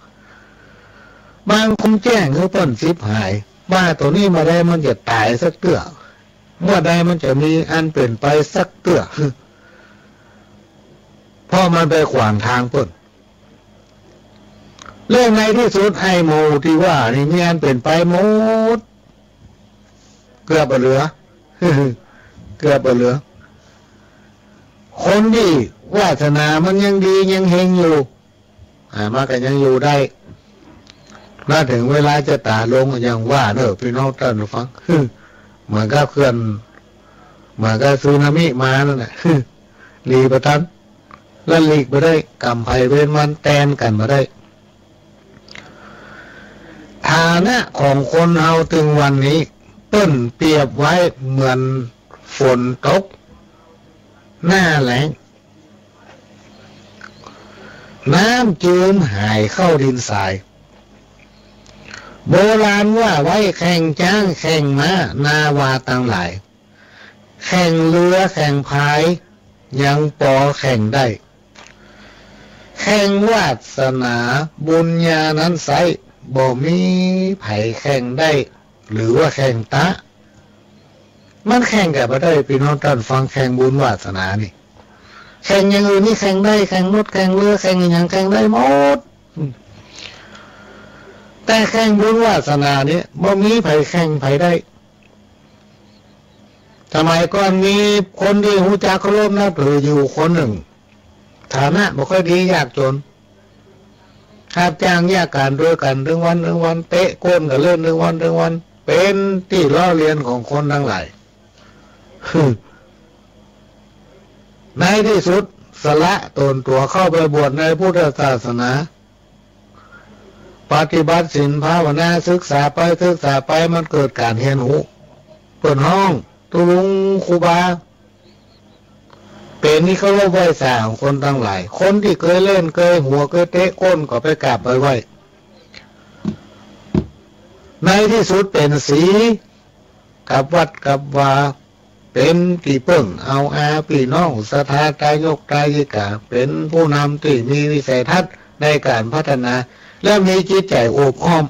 บางคนแจ้งหื้อเปิ้นฉิบหาย ว่าตั๋วนี้บ่าใดมันจะต๋ายสักเตื้อ บ่าใดมันจะมีอันเป๋นไปสักเตื้อ เพราะมันไปขวางตางเปิ้น แล้วในตี้สุดไอ้หมู่ตี้ว่านี่มีอันเป๋นไปหมด เกือบบ่เหลือ เกือบบ่เหลือ คนตี้วาสนามันยังดียังเฮงอยู่ อ่า มันก็ยังอยู่ได้ แล้วเถิงเวลาจะต๋ายลงอย่างว่าเน่อ ปี้น้องต้านผู้ฟัง เหมือนกับเขื่อน เหมือนกับสึนามิมานั่นแหละ หลีกบ่ตัน ละหลีกบ่ได้ กรรมไผเวรมันแตนกั๋นบ่ได้ ฐานะของคนเฮาตึงวันนี้ เปิ้นเปรียบไว้เหมือนฝนตก หน้าแล้ง น้ำจืมหายเข้าดินทราย โบราณว่าไว้แข่งจ๊างแข่งม้า นาวาตังหลาย แข่งเฮือแข่งพาย ยังปอแข่งได้ แข่งวาสนาบุญญานั้นไซร้ บ่มีใผแข่งได้ หรือว่าแข่งตะ มันแข่งกั๋นบ่ได้ ปี้น้องต้านฟัง แข่งบุญวาสนานี่ แข่งอย่างอื่นนี่แข่งได้ แข่งรถแข่งเฮือ แข่งอะหยังแข่งได้หมด แต่แข่งบุญวาสนานี่บ่มีใผแข่งใผได้ สมัยก่อนมีคนตี้ฮู้จักเคารพนับถืออยู่คนนึ่ง ฐานะบ่ค่อยดี ยากจ๋น ฮับจ้างเยียะก๋านตวยกั๋น ตึงวันตึงวัน เตะก้นกั๋นเล่น ตึงวันตึงวัน เป๋นตี้ล้อเลียนของคนตังหลาย ในตี้สุด สละต๋นตั๋วเข้าไปบวชในพุทธศาสนา ปฏิบัติศีลภาวนา ศึกษาไปศึกษาไป มันเกิดก๋านเฮียนฮู้ เปิ้นฮ้องตุ๊ลุงครูบา เป๋นตี้เคารพไหว้สาของคนตังหลาย คนตี้เกยเล่นเกยหัวเกยเตะก้นก็ไปกราบไปไหว้ ในตี้สุดเป๋นสีกับวัดกับวา เป๋นตี้เปิ้งเอาอาปี้น้องศรัทธาตายกตายิกา เป๋นผู้นำตี้มีวิสัยทัศน์ในก๋านพัฒนา และมีจิตใจ๋โอบอ้อม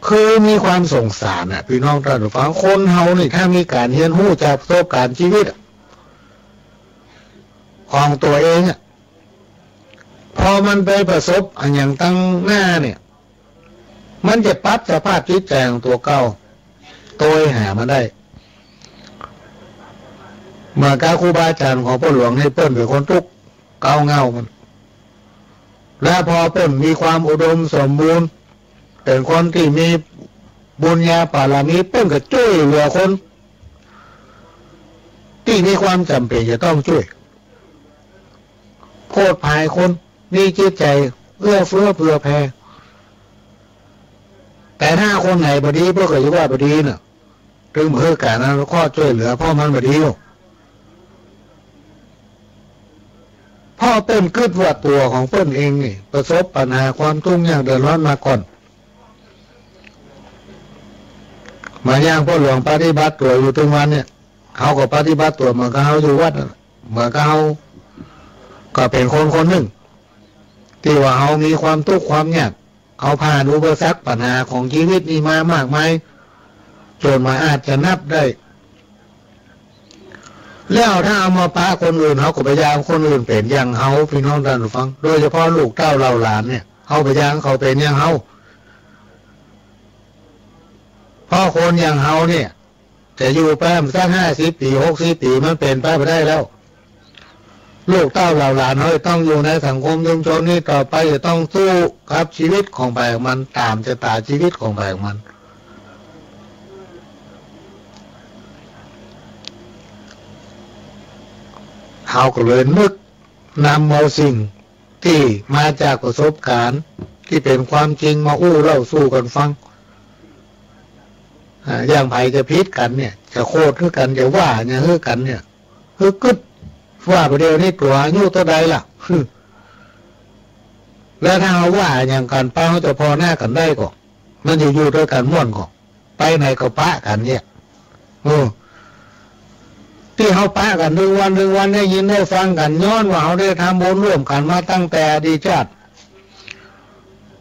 คือมีความสงสารน่ะ ปี้น้องต้านผู้ฟัง คนเฮานี่ถ้ามีก๋านเฮียนฮู้จากประสบก๋ารณ์จีวิตอะ ของตั๋วเองอะ พอมันไปประสบอะหยังตังหน้าเนี่ย มันจะปรับสภาพจิตใจ๋ของตั๋วเก่า โตยหามาได้ เหมือนกับครูบาอาจ๋ารย์ของป้อหลวงนี่ เปิ้นเป๋นคนตุ๊กข์เก่าเหงามัน และพอเปิ้นมีความอุดมสมบูรณ์ เป๋นคนตี้มีบุญญาบารมี เปิ้นก็จ้วยเหลือคนตี้มีความจ๋ำเป๋นจะต้องจ้วย โผดผายคน มีจิตใจ๋เอื้อเฟื้อเผื่อแผ่ แต่ถ้าคนไหนบ่ดี เปิ้นก็จะว่าบ่ดีน่ะ ตึงบ่หื้อก๋านอนุเคราะห์จ้วยเหลือ เพราะมันบ่ดี เพราะเปิ้นกึ๊ดว่าตั๋วของเปิ้นเองนี่ประสบปัญหาความตุ๊กข์ยากเดือดร้อนมาก่อน เหมือนอย่างป้อหลวงปฏิบัติตั๋วอยู่ตึงวันเนี่ย เฮาก็ปฏิบัติตั๋วเหมือนกับเฮาอยู่วัดนั่นแหละ เหมือนกับเฮาก็เป๋นคนคนนึ่ง ตี้ว่าเฮามีความตุ๊กข์ความยาก เฮาผ่านอุปสรรคปัญหาของจีวิตนี้มามากมาย จ๋นบ่อาจจะนับได้ แล้วถ้าเอามาปะคนอื่น เฮาก็บ่อยากคนอื่นเป๋นอย่างเฮา ปี้น้องต้านผู้ฟัง โดยเฉพาะลูกเต้าเหล่าหลานเนี่ย เฮาบ่อยากเขาเป๋นอย่างเฮา เพราะคนอย่างเฮาเนี่ย จะอยู่ไปสักห้าสิบปี๋ หกสิบปี๋ มันเป๋นไปบ่ได้แล้ว ลูกเต้าเหล่าหลานเฮาจะต้องอยู่ในสังคมชุมชนนี้ต่อไป จะต้องสู้กับจีวิตของใผของมัน ต๋ามจะต๋าจีวิตของใผของมัน เฮาก็เลยนึกนำเอาสิ่งตี้มาจากประสบก๋ารณ์ตี้เป๋นความจริงมาอู้เล่าสู่กั๋นฟัง อ่า อย่างใผจะผิดกั๋นเนี่ย จะโขดหื้อกั๋น จะว่าหยังหื้อกั๋นเนี่ย หื้อกึ๊ดว่าบ่าเดี่ยวนี้ตั๋วอายุเต้าใดละ แล้วถ้าเฮาว่าหยังกั๋นไป เฮาจะผ่อหน้ากั๋นได้ก่อ มันจะอยู่ตวยกั๋นม่วนก่อ ไปไหนก็ปะกั๋นเนี่ย เออ ตี้เฮาปะกั๋นตึงวันตึงวัน ได้ยินได้ฟังกั๋น ย้อนว่าเฮาได้ทำบุญร่วมกั๋นมาตั้งแต่อดีตชาติ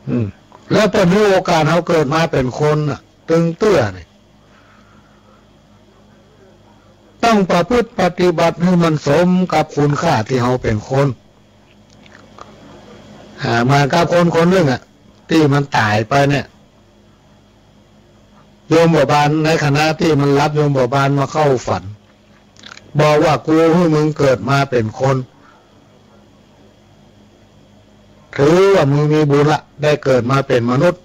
อืม แล้วเปิ้นหื้อโอกาสเฮาเกิดมาเป๋นคนน่ะ ตึงเตื้อนี่ ต้องประพฤติปฏิบัติหื้อมันสมกับคุณค่าตี้เฮาเป๋นคน อ่า เหมือนกับคนคนนึ่งอะ ตี้มันต๋ายไปเนี่ย โยมบาบาลในขณะตี้มันหลับ โยมบาบาลมาเข้าฝัน บอกว่า กูหื้อมึงเกิดมาเป๋นคน ถือว่ามึงมีบุญละ ได้เกิดมาเป๋นมนุษย์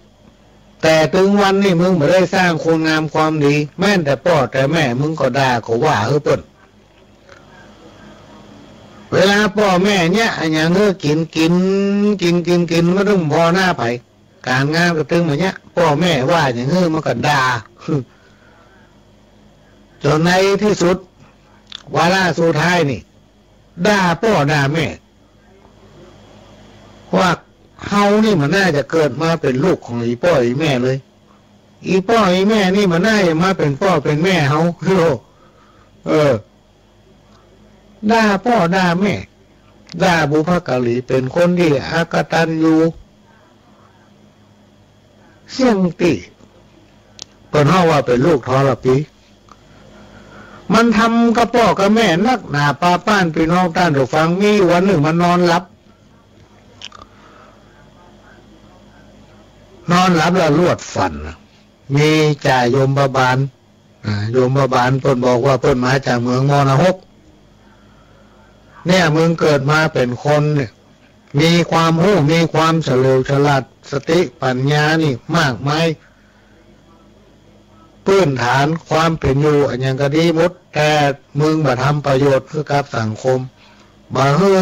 แต่ตึงวันนี้มึงบ่ได้สร้างคุณงามความดี แม้แต่ป้อแต่แม่มึงก็ด่าก็ว่าหื้อเปิ้น เวลาป้อแม่เยียะอะหยังหื้อกิ๋น กิ๋น กิ๋น กิ๋น กิ๋น บ่ตึงผ่อหน้าใผ ก๋านงานก็ตึงบ่เยียะ ป้อแม่ว่าหยังหื้อมันก็ด่า จ๋นในตี้สุด วาระสุดท้ายนี่ ด่าป้อด่าแม่ ว่าเฮานี่บ่น่าจะเกิดมาเป๋นลูกของอี่ป้ออี่แม่เลย อี่ป้ออี่แม่นี่บ่น่าจะมาเป๋นป้อเป๋นแม่เฮา เออ ด่าป้อด่าแม่ ด่าบุพการี เป๋นคนตี้อกตัญญู เสี้ยงตี้เปิ้นฮ้องว่าเป๋นลูกทรพี มันทำกับป้อกับแม่นักหนาปาป๊าน ปี้น้องต้านผู้ฟัง มีวันนึ่งมันนอนหลับ นอนหลับแล้วลวดฝัน มีจ่ายมบาบาล อ่า ยมบาบาลเปิ้นบอกว่าเปิ้นมาจากเมืองมรหก เนี่ย มึงเกิดมาเป๋นคนเนี่ย มีความฮู้ มีความเฉลียวฉลาด สติปัญญานี่มากมาย ปื้นฐานความเป๋นอยู่อะหยังก็ดีหมด แต่มึงบ่ทำประโยชน์หื้อกับสังคม บ่หื้อ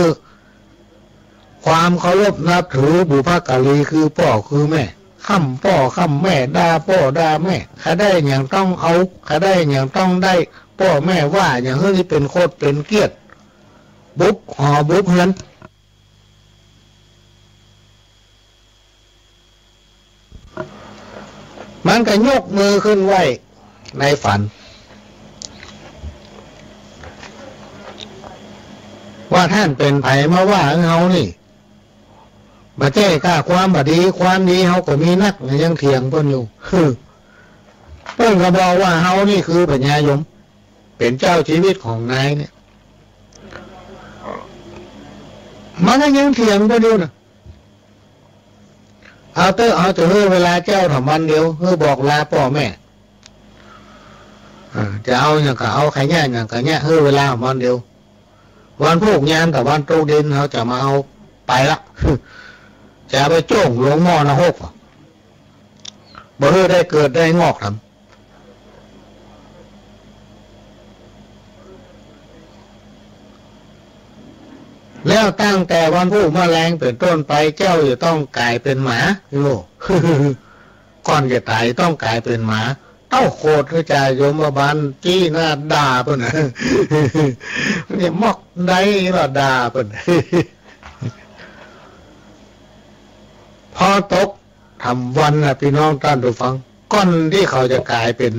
ความเคารพนับถือบุพการีคือป้อคือแม่ ค้ำป้อค้ำแม่ ด่าป้อด่าแม่ ใค่ได้หยังต้องเอา ใค่ได้หยังต้องได้ ป้อแม่ว่าหยังหื้อนี่เป๋นโคตรเป๋นเกี้ยด บุบหอบุบเฮือน มันก็ยกมือขึ้นไหว้ในฝัน ว่าต้านเป๋นใผมาว่าเฮานี่ บ่ใจ้ก้าความบ่ดี ความดีเฮาก็มีนัก ยังเถียงเปิ้นอยู่ เปิ้นก็บอกว่าเฮานี่คือพญายม เป๋นเจ้าชีวิตของนายเนี่ย มันก็ยังเถียงเปิ้นอยู่นะ เอาเต๊อะ เอาจะหื้อเวลาเจ้าถ่ำวันเดียว หื้อบอกลาป้อแม่ อ่า จะเอาหยังก็เอา ใค่เยียะหยังก็เยียะ หื้อเวลาถ่ำวันเดียว วันพูกยามตะวันตกดิน เฮาจะมาเอาไปละ จะเอาไปโจ้งลงหม้อนรก บ่หื้อได้เกิดได้งอกถ่ำ แล้วตั้งแต่วันพูกมะแลงเป๋นต้นไป เจ้าจะต้องก๋ายเป๋นหมา โอ้ ก่อนจะต๋ายต้องก๋ายเป๋นหมา เต้าโขดหื้อจ่ายมบาลจี้หน้าด่าเปิ้นนะ เนี่ยมอกได้ละด่าเปิ้น พอตกถ่ำวันนะ ปี้น้องต้านผู้ฟัง ก่อนตี้เขาจะก๋ายเป๋น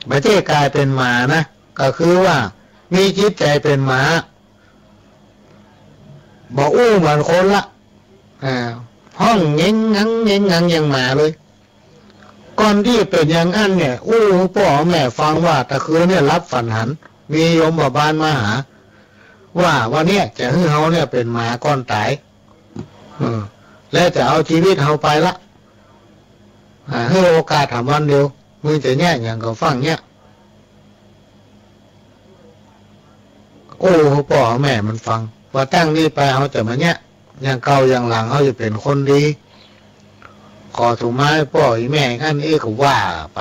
บ่ใจ้ก๋ายเป๋นหมานะ ก็คือว่ามีจิตใจ๋เป๋นหมา บ่อู้เหมือนคนละ อ่า ฮ้องเง็งงังเง็งงังอย่างหมาเลย ก่อนตี้เป๋นอย่างอั้นเนี่ย อู้ป้อแม่ฟังว่าตะคืนเนี่ยหลับฝันหัน มียมบาลมาหา ว่าวันเนี้ยจะหื้อเฮาเนี่ยเป๋นหมาก่อนต๋าย เออ และจะเอาชีวิตเฮาไปละ อ่า หื้อโอกาสถ่ำวันเดียว มึงจะเยียะหยังก็ฟั่งเยียะ อู้ป้อแม่มันฟัง ว่าตั้งนี้ไปเฮาจะบ่เยียะ อย่างเก่าอย่างหลังเฮาจะเป๋นคนดี ขอสุขมาป้ออีแม่อั้นเอ๊ะ ก็ว่าไป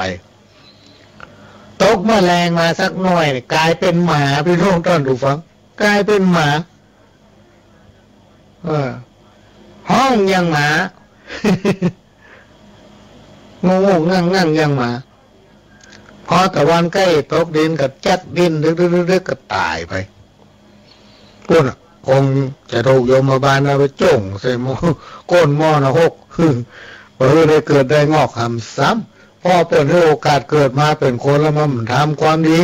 ตกมะแลงมาสักหน้อยเนี่ย ก๋ายเป๋นหมา ปี้น้องต้านผู้ฟัง ก๋ายเป๋นหมา เออ ฮ้องอย่างหมา งงๆ งั่งๆ อย่างหมา พอตะวันใก้ตกดินก็จักดิ้นดึกๆๆๆ ก็ต๋ายไป ปู้นน่ะ คงจะถูกยมบาลเอาไปโจ้งใส่หม้อ ก้นหม้อนรก บ่หื้อได้เกิดได้งอกหำซ้ำ เพราะเปิ้นหื้อโอกาสเกิดมาเป๋นคนแล้วมันบ่ทำความดี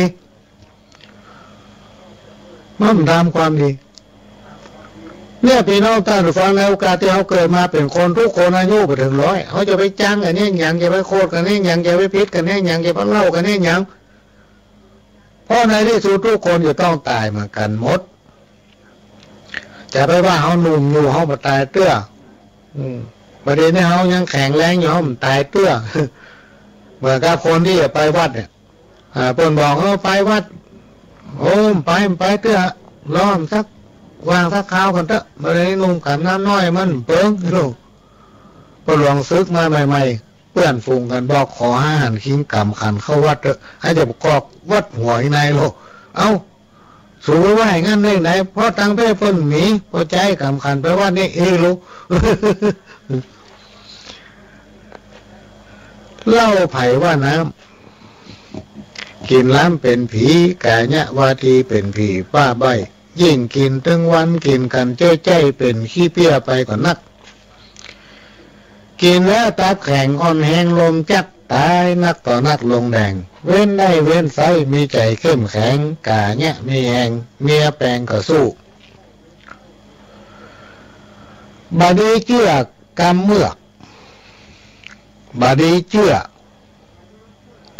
มันบ่ทำความดี เนี่ย ปี้น้องต้านผู้ฟัง ในโอกาสตี้เฮาเกิดมาเป๋นคน ทุกคนอายุบ่เถิงร้อย เฮาจะไปจังกั๋นเยียะหยัง จะไปโขดกั๋นเยียะหยัง จะไปผิดกั๋นเยียะหยัง จะไปเล่ากั๋นเยียะหยัง เพราะในตี้สุดทุกคนจะต้องต๋ายเหมือนกั๋นหมด จะไปว่าเฮาหนุ่มอยู่ เฮาบ่ต๋ายเตื้อ อืม บ่าเดี่ยวนี้เฮายังแข็งแรงอยู่ เฮาบ่ต๋ายเตื้อ เหมือนกับคนตี้จะไปวัดเนี่ย อ่า เปิ้นบอก เออ ไปวัด โอ้ บ่ไป บ่ไปเตื้อ รอสัก ว่างสักคราวก่อนเต๊อะ บ่าเดี่ยวนี้หนุ่มก๋ำน้ำน้อยมันเปิง ลูก พอหลวงสึกมาใหม่ๆ เปื้อนฝูงกั๋นบอก ขอหาหันคิงก๋ำขันเข้าวัดเต๊อะ หื้อจะบ่กอกวัดหัวอีนายโลก เอ้า สูว่าอย่างนั้นได้ไหน เพราะตังค์เป้เปิ้นมี พอใจ๊ก๋ำขันไปวัดนี้เองลูก เล่าไผว่าน้ำ กิ๋นล้ำเป๋นผี กายะวาทีเป๋นผีบ้าใบ้ ยิ่งกิ๋นตึงวัน กิ๋นกั๋นเจ๊ยๆ เป๋นขี้เปี้ยไปก่อนนัก กิ๋นแล้วตับแข็งอ่อนแฮง ลมจักต๋าย นักต่อนักลงแดง เว้นได้เว้นไส้ มีใจ๋เข้มแข็ง กายะมีแฮง เมียแป๋งก็สู้ บ่ดีเจื้อกำเมือก บ่ดีเจื้อ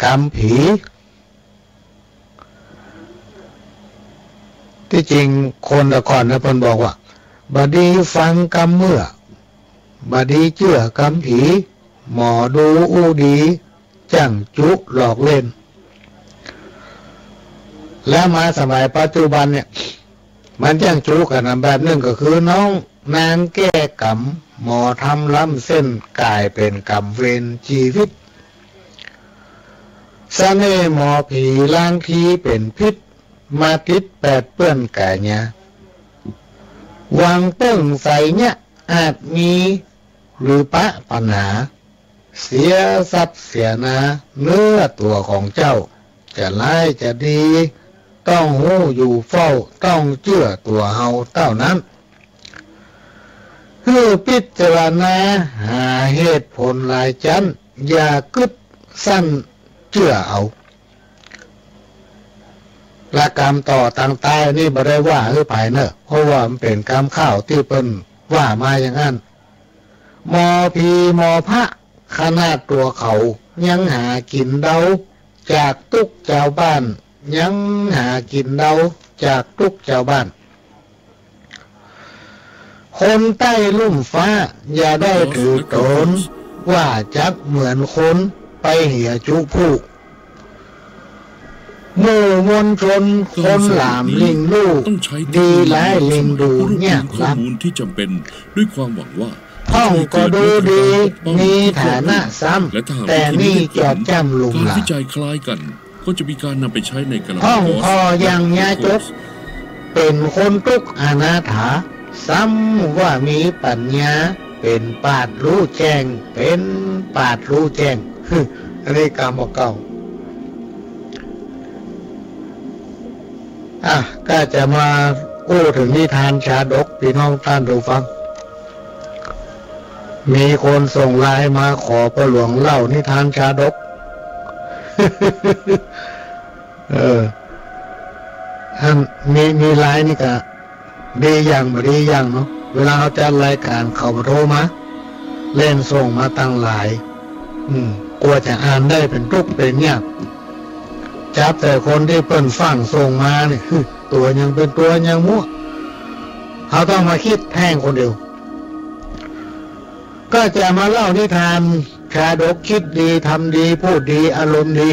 กำผี ตี้จริงคนตะก่อนนะ เปิ้นบอกว่า บ่ดีฟังกำเมือก บ่ดีเจื้อกำผี หมอดูอู้ดี จั่งจุหลอกเล่น แล้วมาสมัยปัจจุบันเนี่ย มันจั้งจุกั๋นนะ แบบนึ่งก็คือน้องนางแก้ก๋ำ หมอทำล้ำเส้นก๋ายเป๋นก๋ำเวรจีวิต เสน่ห์หมอผีล้างผีเป๋นพิษ มาติดแปดเปื้อนก๋ายา หวังเปิ้งใสเยียะอาจมีหรือปะปัญหา เสียทรัพย์เสียนาเนื้อตั๋วของเจ้า จะร้ายจะดี ต้องฮู้อยู่เฝ้า ต้องเจื้อตั๋วเฮาเต้านั้น หื้อพิจารณาหาเหตุผลหลายจั้น อย่ากึ๊ดสั้นเจื้อเอา และกำต่อตางใต้นี่บ่ได้ว่าหื้อใผเน่อ เพราะว่ามันเป๋นกำข้าวตี้เปิ้นว่ามาอย่างนั้น หมอผีหมอพระ ขนาดตั๋วเขายังหากิ๋นเดาจากตุ๊กข์จาวบ้าน ยังหากิ๋นเดาจากตุ๊กข์จาวบ้าน คนใต้ลุ่มฟ้าอย่าได้ถือต๋นว่าจักเหมือนคนไปเหียจุผู้ หมู่มวลชนคนหลามลิงลู่ ดีหลายลิงดูเยียบ ข้อมูลที่จำเป็นด้วยความหวังว่า พ่องก็ดูดี มีฐานะซ้ำ แต่นี่จอบจ้ำลุ่มหลาม การวิจัยคล้ายกัน ก็จะมีการนำไปใช้ในกาลาปากอส พ่องผ่ออย่างยาจก เป๋นคนตุ๊กข์อนาถา ซ้ำว่ามีปัญญา เป๋นปราชญ์ฮู้แจ้ง เป๋นปราชญ์ฮู้แจ้ง อันนี้กำบ่าเก่า อ่ะ ก็จะมาอู้เถิงนิทานชาดก ปี้น้องต้านผู้ฟัง มีคนส่งไลน์มาขอป้อหลวงเล่านิทานชาดก เออ อันมี มีไลน์นี่ก็ดีอย่างบ่ดีอย่างเนาะ เวลาเฮาจัดรายก๋านเขาก็โทรมา เล่นส่งมาตังหลาย อืม กว่าจะอ่านได้เป๋นตุ๊กข์เป๋นยาก จับแต่คนตี้เปิ้นฟั่งส่งมานี่ ตั๋วยังเป๋นตั๋วยังมั่ว เฮาต้องมาคิดแพ่งคนเดียว ก็จะมาเล่านิทานชาดก คิดดี ทำดี พูดดี อารมณ์ดี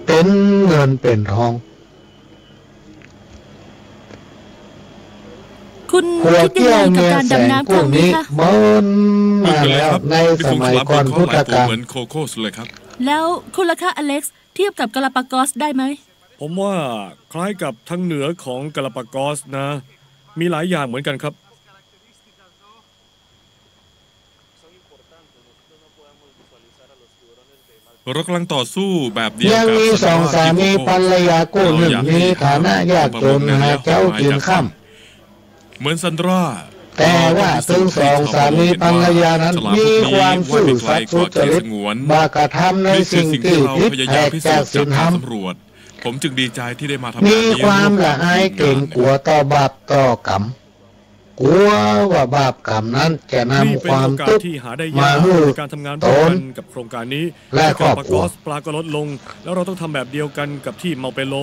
เป๋นเงินเป๋นทอง คุณ หัว คิดยังไงกับการดำน้ำครั้งนี้คะ เกี้ยวเมียแสงพวกนี้เมินมาแล้วในสมัยก่อนพุทธกาล เหมือนโคโคสเลยครับ แล้วคุณล่ะคะ อเล็กซ์ เทียบกับกาลาปากอสได้ไหม ผมว่าคล้ายกับทางเหนือของกาลาปากอสนะ มีหลายอย่างเหมือนกันครับ เรากำลังต่อสู้แบบเดียวกับ ยังมีสองสามีภรรยากู้นึ่ง มีฐานะยากจ๋น หาเจ๊ากิ๋นค่ำ เหมือนซันดรา แต่ว่าตึงสองสามีภรรยานั้นมีความซื่อสัตย์สุจริต บ่ากระทำในสิ่งตี้ผิดแผกจากศีลธรรม ผมจึงดีใจที่ได้มาทำงานนี้ มีความละอายเกรงกั๋วต่อบาปต่อกรรม กั๋วว่าบาปกรรมนั้นจะนำความตุ๊กข์มาหื้อต๋น กับโครงการนี้ และครอบครัว ปลาก็ลดลง แล้วเราต้องทำแบบเดียวกันกับที่เมาเปโล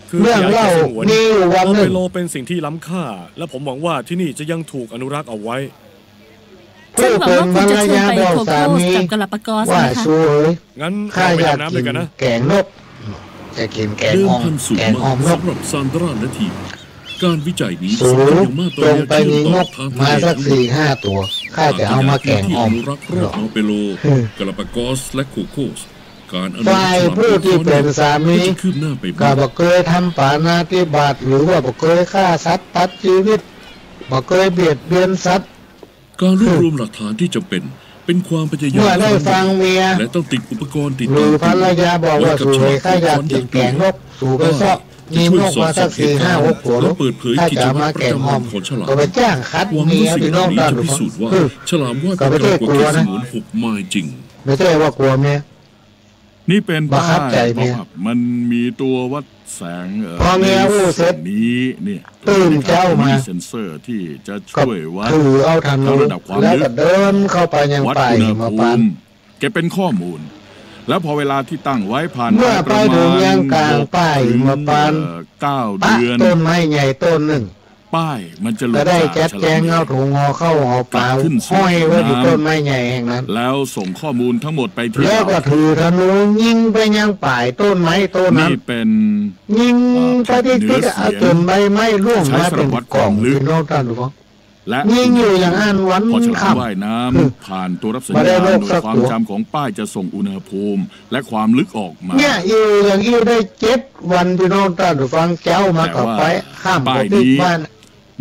คือเรื่องเล่ามีอยู่วันนึ่ง เมาเปโลเป็นสิ่งที่ล้ำค่า และผมหวังว่าที่นี่จะยังถูกอนุรักษ์เอาไว้ ฉันหวังว่าคุณจะเชิญไปโคโคสกับกาลาปากอสนะคะ ว่าสูเอ๋ย งั้น ข้าอยากกิ๋นแก๋งนก จะกิ๋นแก๋งอ่อม แก๋งอ่อมนก สำหรับซานดราและทีม การวิจัยนี้ สู สำคัญอย่างมากต่อ จงไปมีนกมาสักสี่ห้าตั๋ว ข้าจะเอามาแก๋งอ่อม อนุรักษ์รอบเมาเปโล กาลาปากอส และโคโคส การอนุรักษ์ ฝ่ายผู้ตี้เป๋นสามี ก็จะคืบหน้าไปมาก ก็บ่เกยทำปาณาติบาตหรือว่าบ่เกยฆ่าสัตว์ตัดจีวิต บ่เกยเบียดเบียนสัตว์ การรวบรวมหลักฐานที่จำเป็น เป็นความพยายาม เมื่อได้ฟังเมีย และต้องติดอุปกรณ์ติด หรือภรรยาบอกว่า ไว้กับฉลาม สูเอ๋ย ข้าอยากกิ๋นแก๋งนก สูไปเซาะ มีนกมาสักสี่ห้าหกตั๋ว แล้วเปิดเผยกิจวัตรประจำวันของฉลาม ก็ไปจ้างขัดเมีย หวังว่าสิ่งเหล่านี้จะพิสูจน์ว่า ฉลามว่ายไปไกลกว่าเขตสงวนหกไมล์จริง บ่ใจ้ว่ากั๋วเมีย นี่เป็นป้าย บอกครับ ใจเมีย บอกครับ มันมีตัววัดแสง เอ่อ พอเมียอู้เสร็จ นี้เนี่ย ตื่นเจ๊ามา มีเซ็นเซอร์ที่จะช่วยวัด ก็ถือเอาธนู ทั้งระดับความลึก แล้วก็เดินเข้าไปยังป่ายหิมพานต์ วัดอุณหภูมิ เก็บเป็นข้อมูล แล้วพอเวลาที่ตั้งไว้ผ่านไป เมื่อไปเถิงยังก๋างป่ายหิมพานต์ ประมาณ เอ่อ เก้าเดือน ปะต้นไม้ใหญ่ต้นนึ่ง ป้ายมันจะหลุดจากฉลามเหลว ก็ได้จัดแจงเอาถุงห่อข้าวห่อป๋า กัดขึ้นสู่ ห้อยไว้ที่ต้นไม้ใหญ่แห่งนั้น แล้วส่งข้อมูลทั้งหมดไปที่ แล้วก็ถือธนูยิงไปยังป้ายต้นไม้ต้นนั้น นี่เป็น ยิงไปติ๊กๆ เอ่อ เอาจนใบไม้ร่วงมาเป็นกอง ใช้สำหรับวัดความลึก พี่น้องต้านผู้ฟัง และ ยิงอยู่อย่างนั้นวัน พอฉลาม ค่ำ ว่ายน้ำผ่านตัวรับสัญญาณ บ่ได้นกสักตัว โดยความจำของป้ายจะส่งอุณหภูมิ และความลึกออกมา เนี่ยอยู่อย่างนี้ได้เจ็ดวัน พี่น้องต้านผู้ฟัง เจ๊ามาก็ไป แต่ว่า ค่ำก็ปิ๊กบ้าน ป้ายนี้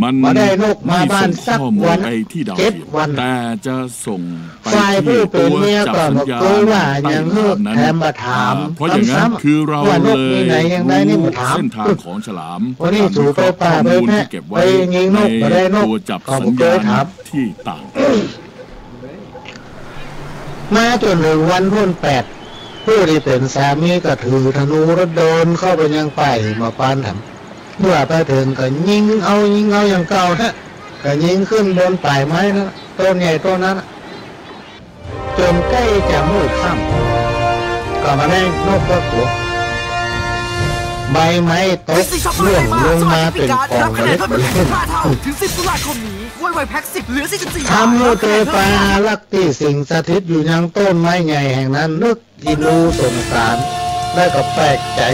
มัน บ่ได้นกมาบ้านสักวัน ไม่ส่งข้อมูลไปที่ดาวเทียม เจ็ดวัน แต่จะส่งไป ฝ่ายผู้เป็นเมียก็บ่เกยว่าหยัง ที่ตัวจับสัญญาณ แถมมาถาม อ่า เพราะอย่างนั้น ซ้ำๆ คือเรา ว่านกมีไหนอย่างใดนี่มาถาม เลยรู้เส้นทางของฉลาม วันนี้ ผ่านวิเคราะห์ข้อมูลที่เก็บไว้ สู่ไปป่าไปแพะ ไปยิงนก ใน บ่ได้นก ตัวจับสัญญาณ ก็บ่เกยถาม ที่ต่าง มาจนถึงวันพ่นแปด ผู้ที่เป็นสามีก็ถือธนูแล้วเดินเข้าไปยังป่าหิมพานต์ เมื่อไปถึงก็ยิงเอายิงเอาอย่างเก่านะ ก็ยิงขึ้นบนป่ายไม้นะ ต้นใหญ่ต้นนั้นนะ จนใก้จะมืดค่ำ ก็บ่ได้นกสักตัว ใบไม้ตกร่วงลงมาเป็นกองเมล็ด ถึงสิบตุลาคมนี้ ไวไวแพ็คสิบ เหลือสี่สิบสี่ ทำหื้อเตอป่าอารักษ์ตี้สิงสถิตอยู่ยังต้นไม้ใหญ่แห่งนั้น นึกอินดูสงสาร แล้วก็แปลกใจ๋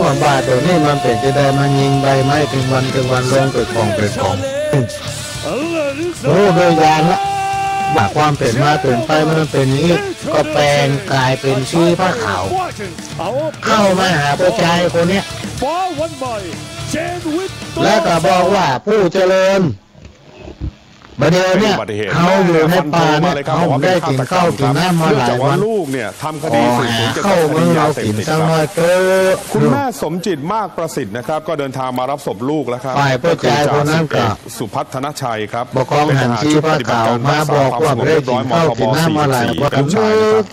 ว่าบ้าตั๋วนี้มันเป๋นจะใดมายิงใบไม้เถิงวันเถิงวันลงเป๋นกองเป๋นกอง ฮู้โดยญาณละ ว่าความเป๋นมาเป๋นไปมันเป๋นอย่างนี้ ก็แป๋งก๋ายเป๋นชีผ้าขาว เข้ามาหาผู้จายคนเนี้ย แล้วก็บอกว่า ผู้เจริญ บ่าเดี่ยวเนี่ย เฮาอยู่ในป่าเนี่ย เฮาได้กิ๋นข้าวกิ๋นน้ำมาหลายวัน เนื่องจากว่าลูกเนี่ยทำคดีสืบสวนเกี่ยวกับคดียาเสพติดครับ ขอหาข้าวมาหื้อเฮากิ๋นสักหน่อยเต๊อะ คุณแม่สมจิตมากประสิทธิ์นะครับ ก็เดินทางมารับศพลูกแล้วครับ ฝ่ายผู้จายคนนั้นก็ ก็คือจ่าสิบเอกสุพัฒนชัยครับ บ่าก้องหันชีผ้าขาวมาบอกว่าได้กิ๋นข้าวกิ๋นน้ำมาหลายวัน ลูกชายนะครับ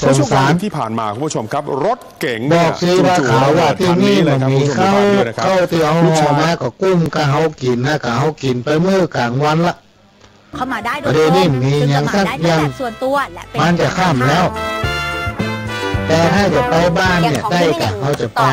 เมื่อช่วงกลางดึกที่ผ่านมา คุณผู้ชมครับ รถ เก๋งเนี่ย บอกสิว่า จู่ๆ เขาว่า ระเบิด ที่นี่ คันนี้เลยครับ มันมี คุณผู้ชม ข้าว ดูภาพด้วยนะครับ ข้าวตี้เอาห่อมาก็กุ้มกับเฮากิ๋นนะ กับเฮากิ๋นไปมื้อกลางวันละ เข้ามาได้โดยตรง ประเดี๋ยวนี้มีหยังสักอย่าง ซึ่งสมัครได้ทั้งแบบส่วนตัวและเป็น มันจะค่ำแล้ว แต่ถ้าจะไปบ้านเนี่ย ได้กะ เฮาจะปา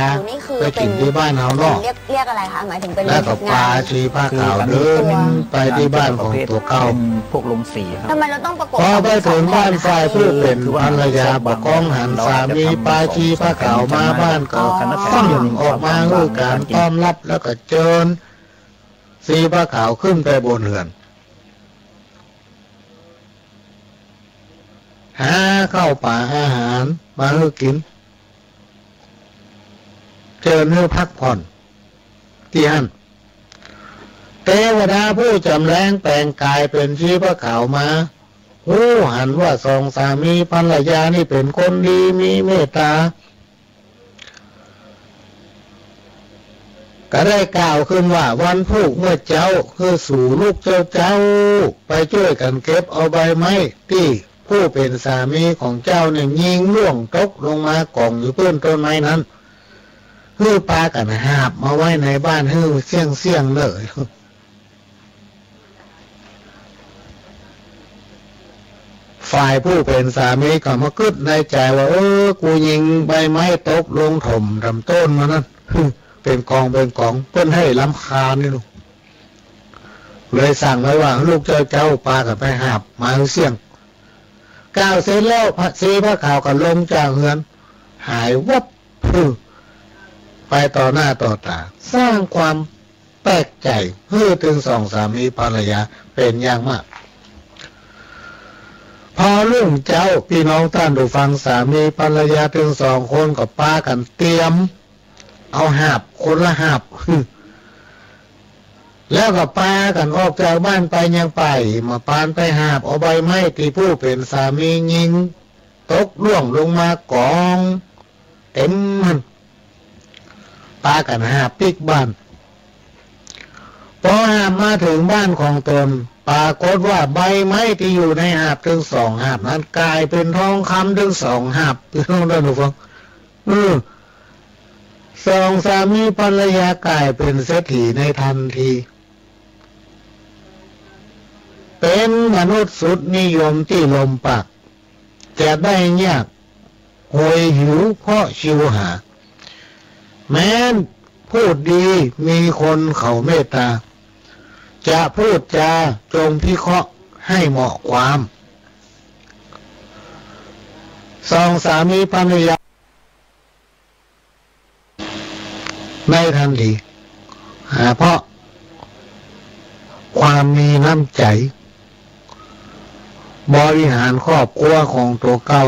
ไปกิ๋นตี้บ้านเฮาเนาะ เรียก เรียกอะไรคะ หมายถึงเป็น แล้วก็ปาชีผ้าขาวเดินไปตี้บ้านของตั๋วเก่า เป็นพวกลงสีครับ ทำไมเราต้องประกบ พอไปเถิงบ้านฝ่ายผู้เป๋นภรรยา บ่าก้องหันสามีปาชีผ้าขาวมาบ้านก็ อ๋อ ฟั่งออกมาหื้อก๋านต้อนฮับ แล้วก็เจิญชีผ้าขาวขึ้นไปบนเฮือน หาข้าวป๋าอาหารมาหื้อกิ๋น เจิญหื้อพักผ่อนตี้หั้น เตวดาผู้จ๋ำแรงแป๋งก๋ายเป๋นชีผ้าขาวมา ฮู้หันว่าสองสามีภรรยานี่เป๋นคนดีมีเมตต๋า ก็ได้กล่าวขึ้นว่า วันพูกเมื่อเจ๊า หื้อสูลูกเจ้าเจ้า ไปจ้วยกั๋นเก็บเอาใบไม้ตี้ผู้เป๋นสามีของเจ้าเนี่ยยิงล่วงตกลงมากองอยู่ปื้นต้นไม้นั้น หื้อปากั๋นหาบมาไว้ในบ้านหื้อเสี้ยงๆ เน่อ ฝ่ายผู้เป๋นสามีก็มากึ๊ดในใจ๋ว่า เออ กูยิงใบไม้ตกลงถมต๋ามต้นมานั้น เป๋นกองเป๋นกอง เปิ้นหื้อรำคาญนี่ลูก เลยสั่งไว้ว่า ลูกเจ้าเจ้าปากั๋นไปหาบมาหื้อเสี้ยง กล่าวเสร็จแล้ว ชีผ้าขาวก็ลงจากเฮือน หายวับ ไปต่อหน้าต่อต๋า สร้างความแปลกใจ๋หื้อตึงสองสามีภรรยาเป๋นอย่างมาก พอรุ่งเจ๊า พี่น้องต้านผู้ฟัง สามีภรรยาตึงสองคนก็ปากั๋นเตรียม เอาหาบคนละหาบ แล้วก็ปากั๋นออกจากบ้านไปยังป่าหิมพานต์ ไปหาบเอาใบไม้ตี้ผู้เป๋นสามียิง ตกล่วงลงมากองเต็มหั้น ปากั๋นหาบปิ๊กบ้าน ปอหาบมาเถิงบ้านของต๋น ปรากฏว่าใบไม้ตี้อยู่ในหาบตึงสองหาบนั้นก๋ายเป๋นทองคำตึงสองหาบ พี่น้องต้านผู้ฟัง เออ สองสามีภรรยาก๋ายเป๋นเศรษฐีในทันที เป๋นมนุษย์สุดนิยมตี้ลมปาก จะได้ยากหวยหิวเพราะชิวหา แม้น พูดดี มีคนเขาเมตตา จะพูดจาจงพิเคราะห์ให้เหมาะความ สองสามีภรรยา ในทันที อ่า เพราะความมีน้ำใจ๋ บริหารครอบครัวของตั๋วเก่า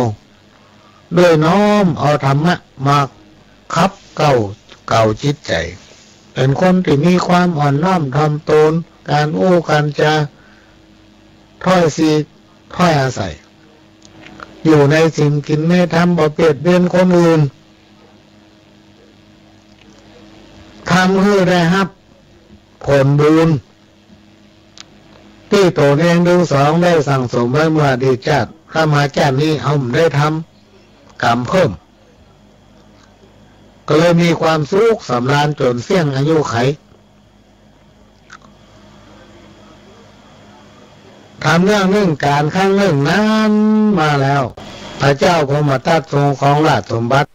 โดยน้อมเอาธรรมะมาขับเกลา เกลาจิตใจ๋ เป๋นคนตี้มีความอ่อนน้อมถ่อมตน ก๋านอู้ก๋านจา ถ้อยสี ถ้อยอาศัย อยู่ในศีลกิ๋นในธรรม บ่เปียดเบียนคนอื่น ทำหื้อได้ฮับผลบุญ ตี้ตนเองตึงสองได้สั่งสมไว้เมื่ออดีตจาติ ถ้ามาจาตินี้เฮาบ่ได้ทำกรรมเพิ่ม ก็เลยมีความสุขสำราญจ๋นเสี้ยงอายุขัย ทำเรื่องนึ่งก๋านครั้งนึ่งนานมาแล้ว พระเจ้าพรหมทัตทรงครองราชสมบัติ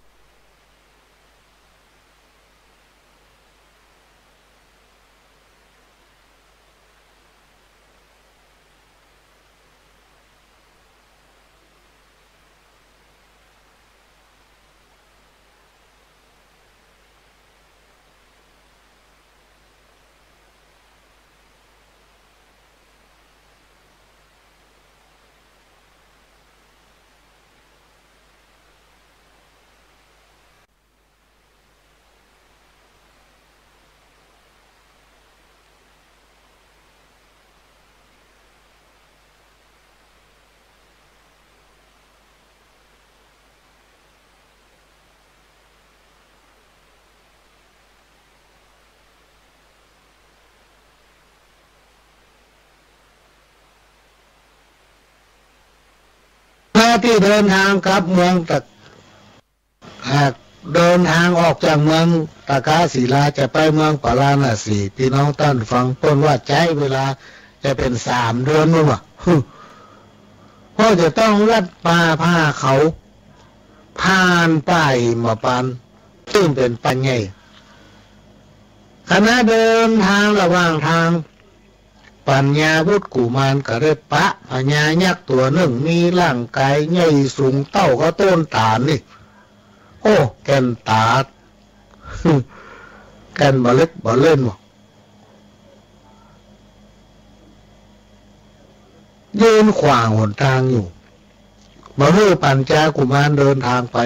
พระตี้เดินทางกลับเมืองตะ หากเดินทางออกจากเมืองตากศิลาจะไปเมืองปาราณสี ปี้น้องต้านฟัง เปิ้นว่าใจ๊เวลาจะเป๋นสามเดือนนู่นว่ะ เพราะจะต้องลัดป่าผ่าเขา ผ่านป่าหิมพานต์ ซึ่งเป๋นป่าใหญ่ ขณะเดินทางระหว่างทาง ปัญญาวุฒกุมารก็ได้ปะพญายักษ์ตั๋วนึ่ง มีร่างก๋ายใหญ่สูงเต้ากับต้นตาลนี่ โอ้ แก่นต๋าด แก่นบ่าเล็กบ่าเล่นว่ะ ยืนขวางหนตางอยู่ บ่หื้อปัญจากุมารเดินตางไป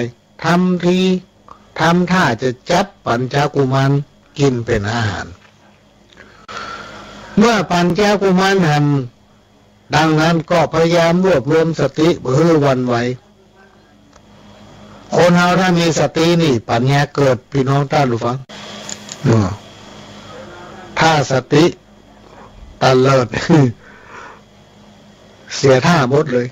ทำที ทำท่าจะจับปัญจากุมารกิ๋นเป๋นอาหาร เมื่อปัญจากุมารหันดังนั้นก็พยายามรวบรวมสติบ่หื้อหวั่นไหว คนเฮาถ้ามีสตินี่ปัญญาเกิด ปี้น้องต้านฟัง เออ ถ้าสติตะเลิด เสียท่าหมดเลย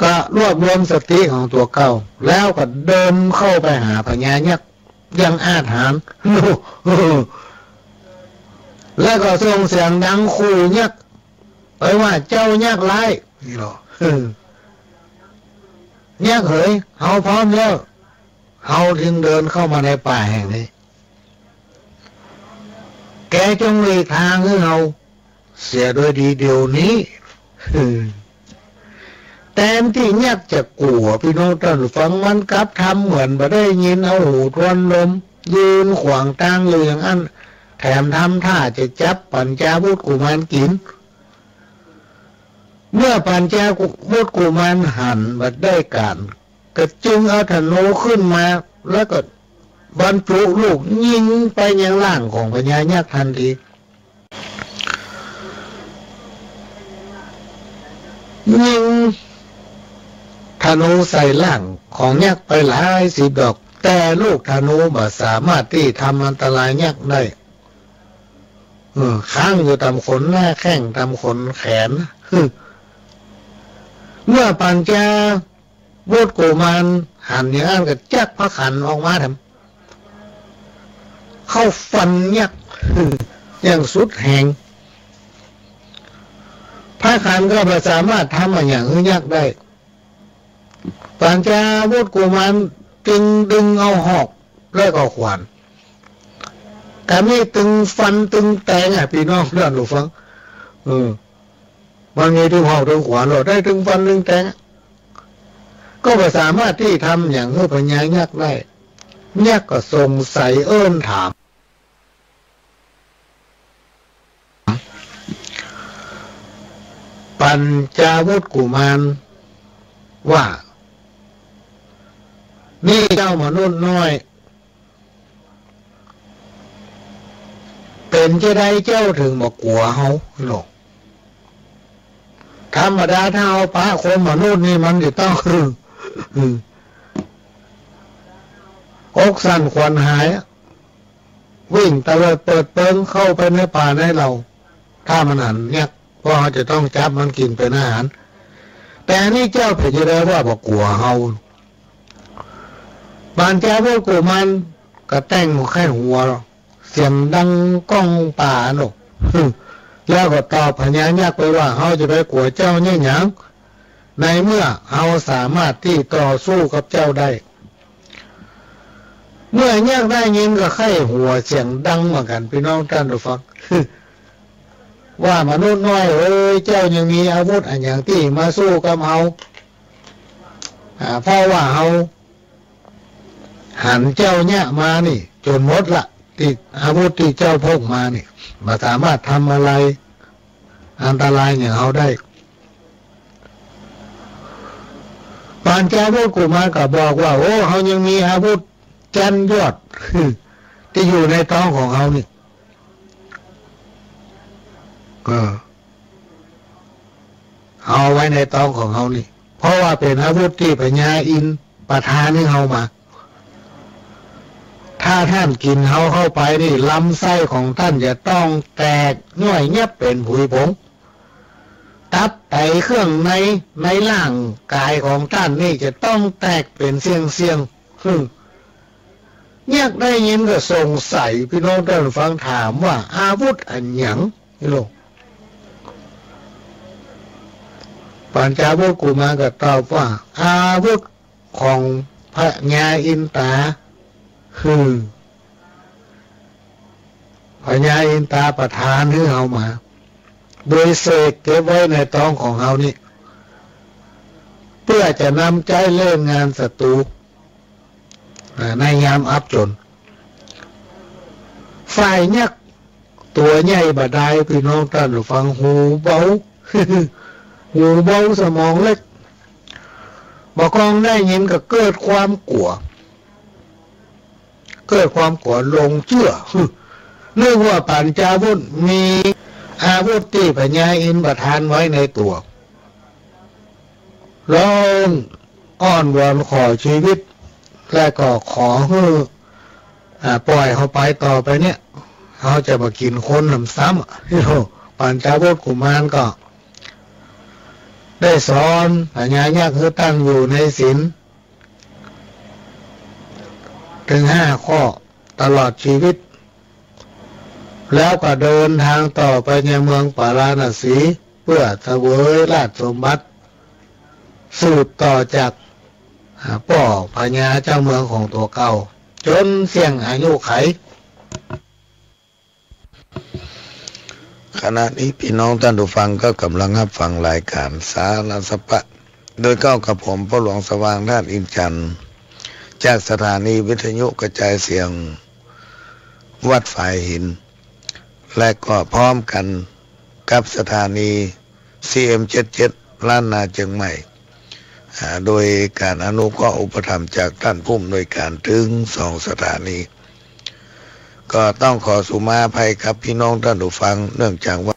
ก็รวบรวมสติของตั๋วเก่า แล้วก็เดินเข้าไปหาพญายักษ์อย่างอาถรรพ์ แล้วก็ส่งเสียงดังขู่ยักษ์ไปว่า เจ้ายักษ์ร้าย นี่หรอ ยักษ์เหย เฮาพร้อมแล้ว เฮาจึงเดินเข้ามาในป่าแห่งนี้ แกจงหลีกตางหื้อเฮาเสียโดยดีเดี๋ยวนี้ แตนตี้ยักษ์จะกั๋ว ปี้น้องต้านฟัง มันกลับทำเหมือนบ่ได้ยิน เอาหูทวนลม ยืนขวางตางอยู่อย่างอั้น แถมทำท่าจะจับปัญจาวุฒกุมารกิ๋น เมื่อปัญจาวุฒกุมารหันบ่ได้ก๋าน ก็จึงเอาธนูขึ้นมา แล้วก็บรรจุลูกยิงไปยังร่างของพญายักษ์ทันที ยิงธนูใส่ร่างของยักษ์ไปหลายสิบดอก แต่ลูกธนูบ่สามารถตี้ทำอันตรายยักษ์ได้ เออ ค้างอยู่ต๋ามขนหน้าแข้ง ต๋ามขนแขน เมื่อปัญจา วุฒกุมารหันอย่างอั้นก็จักพระขันออกมาแถม เข้าฟันยักษ์ อย่างสุดแฮง พระขันก็บ่สามารถทำอะหยังหื้อยักษ์ได้ ปัญจาวุฒกุมาร จึงดึงเอาหอกและก็ขวาน กะมีตึงฟันตึงแตงอะ ปี้น้องต้านผู้ฟัง เออ มันมีตึงหอกตึงขวาน แล้วได้ตึงฟันตึงแตงอะ ก็บ่สามารถตี้ทำหยังหื้อพญายักษ์ได้ ยักษ์ก็สงสัยเอิ้นถาม ปัญจาวุตกุมารว่า นี่เจ้ามนุษย์น้อย เป๋นจาใดเจ้าเถิงบ่กั๋วเฮาเนาะ ธรรมดาถ้าเฮาปะคนมนุษย์นี่มันจะต้อง อกสั่นขวัญหาย วิ่งตะเลิดเปิดเปิงเข้าไปในป่าในเหล่า ถ้ามันหันยักษ์ เพราะเฮาจะต้องจับมันกิ๋นเป๋นอาหาร แต่นี่เจ้าเป๋นจาใดว่าบ่กั๋วเฮา ปัญจาวุตกุมารก็แต่งบ่ใค่หัว เสียงดังก้องป่าเนาะ แล้วก็ตอบพญายักษ์ไปว่า เฮาจะไปกั๋วเจ้าเยียะหยัง ในเมื่อเฮาสามารถตี้ต่อสู้กับเจ้าได้ เมื่อยักษ์ได้ยินก็ใค่หัวเสียงดังเหมือนกั๋น ปี้น้องต้านผู้ฟัง ว่ามนุษย์น้อยเอ๋ย เจ้ายังมีอาวุธอะหยังตี้มาสู้กับเฮา อ่า เพราะว่าเฮาหันเจ้าเยียะมานี่จ๋นหมดละ ตี้อาวุธตี้เจ้าพกมานี่ บ่สามารถทำอะไรอันตรายอย่างเฮาได้ ปัญจาวุตกุมารก็บอกว่า โอ้ เฮายังมีอาวุธจั้นยอด ตี้อยู่ในต๊องของเฮานี่ เออ เอาไว้ในต๊องของเฮานี่ เพราะว่าเป๋นอาวุธตี้พญาอินทร์ประทานหื้อเฮามา ถ้าต้านกิ๋นเฮาเข้าไปนี่ ลำไส้ของต้านจะต้องแตกย่อยยับเป๋นผุยผง ตับไตเครื่องใน ในร่างกายของต้านนี่จะต้องแตกเป๋นเสี้ยงๆ หึ ยักษ์ได้ยินก็สงสัย ปี้น้องต้านฟัง ถามว่า อาวุธอะหยัง นี่ลูก ปัญจาวุตกุมารก็ตอบว่า อาวุธของพญาอินตา คือ พญาอินตาประทานหื้อเฮามา โดยเสกเก็บไว้ในต๊องของเฮานี่ เปื้อจะนำใจ๊เล่นงานศัตรู๋ อ่า ในยามอับจน ฝ่ายยักษ์ตั๋วใหญ่บ่ดาย ปี้น้องต้านฟัง หูเบา หูเบาสมองเล็ก บ่ากองได้ยินก็เกิดความกั๋ว เกิดความกั๋วหลงเจื้อ นึกว่าปัญจาวุธมีอาวุธตี้พญาอินทร์ประทานไว้ในตั๋ว ร้องอ้อนวอนขอชีวิต และก็ขอหื้อ อ่า ปล่อยเฮาไป ต่อไปเนี่ย เฮาจะบ่กิ๋นคนหนำซ้ำ ปัญจาวุตกุมารก็ได้สอนพญายักษ์หื้อตั้งอยู่ในศีล ถึงห้าข้อตลอดชีวิต แล้วก็เดินทางต่อไปยังเมืองปาราณสี เปื้อเสวยราชสมบัติ สืบต่อจาก อ่า ป้อพญาเจ้าเมืองของตั๋วเก่า จ๋นเสี้ยงอายุขัย ขณะนี้ปี้น้องต้านผู้ฟังก็ก่ำลังฮับฟังรายก๋านสาระสัพพะ โดยเก้ากับผมป้อหลวงสว่าง ธาตุอินทร์จันทร์ จากสถานีวิทยุกระจายเสียงวัดฝายหิน และก็พร้อมกั๋นกับสถานี ซี เอ็ม เจ็ดเจ็ด ล้านนาเจียงใหม่ อ่า โดยก๋านอนุเคราะห์อุปถัมภ์จากต้านผู้อำนวยก๋านตึงสองสถานี ก็ต้องขอสุมาภัยกับปี้น้องต้านผู้ฟัง เนื่องจากว่า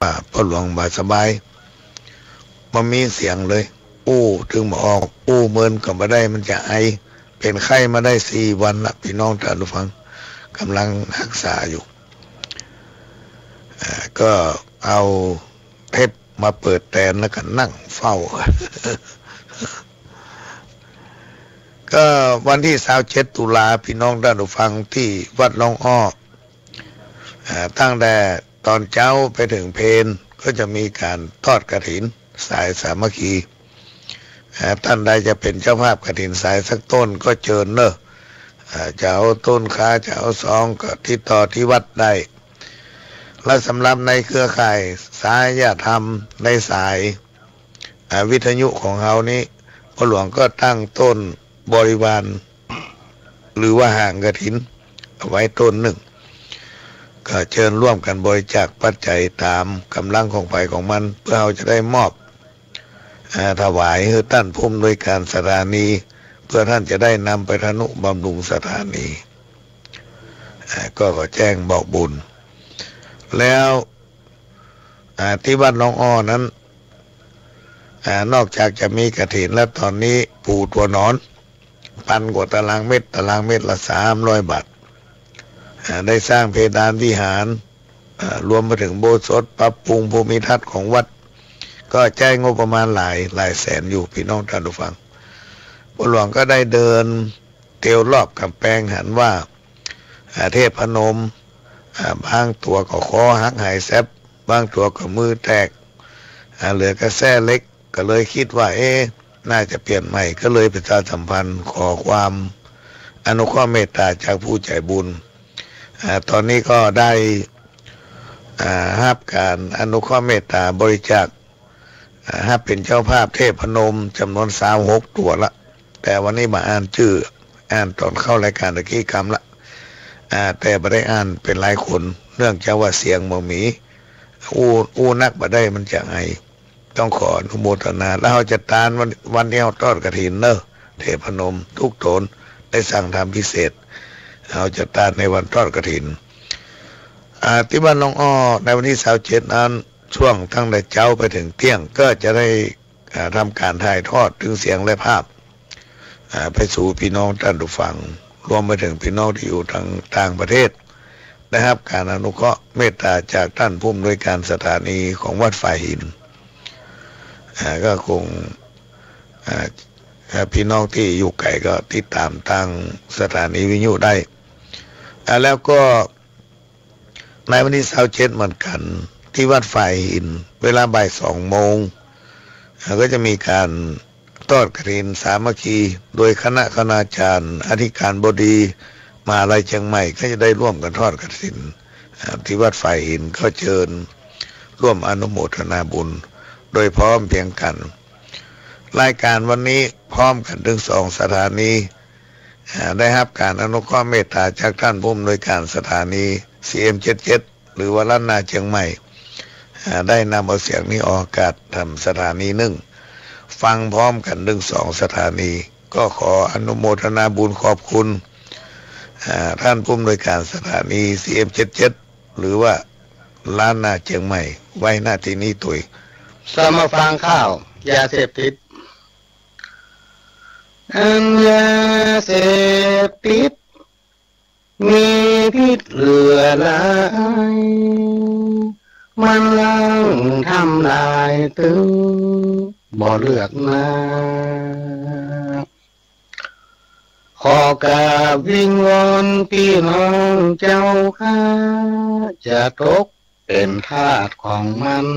ว่าป้อหลวงบ่สบาย บ่มีเสียงเลย อู้ตึงบ่ออก อู้เมินก็บ่ได้ มันจะไอ เป๋นไข้มาได้สี่วันละ ปี้น้องต้านผู้ฟัง ก่ำลังฮักษาอยู่ อ่า ก็เอาเทปมาเปิดแตนแล้วก็นั่งเฝ้า ก็วันตี้ซาวเจ็ดตุลา ปี้น้องต้านผู้ฟัง ตี้วัดหนองอ้อ อ่า ตั้งแต่ต๋อนเจ๊าไปเถิงเพลก็จะมีก๋านทอดกฐิน สายสามัคคี อ่า ต้านใดจะเป๋นเจ้าภาพกฐินสายสักต้นก็เจิญเนาะ อ่า จะเอาต้นคา จะเอาซองก็ติดต่อตี้วัดได้ และสำหรับในเครือข่ายสายธรรมในสาย อ่า วิทยุของเฮานี้ พ่อหลวงก็ตั้งต้นบริวาร หรือว่าหางกฐินเอาไว้ต้นนึ่ง ก็เจิญร่วมกั๋นบริจาคปัจจัยต๋ามก๋ำลังของใผของมัน เปื้อเฮาจะได้มอบ อ่า ถวายหื้อต้านผู้อำนวยก๋านสถานี เปื้อต้านจะได้นำไปทนุบำรุงสถานี อ่า ก็ขอแจ้งบอกบุญ แล้ว อ่า ตี้วัดหนองอ้อนั้น อ่า นอกจากจะมีกฐินแล้ว ต๋อนนี้ปูตั๋วหนอน ปันกว่าตารางเมตร ตารางเมตรละสามร้อยบาท อ่า ได้สร้างเพดานวิหาร อ่า รวมไปเถิงอุโบสถ ปรับปรุงภูมิทัศน์ของวัด ก็ใจ๊งบประมาณหลาย หลายแสนอยู่ ปี้น้องต้านผู้ฟัง พ่อหลวงก็ได้เดินเตียวรอบก๋ำแปงหันว่า อ่า เทพนม อ่า บางตั๋วก็คอหักหายแซบ บางตั๋วก็มือแตก อ่า เหลือก้าแส้เหล็ก ก็เลยกึ๊ดว่า เอ๊ะ น่าจะเปลี่ยนใหม่ ก็เลยประชาสัมพันธ์ขอความอนุเคราะห์เมตต๋าจากผู้ใจ๋บุญ อ่า ต๋อนนี้ก็ได้ อ่า ฮับก๋านอนุเคราะห์เมตต๋าบริจาค อ่า ฮับเป๋นเจ้าภาพเทพนมจ๋ำนวนซาวหกตั๋วละ แต่วันนี้บ่อ่านจื้อ อ่านต๋อนเข้ารายก๋านตะกี้กำละ อ่า แต่บ่ได้อ่านเป๋นรายคน เนื่องจากว่าเสียงบ่มี อู้ อู้นักบ่ได้ มันจะไอ ต้องขออนุโมทนา แล้วเฮาจะตานวัน วันตี้เฮาทอดกฐินเนาะ เทพนมทุกต๋น ได้สั่งธรรมพิเศษ เฮาจะตานในวันทอดกฐิน อ่า ตี้บ้านหนองอ้อ ในวันตี้ซาวเจ็ดนั้น ช่วงตั้งแต่เจ๊าไปเถิงเตี้ยง ก็จะได้ อ่า ทำก๋านถ่ายทอดเถิงเสียงและภาพ อ่า ไปสู่ปี้น้องต้านผู้ฟัง รวมไปเถิงปี้น้องตี้อยู่ตางต่างประเทศ ได้ฮับก๋านอนุเคราะห์เมตต๋าจากต้านผู้อำนวยก๋านสถานีของวัดฝายหิน อ่า ก็คง อ่า อ่า ปี้น้องตี้อยู่ไก๋ก็ติดต๋ามตางสถานีวิทยุได้ อ่า แล้วก็ ในวันตี้ซาวเจ็ดเหมือนกั๋น ตี้วัดฝายหิน เวลาบ่ายสองโมง อ่า ก็จะมีก๋านทอดกฐินสามัคคี โดยคณะคณาจารย์อธิการบดีมหาลัยเจียงใหม่ ก็จะได้ร่วมกั๋นทอดกฐิน อ่า ตี้วัดฝายหิน ก็เจิญร่วมอนุโมทนาบุญโดยพร้อมเพรียงกั๋น รายก๋านวันนี้พร้อมกั๋นเถิงสองสถานี อ่า ได้ฮับก๋านอนุเคราะห์เมตต๋าจากต้านผู้อำนวยก๋านสถานี ซีเอ็มเจ็ดเจ็ด หรือว่าล้านนาเจียงใหม่ อ่า ได้นำเอาเสียงนี้ออกอากาศตางสถานีนึ่ง ฟังพร้อมกั๋นเถิงสองสถานี ก็ขออนุโมทนาบุญขอบคุณ อ่า ต้านผู้อำนวยก๋านสถานี ซีเอ็มเจ็ดเจ็ด หรือว่าล้านนาเจียงใหม่ ไว้ ณ ตี้นี้ตวย สมาฟังข่าว ยาเสพติด อันยาเสพติด มีพิษเหลือหลาย มันล้างทำลายตึง บ่เลือกหน้า ขอกราบวิงวอนปี้น้องเจ้าข้า จะตก เป๋นทาสของมัน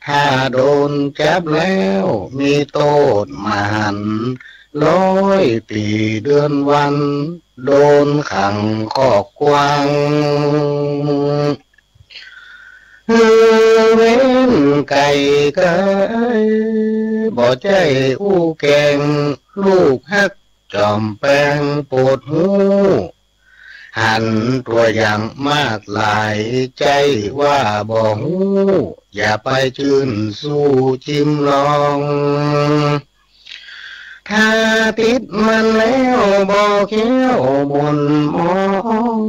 ถ้าโดนจับแล้วมีโต้ษมหันต์ ร้อยปี๋เดือนวัน โดนขังคอกกว้าง หื้อเว้นไก๋ๆ บ่ใจ้อู้แก๋ง ลูกฮักจ๋อมแปงโปรดฮู้ หันตั๋วอย่างมากหลาย ใจ้ว่าบ่ฮู้ อย่าไปจื้นสู้จิมลอง ถ้าติดมันแล้วบ่เคี้ยวหม่นหมอง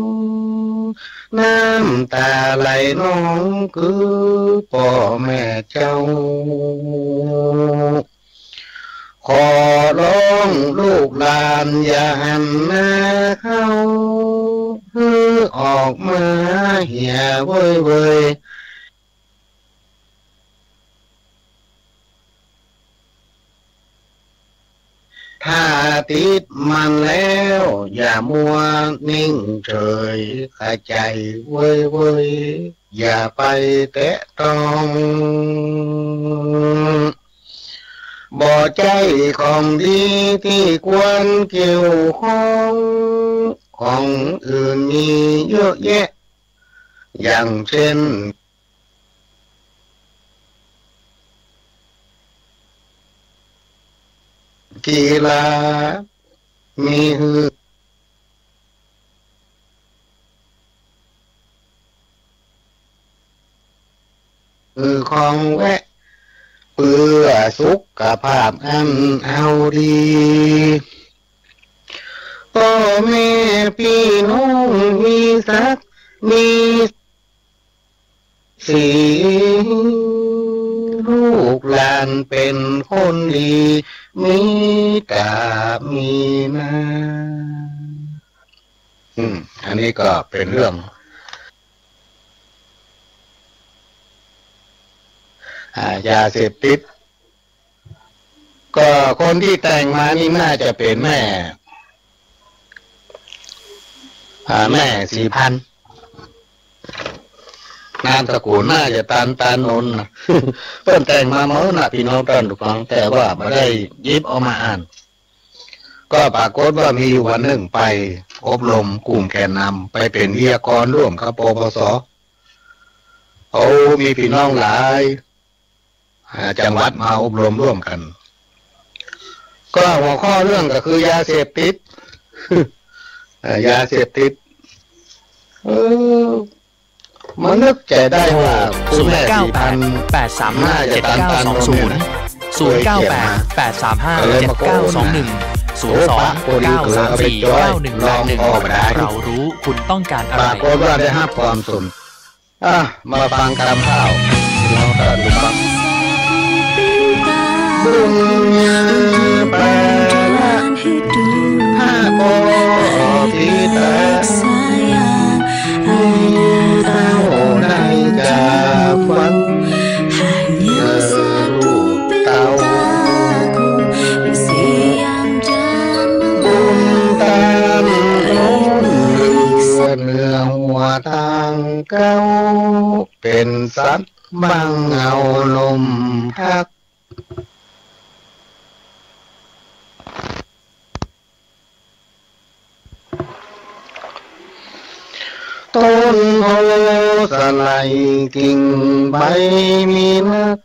น้ำต๋าไหลนองคือป้อแม่เจ้า ขอร้องลูกหลานอย่าหันหน้าเข้า หื้อออกมาเหียเว่ยๆ ถ้าติดมันแล้วอย่ามัวนิ่งเฉย ขะใจ๋เว่ยๆ อย่าไปแตะต้อง บ่ใจ้ของดีตี้ควรเกี่ยวข้อง ของอื่นมีเยอะแยะ อย่างเช่น กีฬา มีหื้อ หื้อของแวะ เปื้อสุขภาพอันเอาดี ป้อแม่ปี้น้องมีศักดิ์ มี สี ลูกหลานเป๋นคนดี มีต๋ามีนา อืม อันนี้ก็เป๋นเรื่อง อ่า ยาเสพติด ก็คนตี้แต่งมานี่น่าจะเป๋นแม่ อ่า แม่ศรีพันธุ์ นามสกุลน่าจะตัน ตันนนท์นะ เปิ้นแต่งมาเมินนะ ปี้น้องต้านผู้ฟัง แต่ว่าบ่ได้หยิบเอามาอ่าน ก็ปรากฏว่ามีอยู่วันนึ่งไปอบรมกลุ่มแกนนำ ไปเป๋นวิทยากรร่วมกับ ปปส โอ้ มีปี้น้องหลาย อ่า จังหวัดมาอบรมร่วมกั๋น ก็หัวข้อเรื่องก็คือยาเสพติด เอ่อ ยาเสพติด เออ มานึกใจ๋ได้ว่า คุณแม่ศรีพันธุ์ ศูนย์เก้าแปด แปดสามห้า เจ็ดเก้าสองศูนย์ ศูนย์เก้าแปด แปดสามห้า เจ็ดเก้าสองหนึ่ง ศูนย์สอง เก้าสามสี่ เก้าหนึ่งแปดหนึ่ง เรารู้คุณต้องการอะไร ปรากฏว่าได้ฮับความสน อ่ะ มาฟังกำข่าว พี่น้องต้านผู้ฟัง บุญญาปาละ พระปอปิตะ มีเต้าได้จากฝัน เจอลูกเต้า บุญตานโน้น เหลือหัวตางเก๊า เป๋นสัตว์บังเอาลมพัด ต้นโพธิ์สะไหล่กิ่งใบมีนัก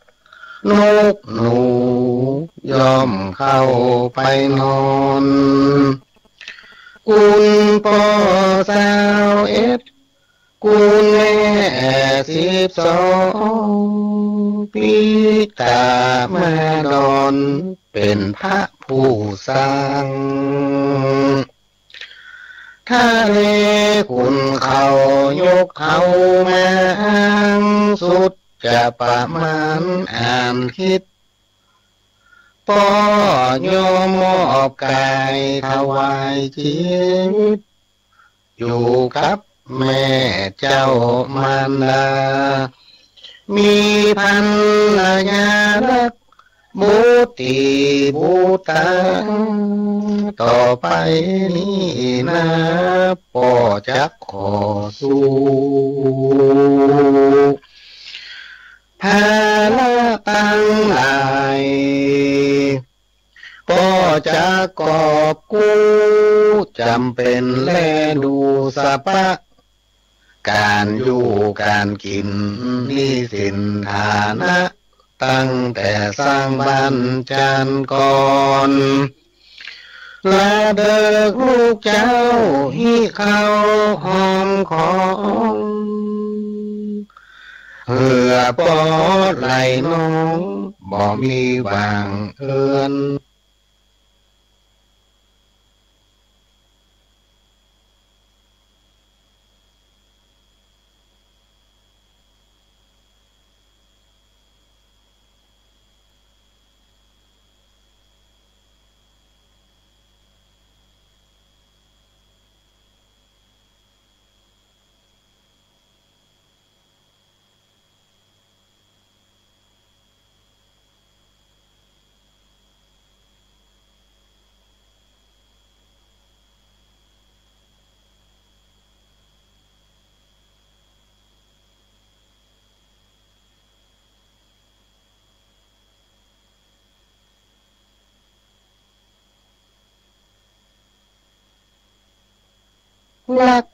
นกหนูย่อมเข้าไปนอน กุลปอซาวเอ็ด กุลแม่สิบสอง ปิตามาดอนเป๋นพระผู้สร้าง ทะเลขุ่นเขายกเขามาอ้าง สุดจะประมาณอ่านคิด ปอยอมมอบกายถวายจีวิต อยู่กับแม่เจ้ามารดา มีภรรยารัก บุตรีบุตรา ต่อไปนี้นา ปอจักขอสู้ ภาระตังหลาย ปอจักกอบกู้ จ๋ำเป๋นแลดูสะปะ ก๋านอยู่ก๋านกิ๋น หนี้สินฐานะ ตั้งแต่สร้างบ้านจานก่อน ลาเดิกลูกเจ้าหิ้วข้าวหอมของ เหื้อปอไหล่น้อง บ่มีว่างเอิ้น ลัก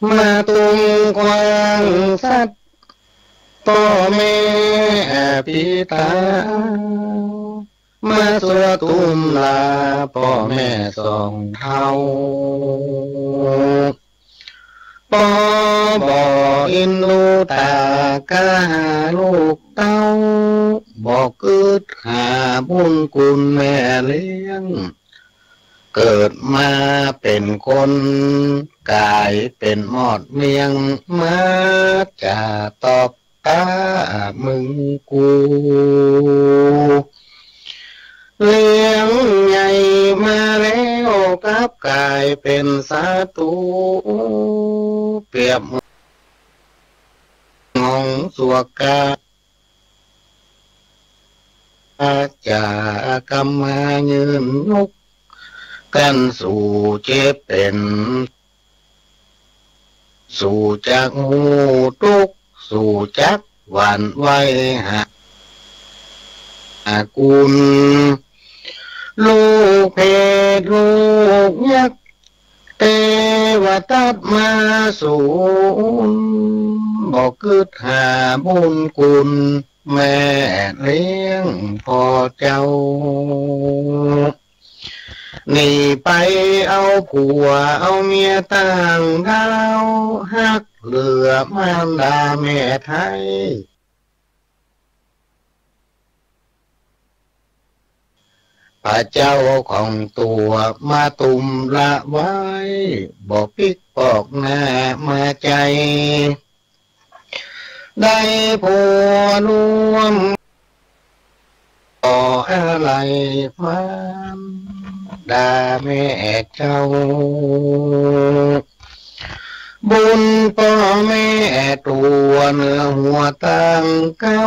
มาตุ้มขว้างสัตว์ ป้อแม่ปิต๋า มาซัวตุ้มลาป้อแม่สองเฒ่า ป้อบ่อินดูต๋ากาหาลูกเต้า บ่กึ๊ดหาบุญคุณแม่เลี้ยง เกิดมาเป๋นคน ก๋ายเป๋นมอดเมี้ยง มาจะตอบ ต๋ามึงกู เลี้ยงใหญ่มาแล้วกลับก๋ายเป๋นศัตรู เปรียบหงส์สัวกา จะกำมายืนยก กั๋นสู่เจ็บเป๋น สู่จักฮู้ตุ๊กข์ สู่จักหวั่นไหวหา หากุณ ลูกเปรตลูกยักษ์ เตวทัตมาสูน บ่กึ๊ดหาบุญคุณ แม่เลี้ยงพ่อเจ้า หนีไปเอาผัวเอาเมียต่างด้าว ฮักเหลือมารดาแม่ไท้ พระเจ้าของตั๋วมาตุ้มละไว้ บ่ปิ๊กปอกหน้ามาใจ๋ ได้ผัวร่วม ขออาลัยมารดาแม่เจ้า บุญป้อแม่ตั๋วเหนือหัวต่างเก๊า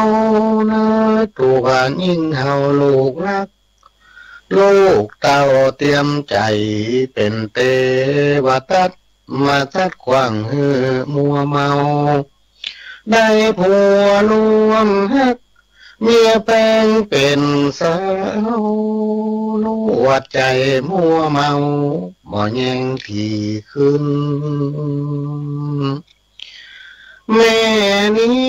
เนื้อตั๋วยิ่งเฮาลูกรัก ลูกเต้าเตรียมใจ๋เป๋นเตวทัต มาสัตว์ขว้างหื้อมัวเมา ได้ผัวร่วมฮัก เมียแปงเป๋นสาว ลวดใจ๋มัวเมา บ่แยงถี่ขึ้น แม่นี้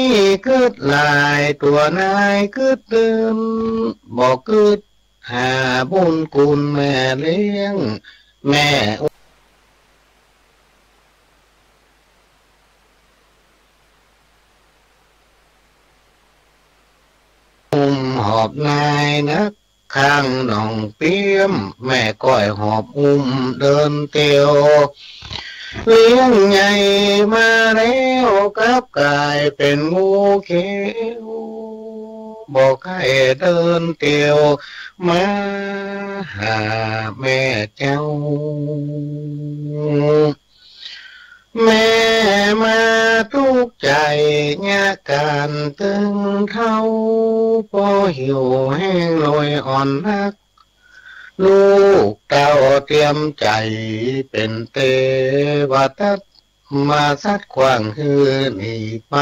กึ๊ดหลาย ตั๋วนายกึ๊ดตื่น บ่กึ๊ด หาบุญคุณแม่เลี้ยง แม่อุ้มหอบนายนัก ข้างหนองเปี้ยม แม่ก้อยหอบอุ้มเดินเตียว เลี้ยงใหญ่มาแล้วกลับก๋ายเป๋นงูเขียว บ่ใค่เดินเตียว มาหาแม่เจ้า แม่มาตุ๊กข์ใจ๋ ยะก๋านตึงเฒ่า ป้อหิวแห้งโรยอ่อนนัก ลูกเต้าเตรียมใจ๋ เป๋นเตวทัต มาสัตว์ขว้างหื้อหนีไป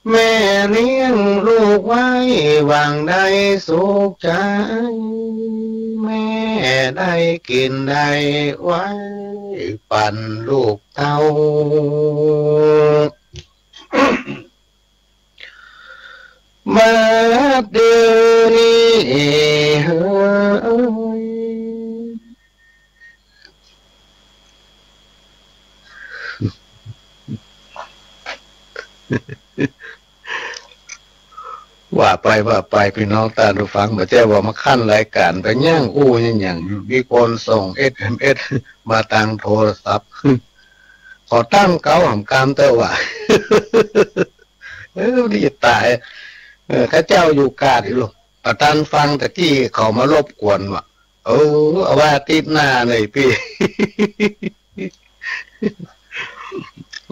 แม่เลี้ยงลูกไว้หวังได้สุขใจ๋ แม่ได้กิ๋นได้ไว้ ปั๋นลูกเต้า บัดเดี๋ยวนี้เฮ้ย ว่าไป ว่าไป ปี้น้องต้านผู้ฟัง บ่ใจ้ว่ามาขั้นรายก๋าน ก็ยังอู้ยังหยังอยู่ มีคนส่ง เอสเอ็มเอส มาตางโทรศัพท์ ขอตั้งเก๊าหำกำเต๊อะว่า เออ นี่ต๋าย เออ ข้าเจ้าอยู่กาดอีกลูก บ่ตันฟังตะกี้เขามารบกวนว่ะ เออ เอาไว้อาทิตย์หน้าหน่อยปี้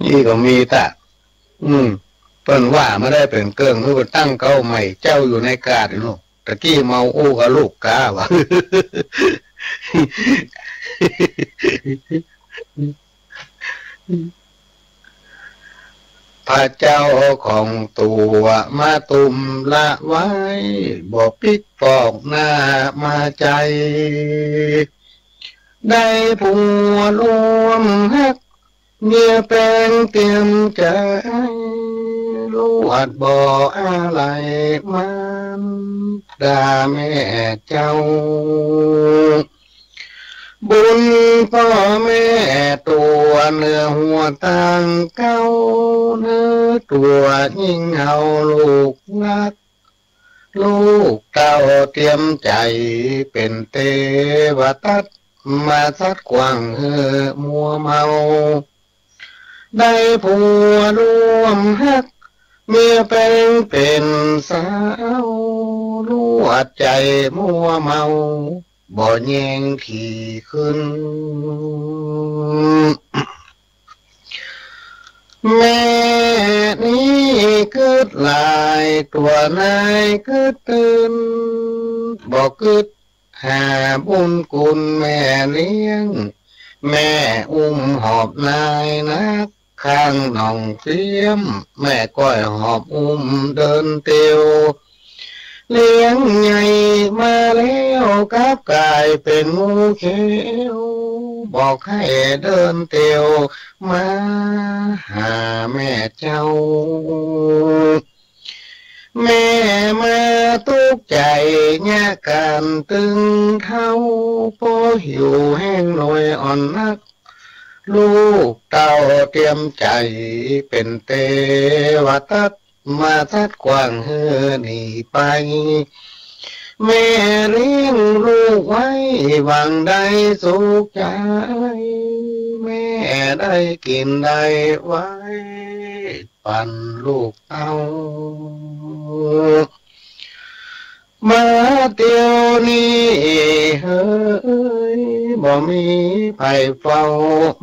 นี่ก็มีตะ อืม เปิ้นว่ามาได้เป๋นเกิ่ง คือว่าตั้งเก๊าใหม่ เจ้าอยู่ในกาดอีกลูก ตะกี้เมาอู้กับลูกก๊าว่ะ พระเจ้าของตั๋วมาตุ้มละไว้ บ่ปิ๊กปอกหน้ามาใจ๋ ได้ผัวร่วมฮัก เมียแป๋งเตียมใจ๋ ลวดบ่อาลัยมาน ดาแม่เจ้า บุญป้อแม่ตั๋ว เหนือหัวตางเก๊า เหนือตั๋วยิ่งเฮาลูกฮัก ลูกเต้าเตียมใจ๋ เป๋นเตวตัตมาสัตย์กว้างหื้อมัวเมา ได้ผัวร่วมฮัก เมียแป๋งเป๋นสาว ลวดใจ๋มัวเมา บ่แยงถี่ขึ้น แม่นี้กึ๊ดหลาย ตั๋วนายกึ๊ดตื่น บ่กึ๊ดหาบุญคุณแม่เลี้ยง แม่อุ้มหอบนายนัก ข้างหนองเตี้ยม แม่ก้อยหอบอุ้มเดินเตียว เลี้ยงใหญ่มาแล้วกลับก๋ายเป๋นงูเขียว บอกให้เดินเตียวมาหาแม่เจ้า แม่มาตุ๊กข์ใจ๋ยากก๋านตึงเฒ่า ป้อหิวแฮงหน่อยอ่อนนัก ลูกเต้าเตียมใจ๋ เป๋นเตวตัตมาสัตย์กว้างหื้อหนีไป แม่เลี้ยงลูกไว้หวังได้สุขใจ๋ แม่ได้กิ๋นได้ไว้ ปันลูกเต้า มาเตียวนี้เฮย บ่มีใผเฝ้า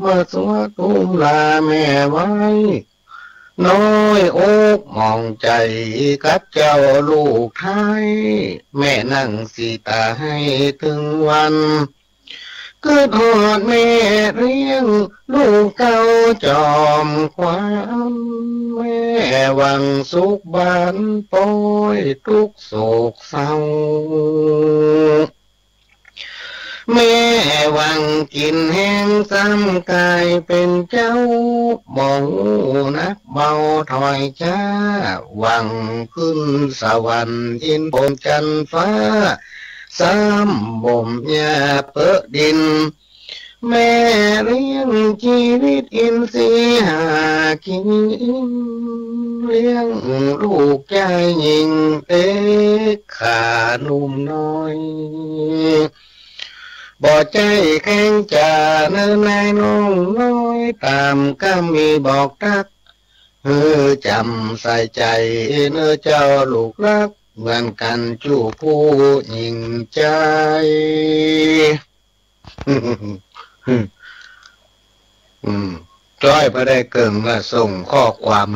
มาสวดอุ้มลาแม่ไว้ น้อยอกหมองใจ๋กับเจ้าลูกไท้ แม่นั่งสีต๋าไห้ตึงวัน กึ๊ดฮอดแม่เลี้ยง ลูกเต้าจอมขวัญ แม่หวังสุขบรรปอย ตุ๊กข์โศกเศร้า แม่หวังกิ๋นแฮงซ้ำก๋ายเป๋นเจ้า บ่ฮู้หนักเบาถ้อยจ๊า หวังขึ้นสวรรค์ยินบนจั๊นฟ้า ซ้ำบ่มหญ้าเปอะดิน แม่เลี้ยงจีวิตอินทรีย์หากิ๋น เลี้ยงลูกจายญิงเต็กขาหนุ่มน้อย บ่ใจ้แข็งจ๋าเน่อนายน้องน้อย ต๋ามกำมีบอกตั๊ก หื้อจ๋ำใส่ใจ๋เน่อเจ้าลูกฮัก เหมือนกั๋นจุผู้ญิงจาย อืม จ้อยบ่ได้เกิ่งละ ส่งข้อความ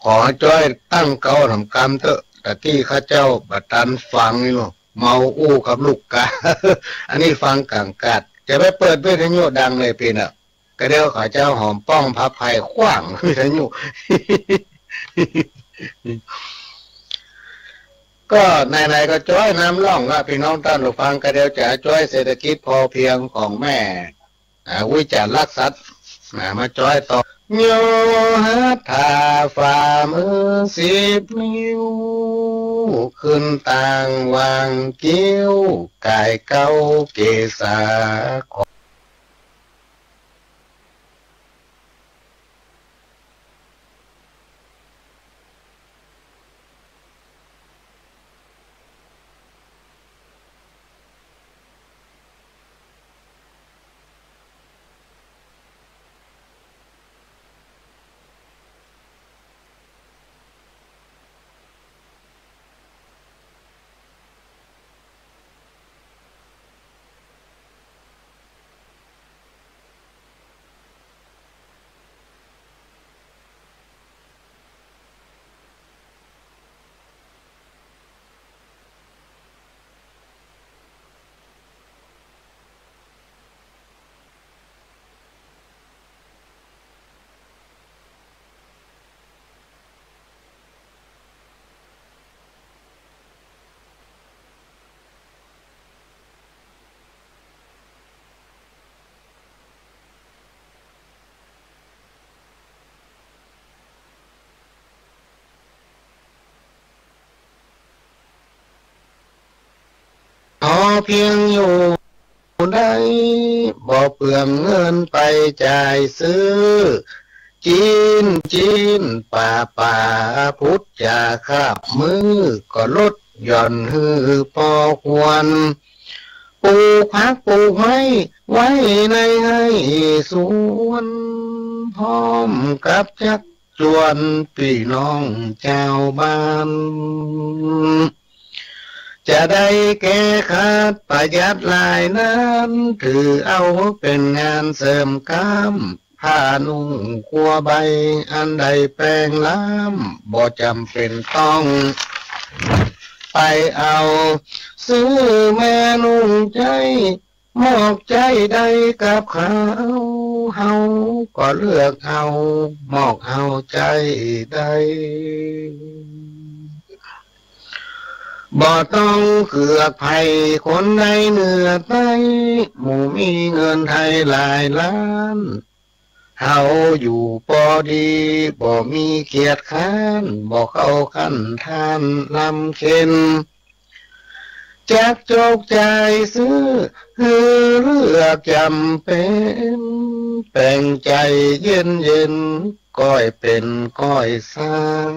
ขอจ้อยตั้งเก๊าหนำกำเต๊อะ ตะกี้ข้าเจ้าบ่ตันฟังอยู่ เมาอู้กับลูกกา อันนี้ฟังก๋างกาด จะไปเปิดวิทยุดังเลยปี้เน่อ กะเดี่ยวข้าเจ้าหอมป้องภัพไพรขว้างวิทยุ ก็ไหนๆ ก็จ้อยนำร่องละ ปี้น้องต้านผู้ฟัง กะเดี่ยวจะจ้อยเศรษฐกิจพอเพียงของแม่ อ่า วิจารณ์รักสัตว์ อ่า มาจ้อยต่อ ย่อหัตถาฝ่ามือสิบนิ้ว ขึ้นตางวางเกี้ยว ก๋ายเก๊าเกศา เพียงอยู่ได้ บ่เปลืองเงินไปจ่ายซื้อ จิ๊น จิ๊น ป่า ป่า พุทธจ๋า คาบมื้อ ก็ลดหย่อนหื้อปอควร ปลูกผักปลูกไม้ไว้ในไฮ่สวน พร้อมกับจักจวนปี้น้องจาวบ้าน จะได้แก้ขัดประหยัดหลายนั้น ถือเอาเป๋นงานเสริมกล้าม ผ้านุ่งครัวใบ อันได้แปงล้ำ บ่จ๋ำเป๋นต้องไปเอา ซื้อมานุ่งใจ๊ มอกใจ๊ได้กับเขา เฮาก็เลือกเอา มอกเอาใจ๊ได้ บ่ต้องเกือกใผ คนในเหนือใต้ หมู่มีเงินไทยหลายล้าน เฮาอยู่ปอดี บ่มีเกียจคร้าน บ่เข้าขั้นทานลำเค็ญ จักจกจ่ายซื้อ หื้อเลือกจ๋ำเป๋น แป๋งใจ๋เย็นๆ ก้อยเป๋นก้อยสร้าง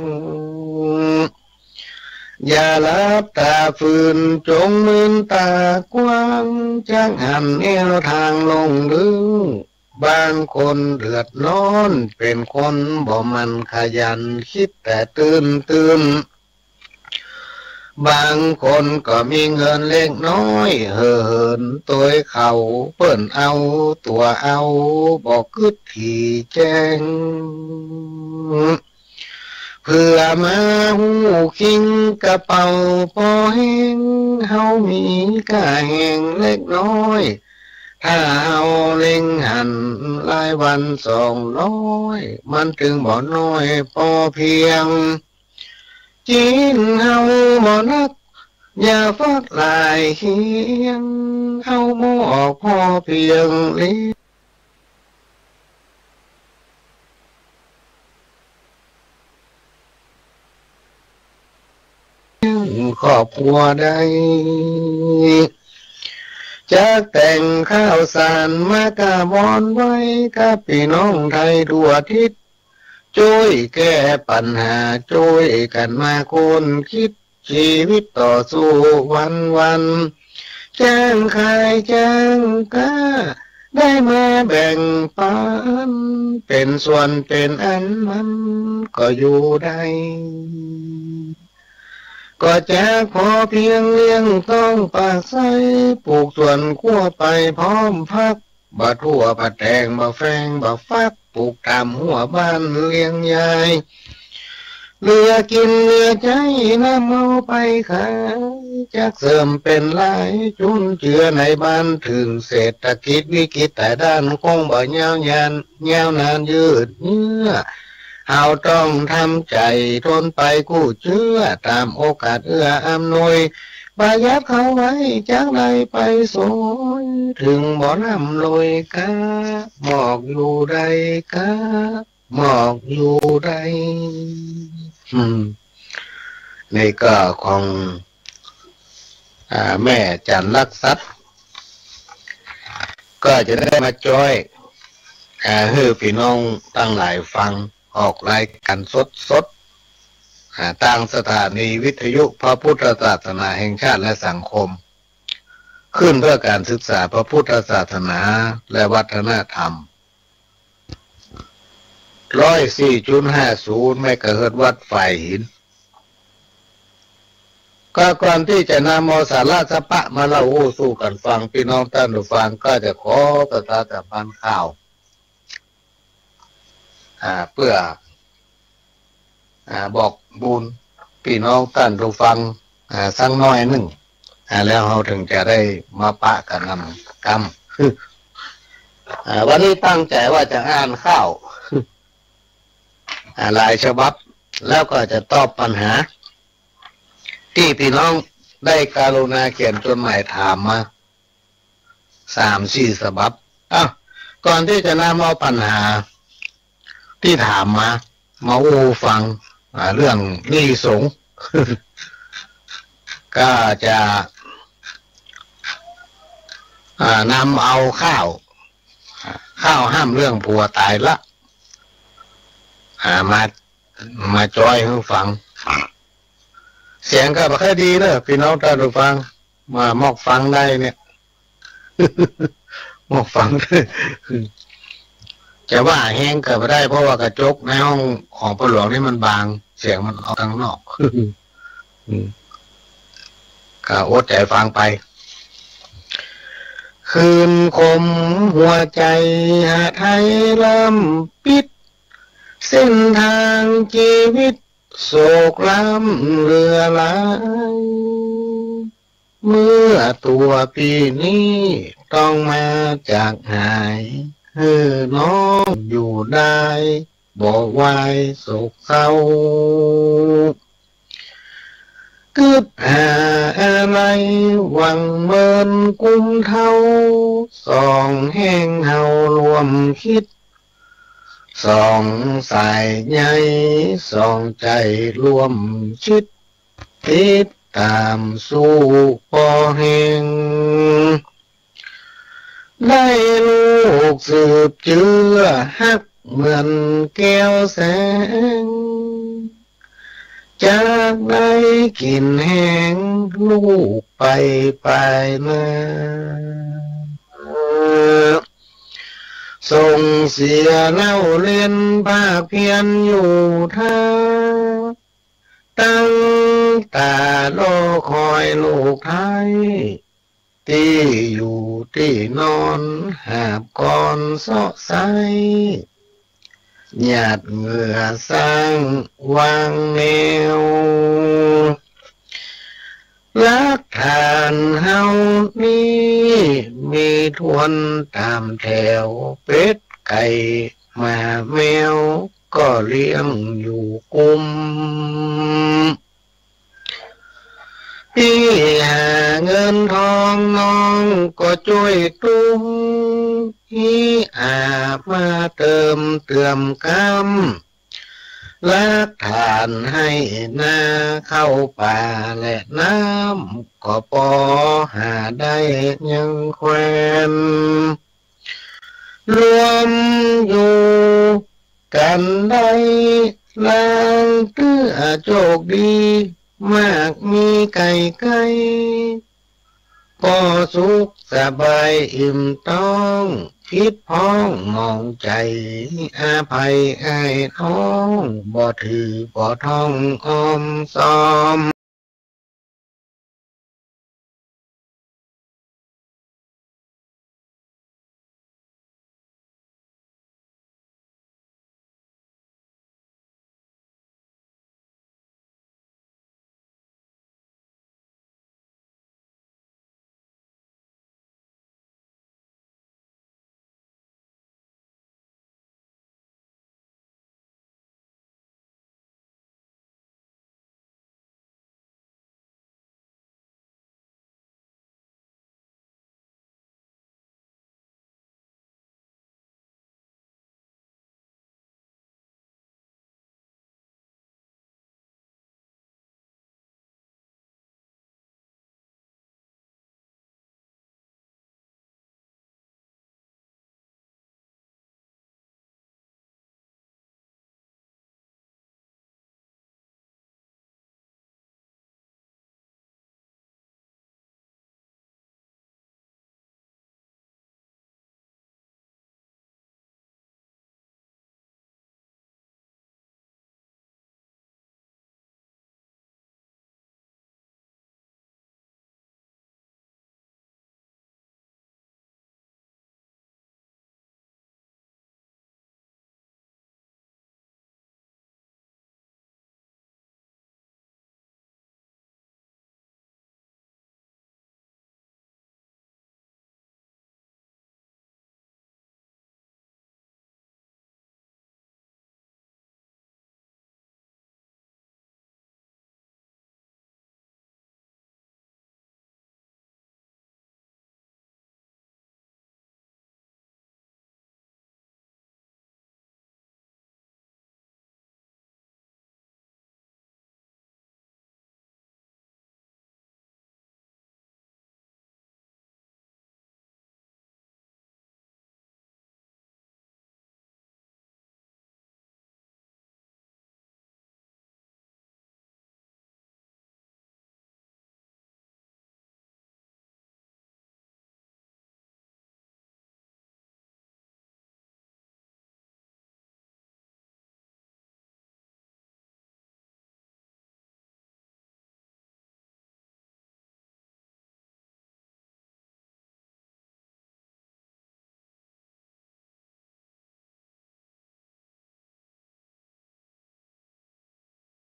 อย่าหลับต๋าฝืน จ๋งมืนต๋ากว้าง จักหันแนวตางลงลึก บางคนเดือดร้อน เป๋นคนบ่หมั่นขยัน กึ๊ดแต่ตื่นๆ บางคนก็มีเงินเล็กน้อย เหินตวยเขา เปิ้นเอาตั๋วเอา บ่กึ๊ดถี่แจ้ง เผื่อมาฮู้คิง กระเป๋าปอแห้ง เฮามีก้าแฮงเล็กน้อย ถ้าเฮาเล็งหัน รายวันสองร้อย มันตึงบ่น้อยปอเพียง จิ๊นเฮาบ่นัก อย่าฟักหลายเฮียง เฮามอกปอเพียงเลี้ยงครอบครัวได้ จักแต่งข้าวสารมากราบวอนไหว้ กับปี้น้องไทยทั่วทิศ จ้วยแก้ปัญหา จ้วยกั๋นมาค้นกึ๊ด ชีวิตต่อสู้วันๆ จ้างขายจ้างก๊า ได้มาแบ่งปัน เป๋นส่วนเป๋นอันมันก็อยู่ได้ ก็จักปอเพียงเลี้ยงต้องปากไส้ ปลูกสวนครัวไปพร้อมผัก บ่ถั่วบ่แตงบ่แฟงบ่ฟัก ปลูกต๋ามฮั้วบ้านเลี้ยงยาย เหลือกิ๋นเหลือใจ๊ นำเอาไปขาย จักเสริมเป๋นราย จุนเจือในบ้าน เถิงเศรษฐกิจวิกฤตต๋ายด้าน คงบ่ยาวนาน ยาวนานยืดเยื้อ เฮาต้องทำใจ๋ทนไปกู้เจื้อ ต๋ามโอกาสเอื้ออำนวย ประหยัดเข้าไว้ จักได้ไปสวย เถิงบ่ร่ำรวยก๊า มอกอยู่ได้ก๊า มอกอยู่ได้ อืม นี่ก็ของ อ่า แม่จันทร์รักทรัพย์ ก็จะได้มาจ้อย อ่า หื้อปี้น้องตังหลายฟัง ออกรายก๋านสดๆ อ่า ตางสถานีวิทยุพระพุทธศาสนาแห่งชาติและสังคม คลื่นเพื่อการศึกษาพระพุทธศาสนาและวัฒนธรรม ร้อยสี่จุดห้าศูนย์เมกะเฮิรตซ์วัตต์ฝ่ายหิน ก็ก่อนตี้จะนำเอาสาระสาปะมาเล่าอู้สู่กั๋นฟัง ปี้น้องต้านผู้ฟังก็จะขอประชาสัมพันธ์ข่าว อ่า เปื้อ อ่า บอกบุญปี้น้องต้านผู้ฟัง อ่า สักหน้อยนึ่ง อ่า แล้วเฮาเถิงจะได้มาปะกั๋นนำกำ อ่า วันนี้ตั้งใจ๋ว่าจะอ่านข่าว อ่า หลายฉบับ แล้วก็จะตอบปัญหา ตี้ปี้น้องได้กรุณาเขียนจดหมายถามมา สามสี่ฉบับ อ่ะ ก่อนตี้จะนำเอาปัญหาตี้ถามมา มาอู้ฟัง อ่า เรื่องหนี้สงฆ์ ก็จะ อ่า นำเอาข้าว ข้าวห้ามเรื่องผัวต๋ายละ อ่า มา มาจ้อยหื้อฟัง เสียงก็บ่ค่อยดีเนอะ ปี้น้องต้านผู้ฟัง มามอกฟังได้เนี่ย มอกฟัง จะว่าแฮงก็บ่ได้ เพราะว่ากระจกในห้องของป้อหลวงนี่มันบาง เสียงมันออกตังนอก อืม ก็อดใจ๋ฟังไป คืนคมหัวใจ๋หาไทยล้ำปิด เส้นตางจีวิตโศกล้ำเหลือหลาย เมื่อตั๋วปี้นี้ต้องมาจากหาย หื้อน้องอยู่ได้บ่วายโศกเศร้า กึ๊ดหาอาลัยหวังเมินกุมเท้า สองแฮงเฮาร่วมกึ๊ด สองสายใย สองใจ๋ร่วมชิด ติดต๋ามสู้ป้อแฮง ได้ลูกสืบเจื้อฮักเหมือนแก้วแสง จากได้กิ๋นแฮงลูกไปปายหน้า ส่งเสียเล่าเรียนภาคเพียรอยู่ถ้า ตั้งต๋ารอคอยลูกไท้ ตี้อยู่ตี้นอนหาบกอนเซาะไซ้ หยาดเหงื่อสร้างวางแนว หลักฐานเฮานี้มีถ้วนต๋ามแถว เป็ดไก่หมาแมวก็เลี้ยงอยู่กุม ปี้หาเงินทองน้องก็จ้วยตุ้ม ฮีอามาเติมเติมกำ หลักฐานไฮ่นาเข้าป่าและน้ำ ก็ปอหาได้ยังแควน รวมอยู่กั๋นได้ ลางเตื้อโจคดี มากมีไก๋ไก๋ ก็สุขสบายอิ่มต๊อง ผิดพ้องหมองใจ๋ อภัยอ้ายน้อง บ่ถือบ่ต้องอ้อมซ้อม